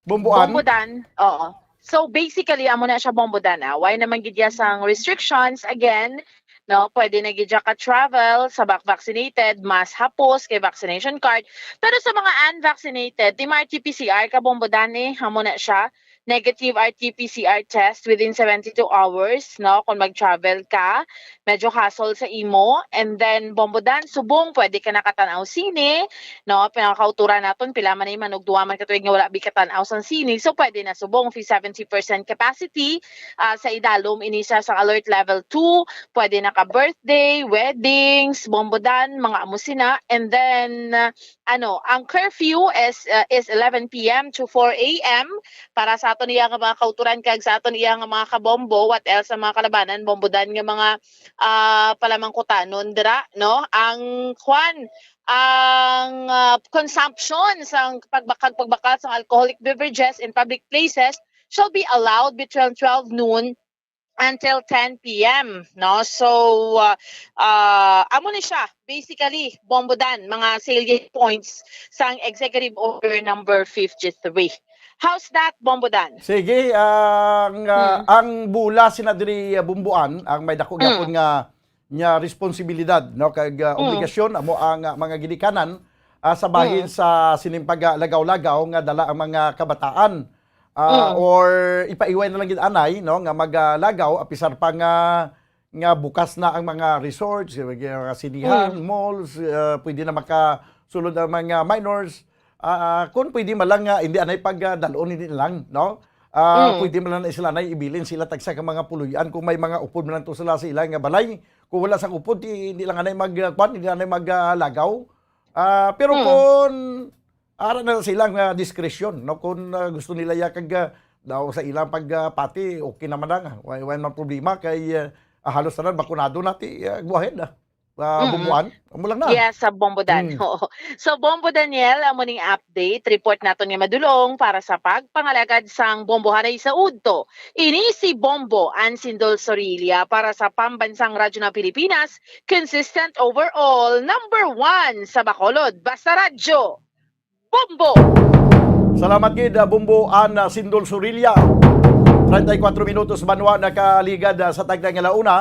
Bomboan? Bombodan, oo. So basically, amo na siya, Bombodan, ah. Why naman gid ya sang restrictions? Again, no, pwede na gid ya ka travel sa back vaccinated, mas hapos kay vaccination card. Pero sa mga unvaccinated, ti ma-R T P C R ka, Bombodan, eh, amo na siya. Negative R T P C R test within seventy-two hours, no, kung mag-travel ka. Medyo hassle sa imo. And then, Bombodan, subong, pwede ka nakatan-aw sine, no? Pinakauturan naton, pila man na man og duha man ka tuig nga wala bi katan-aw sang sine. So, pwede na subong, fi seventy percent capacity, ah, sa idalom ini siya sa alert level two, pwede na ka birthday, weddings, Bombodan, mga amo sina. And then, ah, ano, ang curfew is, ah, is eleven p m to four a m para sa aton iya nga mga kauturan kag sa aton iya nga mga kabombo. What else ang mga kalabanan, Bombodan, nga mga, ah, palamangkutanon dira, no? Ang kwan, ang, ah, consumption sang pagbakag pagbakal sang alcoholic beverages in public places shall be allowed between twelve noon until ten p m, no? So, ah, ah, amo ni siya, basically, Bombodan, mga salient points sang Executive Order number fifty-three. How's that, Bombodan? Sige, ang ah, Hmm. ang bula sina diri ah, Bomboan, ang may dako Hmm. gyapon nga nga responsibilidad, no, kag ah, Hmm. obligasyon amo ang ah, mga ginikanan ah, sa bahin Hmm. sa sining paglagaw-lagaw nga dala ang mga kabataan ah, Hmm. or ipaiway na lang gid anay, no, nga maglagaw apisar pa nga nga bukas na ang mga resorts, yung mga sinihan, Mm. malls, ah, pwede na makasulod ang mga minors. Ah, kung pwede man lang, ah, hindi anay pagdalon, hindi na lang, no? Ah, Mm. pwede man lang sila na ibilin sila tagsa ka mga puloy-an kung may mga upod man lang to sila sa ilang nga balay. Kung wala sa upod, di, hindi lang anay mag, ah, kwan, hindi anay maglagaw. Ah, pero Mm. kung ara na sa ilang ah, diskresyon, no? Kung ah, gusto nila ya kag ah, daw sa ilang pagpati, okay naman na nga. Wala, wala man problema kay ah, halos tanan bakunado na ti, ah, go ahead, ah. Ah, Mm-mm. Bomboan, amo lang na. Yes, sa Bombodan. Mm. Oo. So, Bombo Daniel, amo ning update, report naton nga madulong para sa pagpangalagad sang bombohanay sa udto. Ini si Bombo Ansindol Sorilla para sa Pambansang Radyo ng Pilipinas, consistent overall, number one sa Bacolod. Basta Radyo, Bombo! Salamat gid, ah, Bombo An, ah, Sindol Surilla. Treinta y cuatro minutos banwa nakaligad ah, sa tagna nga launa.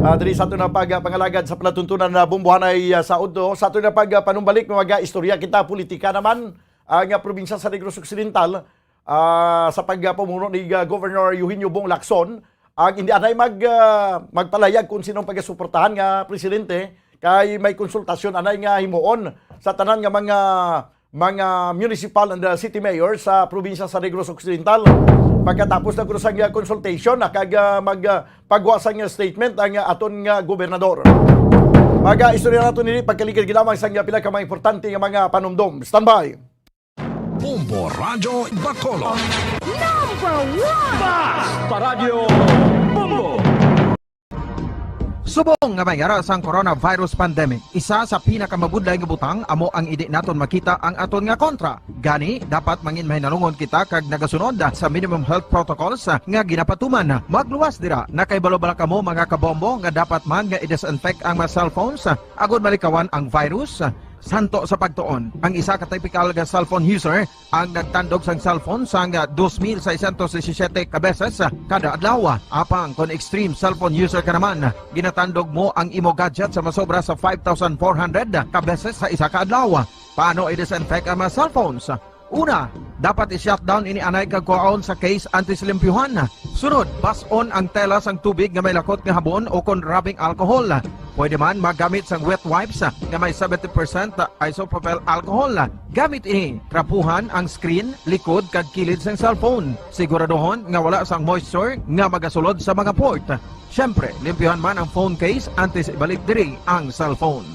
Ah, diri sa aton na pagpangalagad sa palatuntunan na bombohanay ah, sa udto. Sa aton na pagpanumbalik, mga istorya kita, politika naman ang ah, probinsya sa Negros Occidental ah, sa pagpamuno ni ah, Governor Eugenio Bong Lacson, ang hindi anay mag ah, magpalayag kung sinong pagasuportahan nga presidente kay may konsultasyon anay nga himuon sa tanan nga mga mga municipal and uh, city mayor sa probinsya sa Negros Occidental. Pagkatapos na kuno sang uh, consultation, ah, kag uh, mag uh, pagwa sang uh, statement ang uh, aton nga gobernador. Mag uh, istorya nato nini pagkaligid lamang sang uh, pila ka mga importante nga mga panumdom. Standby. Bombo Radyo Bacolod. Number one! Basta Radyo Bombo! Subong nga may ara sang coronavirus pandemic, isa sa pinakamabudlay nga butang amo ang indi naton makita ang aton nga kontra. Gani, dapat mangin mahinalungon kita kag nagasunod sa minimum health protocols nga ginapatuman. Magluwas dira, nakahibalo bala kamo, mga kabombo, nga dapat man nga i-disinfect ang mga cellphones agod malikawan ang virus? Santo sa pagtuon, ang isa ka typical nga cellphone user ang nagtandog sang cellphone sang dos mil seiscientos disisiete ka beses kada adlaw. Apang kon extreme cellphone user ka naman, ginatandog mo ang imo gadget sa masobra sa five thousand four hundred ka beses sa isa ka adlaw. Paano i-disinfect ang mga cellphones? Una, dapat i-shutdown ini anay kag kuhaon sa case antes limpyuhan. Sunod, bas-on ang tela sang tubig nga may lakot nga habon o kon rubbing alcohol. Pwede man magamit sang wet wipes nga may seventy percent isopropyl alcohol. Gamit ini, trapuhan ang screen, likod, kag kilid sang cellphone. Siguraduhon nga wala sang moisture nga magasulod sa mga port. Siyempre, limpyuhan man ang phone case antes ibalik diri ang cellphone.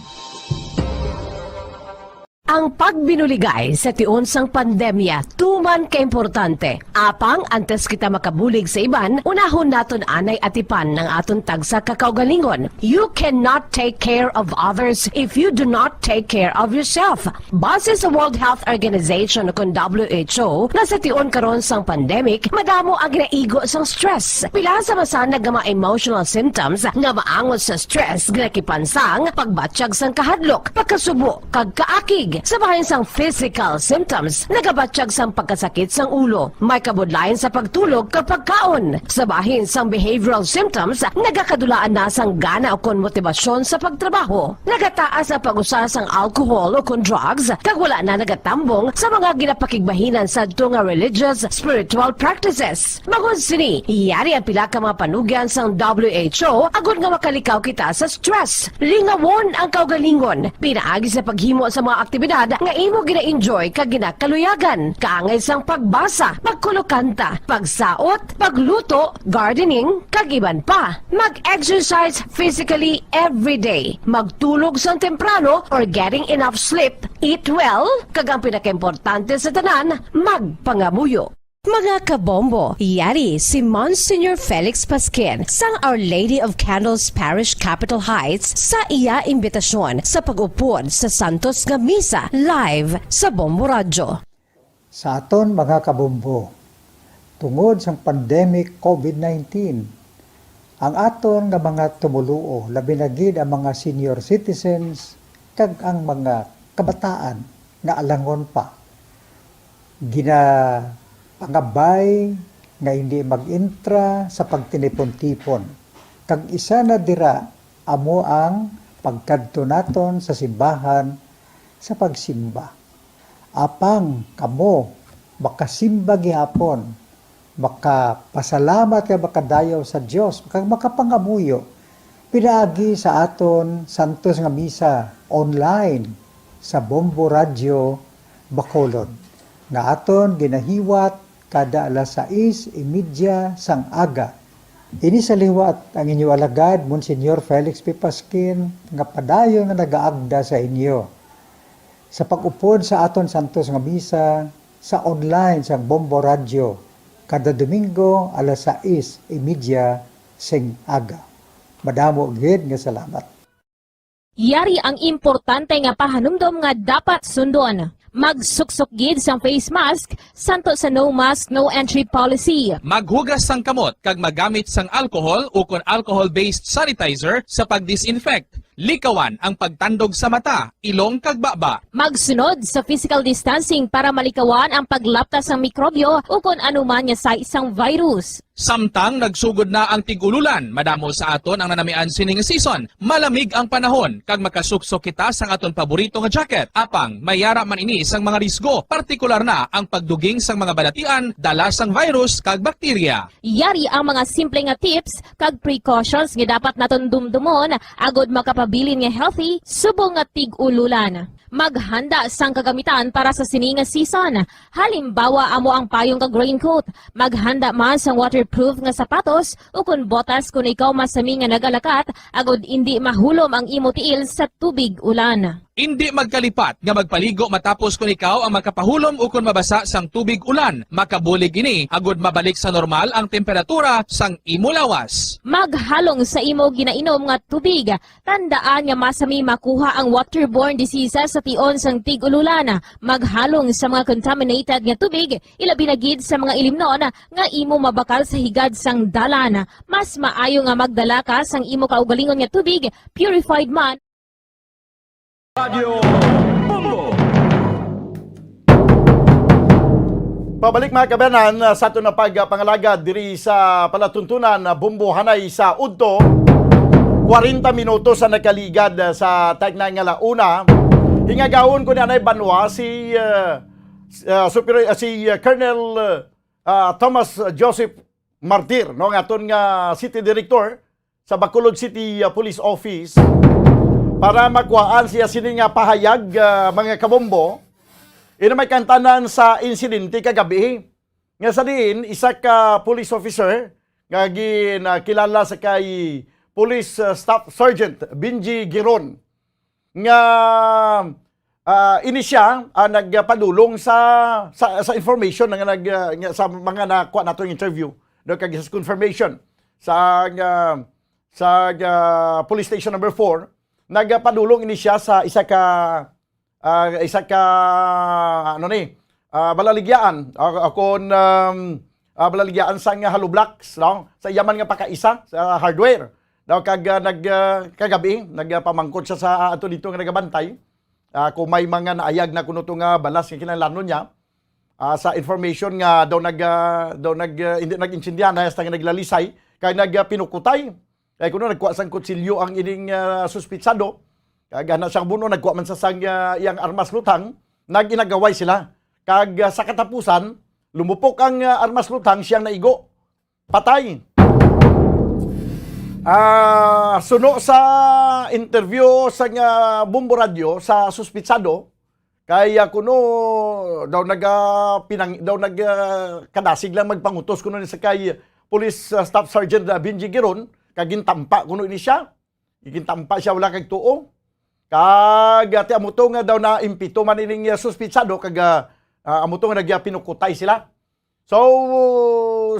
Ang pagbinuligay sa tion sang pandemya tuman ka importante. Apang antes kita makabulig sa iban, unahon naton anay atipan ang aton tagsa ka kaugalingon. You cannot take care of others if you do not take care of yourself. Base sa World Health Organization, kun W H O, nga sa tion karon sang pandemic, madamo ang ginaigo sang stress. Pila sa masanag nga mga emotional symptoms nga maangot sa stress ginakipan sang pagbatyag sang kahadlok, pagkasubo, kag kaakig. Sa bahin sang physical symptoms, nagabatyag sang pagkasakit sang ulo, may kabudlayan sa pagtulog kag pagkaon. Sa bahin sang behavioral symptoms, nagakadulaan na sang gana ukon motibasyon sa pagtrabaho. Nagataas ang pag-usa sang alcohol ukon drugs, kag wala na nagatambong sa mga ginapakigbahinan sadto nga religious, spiritual practices. Bangod sini, yari ang pila ka mga panugyan sang W H O agod nga makalikaw kita sa stress. Lingawon ang kaugalingon pinaagi sa paghimo sa mga aktibidad nga imo gina-enjoy kag ginakaluyagan, kaangay sang pagbasa, pagkulokanta, pagsaot, pagluto, gardening, kag iban pa. Mag-exercise physically every day. Magtulog sang temprano or getting enough sleep. Eat well, kag ang pinakaimportante sa tanan, magpangamuyo. Mga kabombo, yari si Monsignor Felix Pasquin sang Our Lady of Candles Parish, Capitol Heights, sa iya imbitasyon sa pag-upod sa Santos nga Misa live sa Bombo Radyo. Sa aton mga kabombo, tungod sang pandemic COVID nineteen, ang aton nga mga tumoluo, labi na gid ang mga senior citizens kag ang mga kabataan nga alangon pa, ginapangabay nga hindi mag-intra sa pagtinipon-tipon, kag isa na dira amo ang pagkadto naton sa simbahan sa pagsimba. Apang kamo makasimba gihapon, makapasalamat kag makadayaw sa Dios, kag makapangamuyo pinaagi sa aton santos nga misa online sa Bombo Radyo Bacolod, nga aton ginahiwat kada alas sais y media sang aga. Ini sa liwat ang inyo alagad, Monsignor Felix P. Pasquin, nga padayon nga nagaagda sa inyo sa pag-upod sa aton santos nga misa sa online sang Bombo Radyo kada Domingo alas sais y media sing aga. Madamo gid nga salamat. Yari ang importante nga pahanumdom nga dapat sundon. Magsuksok gid sang face mask, santo sa no mask, no entry policy. Maghugas sang kamot kag magamit sang alcohol ukon alcohol-based sanitizer sa pag-disinfect. Likawan ang pagtandog sa mata, ilong kag baba. Magsunod sa physical distancing para malikawan ang paglapta sang mikrobyo ukon anuman nga sahi sang virus. Samtang nagsugod na ang tig-ululan, madamo sa aton ang nanamian sining season. Malamig ang panahon, kag makasuksok kita sang aton paborito nga jacket. Apang, may ara man ini sang mga risgo, partikular na ang pagduging sang mga balatian dala sang virus kag bakterya. Yari ang mga simple nga tips kag precautions nga dapat naton dumdumon agod makapabilin nga healthy subong nga tig-ululan. Maghanda sang kagamitan para sa sini nga season. Halimbawa, amo ang payong kag raincoat. Maghanda man sang waterproof nga sapatos ukon botas kon ikaw masami nga nagalakat, agod indi mahulom ang imo tiil sa tubig ulan. Indi magkalipat nga magpaligo matapos kon ikaw ang makapahulom ukon mabasa sang tubig ulan. Makabulig ini agod mabalik sa normal ang temperatura sang imo lawas. Maghalong sa imo ginainom nga tubig. Tandaan nga masami makuha ang waterborne diseases sa tion sang tig-ululan. Maghalong sa mga contaminated nga tubig, ilabi na gid sa mga ilimnon nga imo mabakal sa higad sang dalan. Mas maayo nga magdala ka sang imo kaugalingon nga tubig, purified man. Radyo Bombo. Pabalik, mga kabayanan, sa aton na pagpangalagad diri sa palatuntunan, ah, Bombo Hanay sa udto. Kwarenta minutos ang nakaligad, ah, sa tagna nga launa. Hingagawon ko ni anay banwa si, ah, s-, ah, Superior, ah, si, ah, Colonel, ah, Thomas Joseph Martir, no, ang aton nga city director sa Bacolod City, ah, Police Office para makuhaan siya sini nga pahayag, ah, mga kabombo. Ina may kantanan sa insidente kagabi nga sa diin isa ka police officer nga ginakilala sa kay Police, ah, Staff Sergeant Benji Giron nga, ah, ini siya, ah, nagpadulong sa, sa, sa information nga nag, ah, nga sa mga nakuha nato nga interview, no, kag sa confirmation sa, ah, sa, ah, Police Station number four. Nagpadulong ini siya sa isa ka, ah, isa ka, ano ni, ah, balaligyaan, ah, akon, um, ah, balaligyaan sa nga hollow blocks, no? Sa iya man nga pakaisa sa hardware. Daw kag, ah, nag, ah, kagabi, nagpamangkot siya sa, ah, ato dito nga nagabantay, ah, kung may mga naayag na kuno to nga balas nga kinahanglanon niya, ah, sa information nga daw nag, ah, daw nag, ah, hindi nag-intindihan, hasta nga naglalisay, kay nag, ah, pinukutay. Kay kuno nagkuha sang kutsilyo ang ining, ah, suspitsado. Kag ana siyang buno, nagkuha man sa sang, ah, iyang armas luthang, nag-inagaway sila. Kag, ah, sa katapusan, lumupok ang, ah, armas luthang, siyang naigo. Patay. Ah, suno sa interview sa nga Bombo Radyo sa suspitsado, kay, ah, kuno daw naga-, pinang-, daw nag, ah, kadasig lang magpangutos kuno ni sa kay Police, ah, Staff Sergeant, ah, Benji Giron, kag gintampa kuno ini siya. Gintampa siya, wala kag tuo. Kag, ah, ti amo to nga daw naimpito man ining, ah, suspitsado, kag, ah, ah, amo to nga nagyapinukutay sila. So,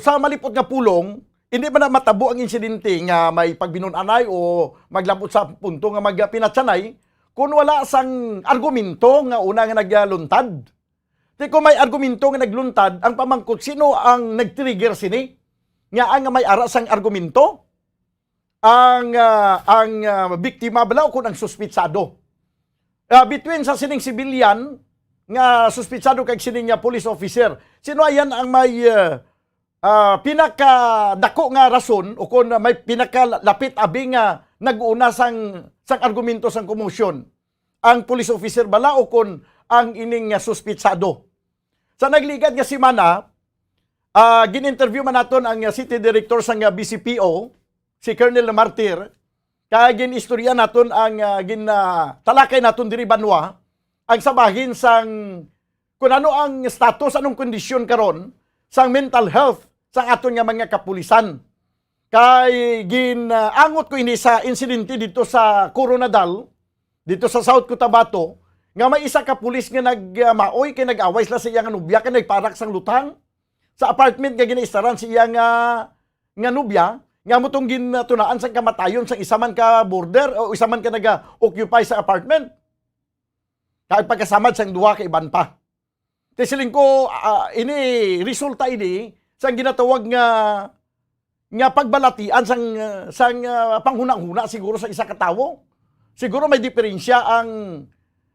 sa malipot nga pulong, hindi man na matabo ang insidente nga may pagbinunan-ay o maglabot sa punto nga magpinatyanay kung wala sang argumento nga una nga nagluntad. Ti kung may argumento nga nagluntad, ang pamangkot, sino ang nag-trigger sini? Nga ang may ara sang argumento? Ang, ah, ang, ah, biktima bala o kun ang suspitsado? Ah, between sa sining civilian nga suspitsado kag sining nga police officer, sino ayan ang may, ah, ah, pinakadako nga rason o kun may pinakalapit abi nga nag-una sang, sang argumento sang commotion? Ang police officer bala o kun ang ining nga suspitsado? Sa nagligad nga semana, ah, gin-interview man naton ang, ah, city director sang, ah, B C P O, si Colonel Martir, kag gin-istorya naton ang, ah, gin, ah, talakay naton diri banwa, ang sa bahin sang kun ano ang status, anong kondisyon karon sang mental health sang aton nga mga kapulisan. Kay gin, ah, angot ko ini sa insidente dito sa Coronadal, dito sa South Cotabato, nga may isa ka pulis nga nagmaoy kay nag-away sila sa iya nga nobya kay nagparak sang luthang sa apartment nga ginaistaran sa iya nga, nga nobya, nga mo tong gintunaan sang kamatayon sang isa man ka boarder o isa man ka naga-occupy sa apartment. Kag pagkasamad sang duha ka iban pa. Ti siling ko, ah, ini resulta ini sang ginatawag nga, nga pagbalatian sang, ah, sang, ah, panghunahuna siguro sa isa ka tawo. Siguro may diferensya ang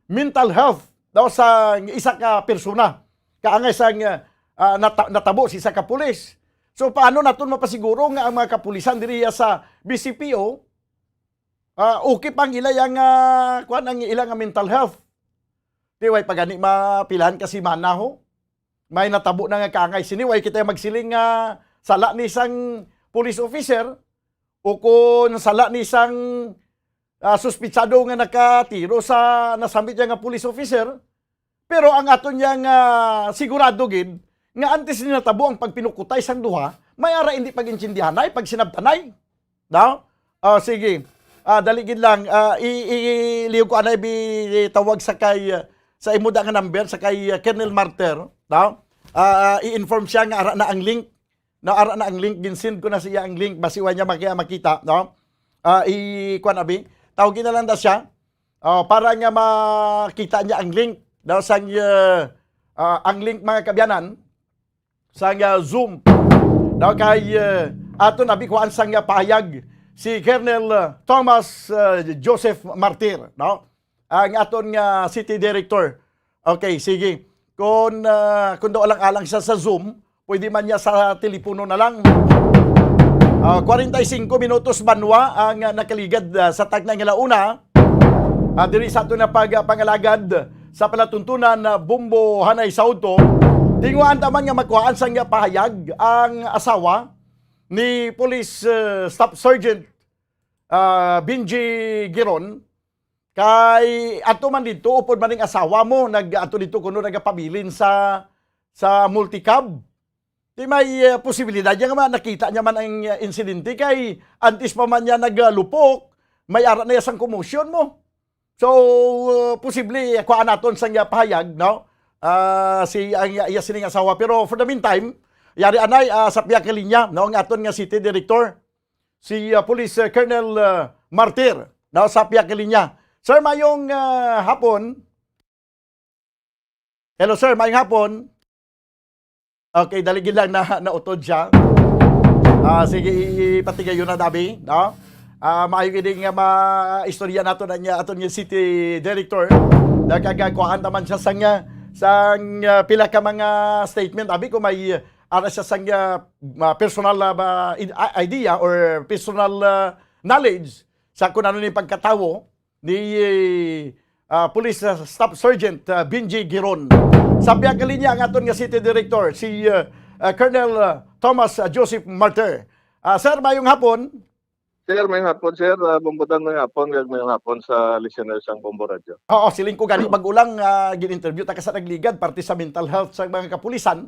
mental health daw sa isa ka persona kaangay sang, ah, nata-, natabo sa isa ka pulis. So, paano naton mapasiguro nga ang mga kapulisan diri sa B C P O, ah, okay pa ang ila yang, ah, kuwan, ang ila nga mental health? Di, way pa gani mapilan ka semana, ho. May natabo na nga kaangay sini, way kita magsiling nga sala ni sang police officer o kung sala ni sang, ah, suspitsado nga nakatiro sa nasambit niya nga police officer. Pero ang aton niya nga sigurado gid nga antes ni natabo ang pagpinukutay sang duha, may ara hindi pag-intindihanay, pagsinabtanay. No? Ah, sige. Ah, dali gid lang. Ah, i- i- ilihog ko anay bi tawag sa kay, ah, sa imo da nga number sa kay, ah, Colonel Martyr, no? Ah, ah, i-inform siya nga ara na ang link. No, ara na ang link, ginsend ko na siya ang link, basi wa niya maki- makita, no? Ah, i kuan abi. Tawgi na lang da siya. Ah, para nga makita niya ang link, no, sang, ah, ah, ang link, mga kaabyanan, sang, ah, Zoom. No, kay, ah, aton abi kuan sang, ah, pahayag si Colonel, ah, Thomas, ah, Joseph Martir, no? Ang aton nga city director. Okay, sige. Kung, ah, kung daw alang-alang siya sa Zoom, pwede man niya sa telepono na lang. Ah, kwarenta y singko minutos banwa ang, ah, nakaligad, ah, sa tagna nga launa. Ah, diri sa aton nga pag-, pangalagad sa palatuntunan na Bombo Hanay sa Udto, tinguhaan ta man nga makuhaan sang pahayag ang asawa ni Police, ah, Staff Sergeant, ah, Benji Giron. Kay ato man dito, upod man ning asawa mo, nag-ato dito kuno nagapabilin sa, sa multicab. Di may, eh, posibilidad niya nga ma-, nakita niya man ang, eh, insidente kay antes pa man niya naglupok, may ara na iya sang commotion mo. So, uh, posible, eh, kuhaan naton sang iya pahayag, no? Ah, si, ang iya, iya sining asawa. Pero for the meantime, yari anay, ah, sa pihak nga linya, no, ang aton nga city director, si, ah, Police, ah, Colonel, ah, Martir, no, sa pihak nga linya. Sir, mayong, ah, hapon. Hello, sir, mayong hapon. Okay, dali gid lang na nautod siya. Ah, sige, i- ipatigayon na dabi, no? Ah, maayo gid nga ma-istorya nato na niya aton nga city director. Nagkagakuhaan naman siya sang, ah, sang, ah, pila ka mga statement. Abi ko may, ah, ara siya sang, ah, ma- personal, ah, ba, in- ah, idea or personal, ah, knowledge sa kung ano ni pagkatawo ni, ah, Police, ah, Staff Sergeant, ah, Benji Giron. Sa pihak nga linya ang aton nga City Director, si, ah, ah, Colonel, ah, Thomas, ah, Joseph Martir. Ah, sir, mayong hapon. Sir, mayong hapon, sir. Ah, Bumbudan, mayong hapon, kag mayong hapon sa listeners sang Bombo Radio. Oo, siling ko gani bag-o lang, ah, gin-interview ta ka sa nagligad, parte sa mental health sa mga kapulisan.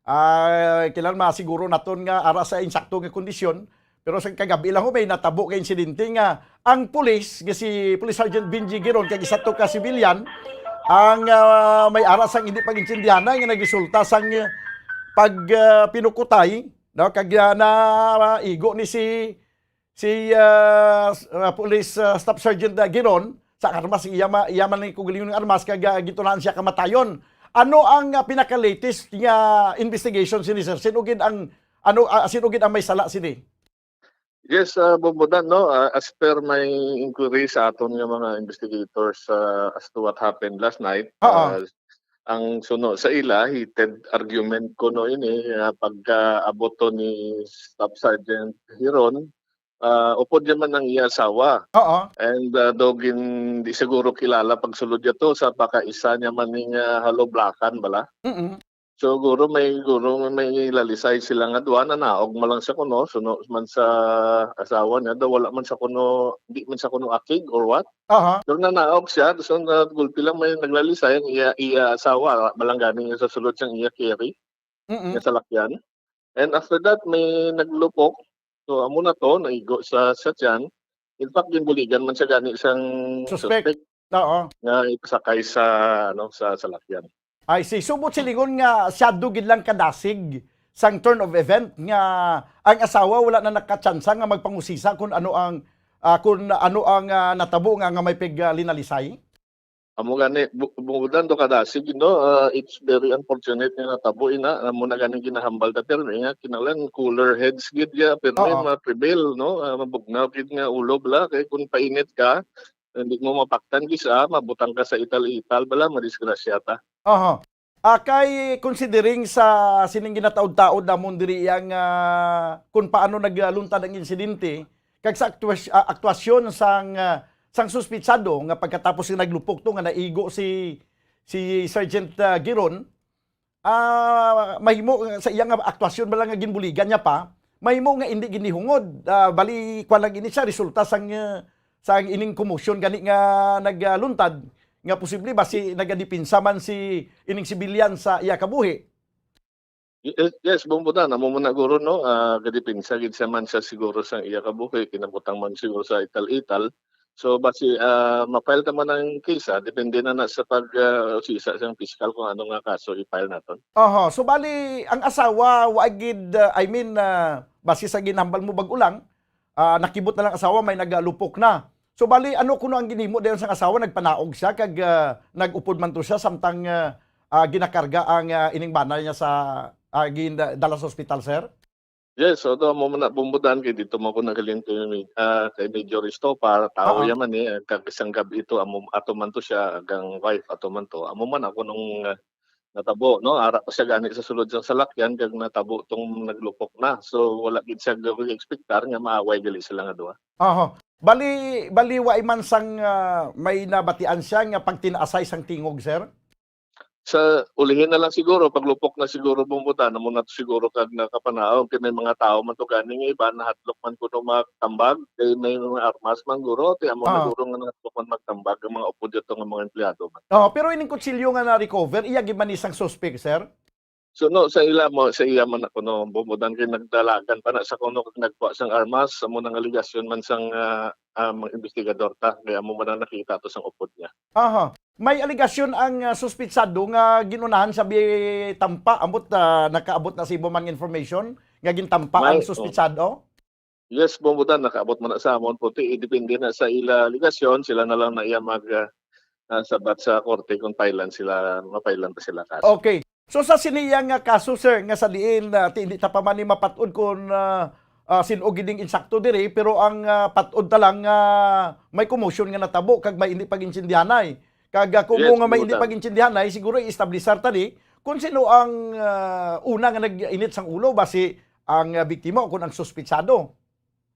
Ah, kailangan masiguro naton nga ara sa insakto nga kondisyon. Pero sa kagabi lang ho, may natabo ka insidente nga ang pulis, nga si Police Sergeant Benji Giron, kag isa to ka civilian, ang, ah, may ara sang hindi pag-intindihan nga nagresulta sang pag, ah, pinukutay, no? Kag, ah, naigo ni si, si, ah, s-, ah, Police, ah, Staff Sergeant, ah, Giron, sa armas, iya ma-, iya man ni kugulingon ng armas, kag, ah, gitulaan siya kamatayon. Ano ang, ah, pinaka-latest nga investigation sini, sir? Sino gid ang, ano, ah, sino gid ang may sala sini? Yes, ah, Bombodan, no? Ah, as per my inquiry sa aton nga mga investigators, ah, as to what happened last night, Oo. ah, ang suno sa ila, heated argument kuno ini, ah, pagkaabot to ni Staff Sergeant Giron, ah, upod niya man ang iya asawa. Oo. And, ah, daw gin-, di siguro kilala pagsulod niya to sa pakaisa niya man ning, ah, haloblakan bala. Mm. So, guro may, guro may lalisay sila nga duha, nanaog man lang sa kuno, suno man sa asawa niya, daw wala man sa kuno, di man sa kuno akig or what. Aha. Pero nanaog siya, so nagulpi lang may naglalisay ang iya, iya asawa, malanggani niya sa sulod sang iya carry, Mm-mm. nga salakyan. And after that, may naglupok. So, amo na to, naigo sa, sa tiyan. In fact, ginbuligan man siya gani sang Suspect. suspect Oo. nga ipasakay sa, ano, sa salakyan. I see. So, buot silingon nga siyado gid lang kadasig sang turn of event nga ang asawa wala na nakatsansa nga magpangusisa kung ano ang, ah, kung ano ang, ah, natabo nga, nga may pig, ah, linalisay? Amo gani, bu-, Bombodan, do kadasig, no? Ah, it's very unfortunate nga natabo ina. Amo na gani ginahambal ta, pero nga kinahanglan cooler heads gid ya, pero Oo. ma-prevail, no? Ah, mabugnaw gid nga ulo bala, kay kung painit ka, hindi mo mapaktan gisa, mabutang ka sa ital-ital bala, madisgrasya ta. Aha. Ah, kay considering sa sining ginataod-taod namon diri ang, ah, kung paano nagluntad ang insidente, kag sa aktua-, ah, aktuasyon sang, ah, sang suspitsado nga pagkatapos nga naglupok to nga naigo si, si Sergeant, ah, Giron, ah, mahimo sa iya nga aktuasyon bala nga ginbuligan niya pa, mahimo nga indi ginihungod, ah, bali, kwan lang ini siya, resulta sang, ah, sa ining commotion gani nga nagluntad, nga posible ba si nagadepensa man si ining sibilyan sa iya kabuhi? Yes, yes, Bombodan, amo man na guro, no? Ah, gadepensa gid siya man siya siguro sa iya kabuhi, kinabutang man siguro sa ital-ital. So, basi, ah, ma-file ta man ang case, ah, depende na na sa pag, ah, usisa sang piskal kung ano nga kaso i-file naton. Aha, so bali, ang asawa, wa gid, ah, I mean, ah, base sa ginhambal mo bag-o lang, ah, nakibot na lang asawa, may nagalupok na. So bali, ano kuno ang ginhimo dayon sang asawa? Nagpanaog siya kag, ah, nag-upod man to siya samtang, ah, ah, ginakarga ang, ah, ining bana niya sa, ah, gin-, dala sa ospital, sir? Yes, so to amo man na, Bombodan, kay dito man ko naghalin kay, ah, kay Major Estopa, tawo Oo. Yaman eh, kag isang gab ito, amo, ato man to siya, kag ang wife, ato man to. Amo man ako nung, ah, natabo, no? Ara pa siya gani sa sulod sang salakyan, kag natabo tong naglupok na. So, wala gid siya gawing ekspektar nga maaway gali sila nga duha. Aha. Bali, bali wa man sang, ah, may nabatian siya nga pagtinaasay sang tingog, sir? Sa ulihin na lang siguro, paglupok na siguro, Bombodan, amo na to siguro kag nakapanaog, kay may mga tawo man to gani nga iba nahadlok man kuno magtambag, kay may mga armas man guro, ti amo na Ah. guro nga nahadlok man magtambag ang mga upod dito nga mga empleyado man. Oh, pero ining kutsilyo nga na-recover, iya gid man ni sang suspek, sir? So, no, sa ila mo, sa iya man ako, no, Bombodan, kay nagdalagan pa na sa kuno kag nagkuha sang armas, amo nang aligasyon man sang, ah, ah, mga investigador ta, kay amo man ang nakita to sang upod niya. Aha. May aligasyon ang, ah, suspitsado nga gin-unahan sa bitampa, ambot, ah, nakaabot na sa imo man information nga gintampa ang May, oh. suspitsado? Yes, Bombodan, nakaabot man na sa amon, puti, eh, depende na sa ila aligasyon, sila na lang na iya mag, ah, ah, sabat sa korte kung pailan sila, mapailan pa sila kaso. Okay. So, sa sini iya nga kaso, sir, nga sa diin, ah, ti-, hindi ta pa man ni mapat-od kung, ah, ah, sin-o gid ning insakto diri, pero ang, ah, pat-od ta lang nga may commotion nga natabo kag may hindi pag-intindihanay. Kag, ah, kung Yes, mo nga may hindi Bombodan. pag-intindihanay, siguro i-establisar ta ni kung sino ang, ah, una nga nag-init sang ulo, ba si ang, ah, biktima o kung ang suspitsado?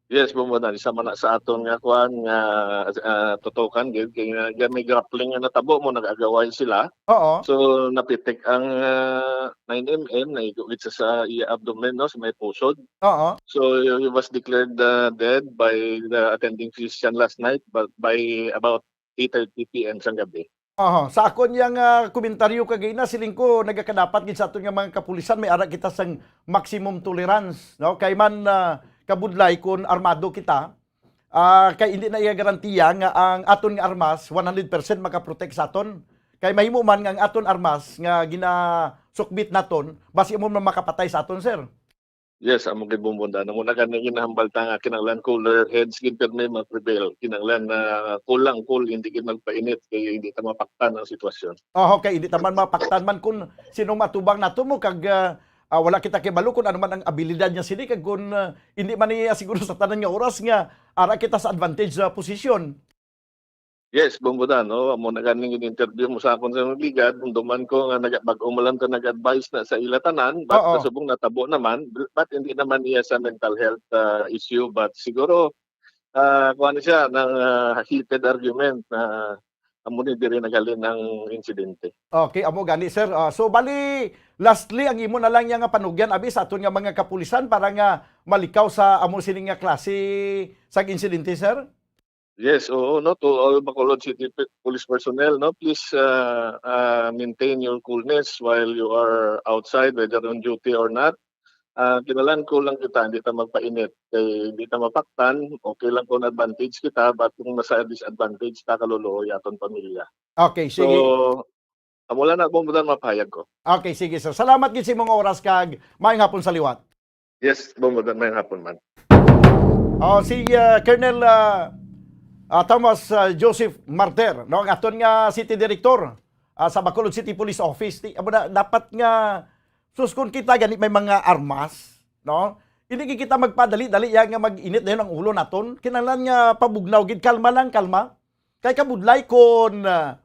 Yes, Bombodan, isa man na sa aton nga kuan nga, ah, tutukan gid kay nga, nga may grappling nga natabo mo, nag-agaway sila. Oo. So napitik ang, ah, nine M M, naigo gid sa, sa iya abdomen, no, sa may pusod. Oo. So he was declared, ah, dead by the attending physician last night, but by about eight thirty P M sang gabi. Aha, sa akon yang, ah, komentaryo kagina, siling ko nagakadapat gid sa aton nga mga kapulisan may ara kita sang maximum tolerance, no? Kay man, ah, kabudlay kon armado kita, ah, kay indi na iya garantiya nga ang aton nga armas one hundred percent makaprotect sa aton. Kay mahimo man nga ang aton armas nga ginasukbit naton, basi amo man makapatay sa aton, sir. Yes, amo gid, Bombodan. Amo na gani ginahambal ta nga kinahanglan cooler heads gid pirmi mag-prevail. Kinahanglan na cool lang, cool, hindi gid magpainit kay hindi ta mapaktan ang sitwasyon. Oh, okay, hindi ta man mapaktan man kung sinong matubang nato mo kag, ah, ah, wala kita kibalo kung ano man ang abilidad niya sini kag kung, ah, hindi man niya siguro sa tanan nga oras nga ara kita sa advantage sa posisyon. Yes, Bombodan, no? Amo na ganing in-interview mo sa akon sa ligad, dumduman ko nga naga-, bag-o mo lang ka nag-advise na sa ila tanan, but Oo. Subong natabo naman, but hindi naman iya sa mental health, ah, issue, but siguro, ah, kuwan siya, ng, ah, heated argument na amo ni diri naghalin ang insidente. Okay, amo gani, sir. Ah, so, bali, lastly, ang imo na lang niya nga panugyan, abi, sa aton nga mga kapulisan para nga malikaw sa amo sini nga klase sang insidente, sir? Yes, oo, no, to all Bacolod City P-, Police personnel, no, please, ah, ah, maintain your coolness while you are outside, whether on duty or not. Ah, kinahanglan cool lang kita, hindi ta magpainit. Kay hindi ta mapaktan, okay lang kung advantage kita, but kung nasa disadvantage ta, kaluluoy aton pamilya. Okay, sige. So, amo lang na, Bombodan, mapahayag ko. Okay, sige, sir. Salamat gid sa imong oras kag maayong hapon sa liwat. Yes, Bombodan, may hapon man. Oh, si, ah, Colonel, ah, ah, Thomas, ah, Joseph Martir, no, ang aton nga city director, ah, sa Bacolod City Police Office. Ti, amo na, dapat nga, sus, kung kita gani may mga armas, no? Hindi gid kita magpadali-dali ya nga mag-init dayon ang ulo naton. Kinahanglan nga pabugnaw gid, kalma lang, kalma. Kay kabudlay kon, ah,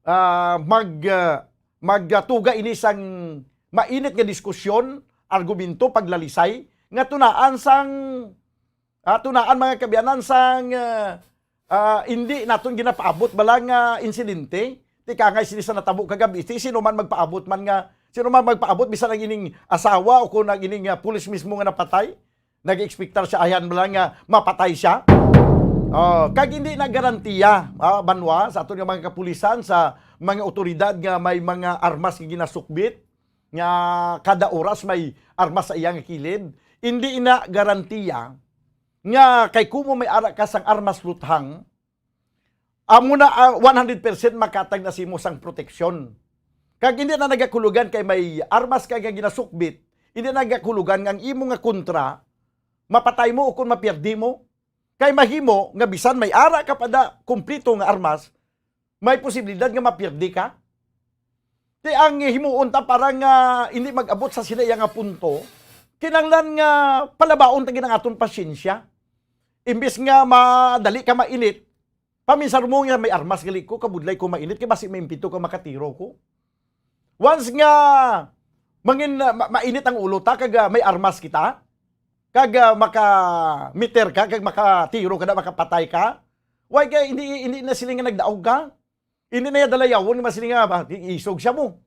ah, mag, ah, magtuga ini sang mainit nga diskusyon, argumento, paglalisay, nga tunaan sang, ah, tunaan, mga kaabyanan, sang, ah, ah, indi naton ginapaabot bala nga insidente. Ti kangay sini sa natabo kagabi, ti sino man magpaabot man nga, sino man magpaabot, bisan ang ining asawa o kung ang ining, ah, pulis mismo nga napatay, nag-expectar siya, ayan bala nga mapatay siya. Oh, kag hindi na garantiya, ah, banwa, sa aton nga mga kapulisan, sa mga otoridad nga may mga armas nga ginasukbit, nga kada oras may armas sa iyang kilid, hindi na garantiya nga kay kumo may ara ka sang armas luthang, amo na, ah, one hundred percent makatag na simo sang proteksyon. Kag hindi na nagakulugan kay may armas ka nga ginasukbit, hindi na nagakulugan nga ang imo nga kontra, mapatay mo o kung mapiyerdi mo. Kay mahimo nga bisan may ara ka pa da kumpleto nga armas, may posibilidad nga mapiyerdi ka. Ti ang himuon ta para nga hindi mag-abot sa sila iya nga punto, kinahanglan nga palabaon ta gid ang aton pasyensya. Imbis nga madali ka mainit, paminsar mo nga may armas gali ko, kabudlay ko mainit, kay basi maimpito ka makatiro ko. Once nga mangin, ma-, mainit ang ulo ta, kag, ah, may armas kita, kag, ah, maka-meter ka, kag makatiro ka na, makapatay ka, why ka, hindi, hindi na sila nga nagdaog ka? Hindi na iya dalayawon nga sila nga, ba, isog siya mo.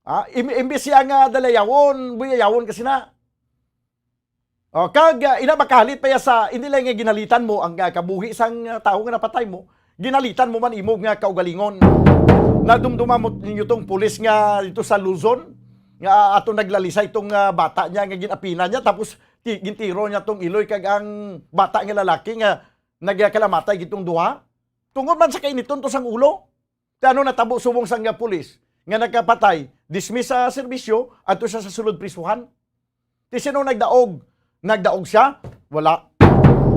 Ah, im-, imbis siya nga dalayawon, buyayawon kasi na. Oh, kag, ah, ina, makahalit pa ya sa, hindi lang nga ginalitan mo ang, ah, kabuhi sang, ah, tawo nga napatay mo, ginalitan mo man imo nga kaugalingon. Nadumduma mo ninyo tong pulis nga dito sa Luzon, nga ato naglalisay tong, ah, bata niya nga ginapinan niya, tapos ti-, gintiro niya tong iloy kag ang bata nga lalaki nga nagkalamatay gitong duha. Tungod man sa kainiton to sang ulo. Ti ano natabo subong sang, ah, pulis nga nagkapatay, dismiss sa serbisyo, adto siya sa sulod prisuhan. Ti sino nagdaog? Nagdaog siya? Wala.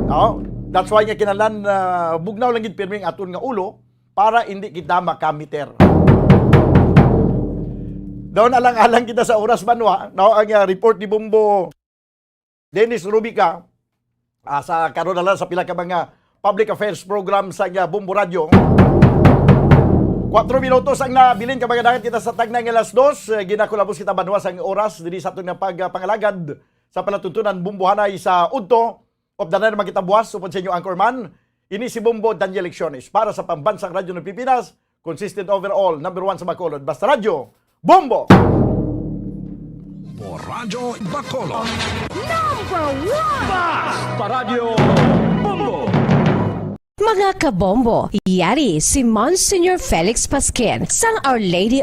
No? That's why nga kinahanglan, ah, bugnaw lang gid pirmi ang aton nga ulo para hindi kita makamiter. Daw alang-alang kita sa oras, banwa, no? Ang, ah, report ni Bombo Dennis Rubica, ah, sa karon na lang sa pila ka mga public affairs program sa, ah, Bombo Radio. Kuwatro minutos ang nabilin, kamag-anayan, kita sa tagna nga alas dos. Eh, ginakulabos kita, banwa, sang oras diri sa aton nga pagpangalagad sa palatuntunan Bombohanay sa udto. Updanan naman kita buwas upod sa inyo anchorman. Ini si Bombo Daniel Lecciones para sa Pambansang Radyo ng Pilipinas, consistent overall, number one sa Bacolod. Basta Radyo, Bombo! Bombo Radyo Bacolod. Number one! Basta Radyo, Bombo! Mga kabombo, yari si Monsignor Felix Pasquin sang Our Lady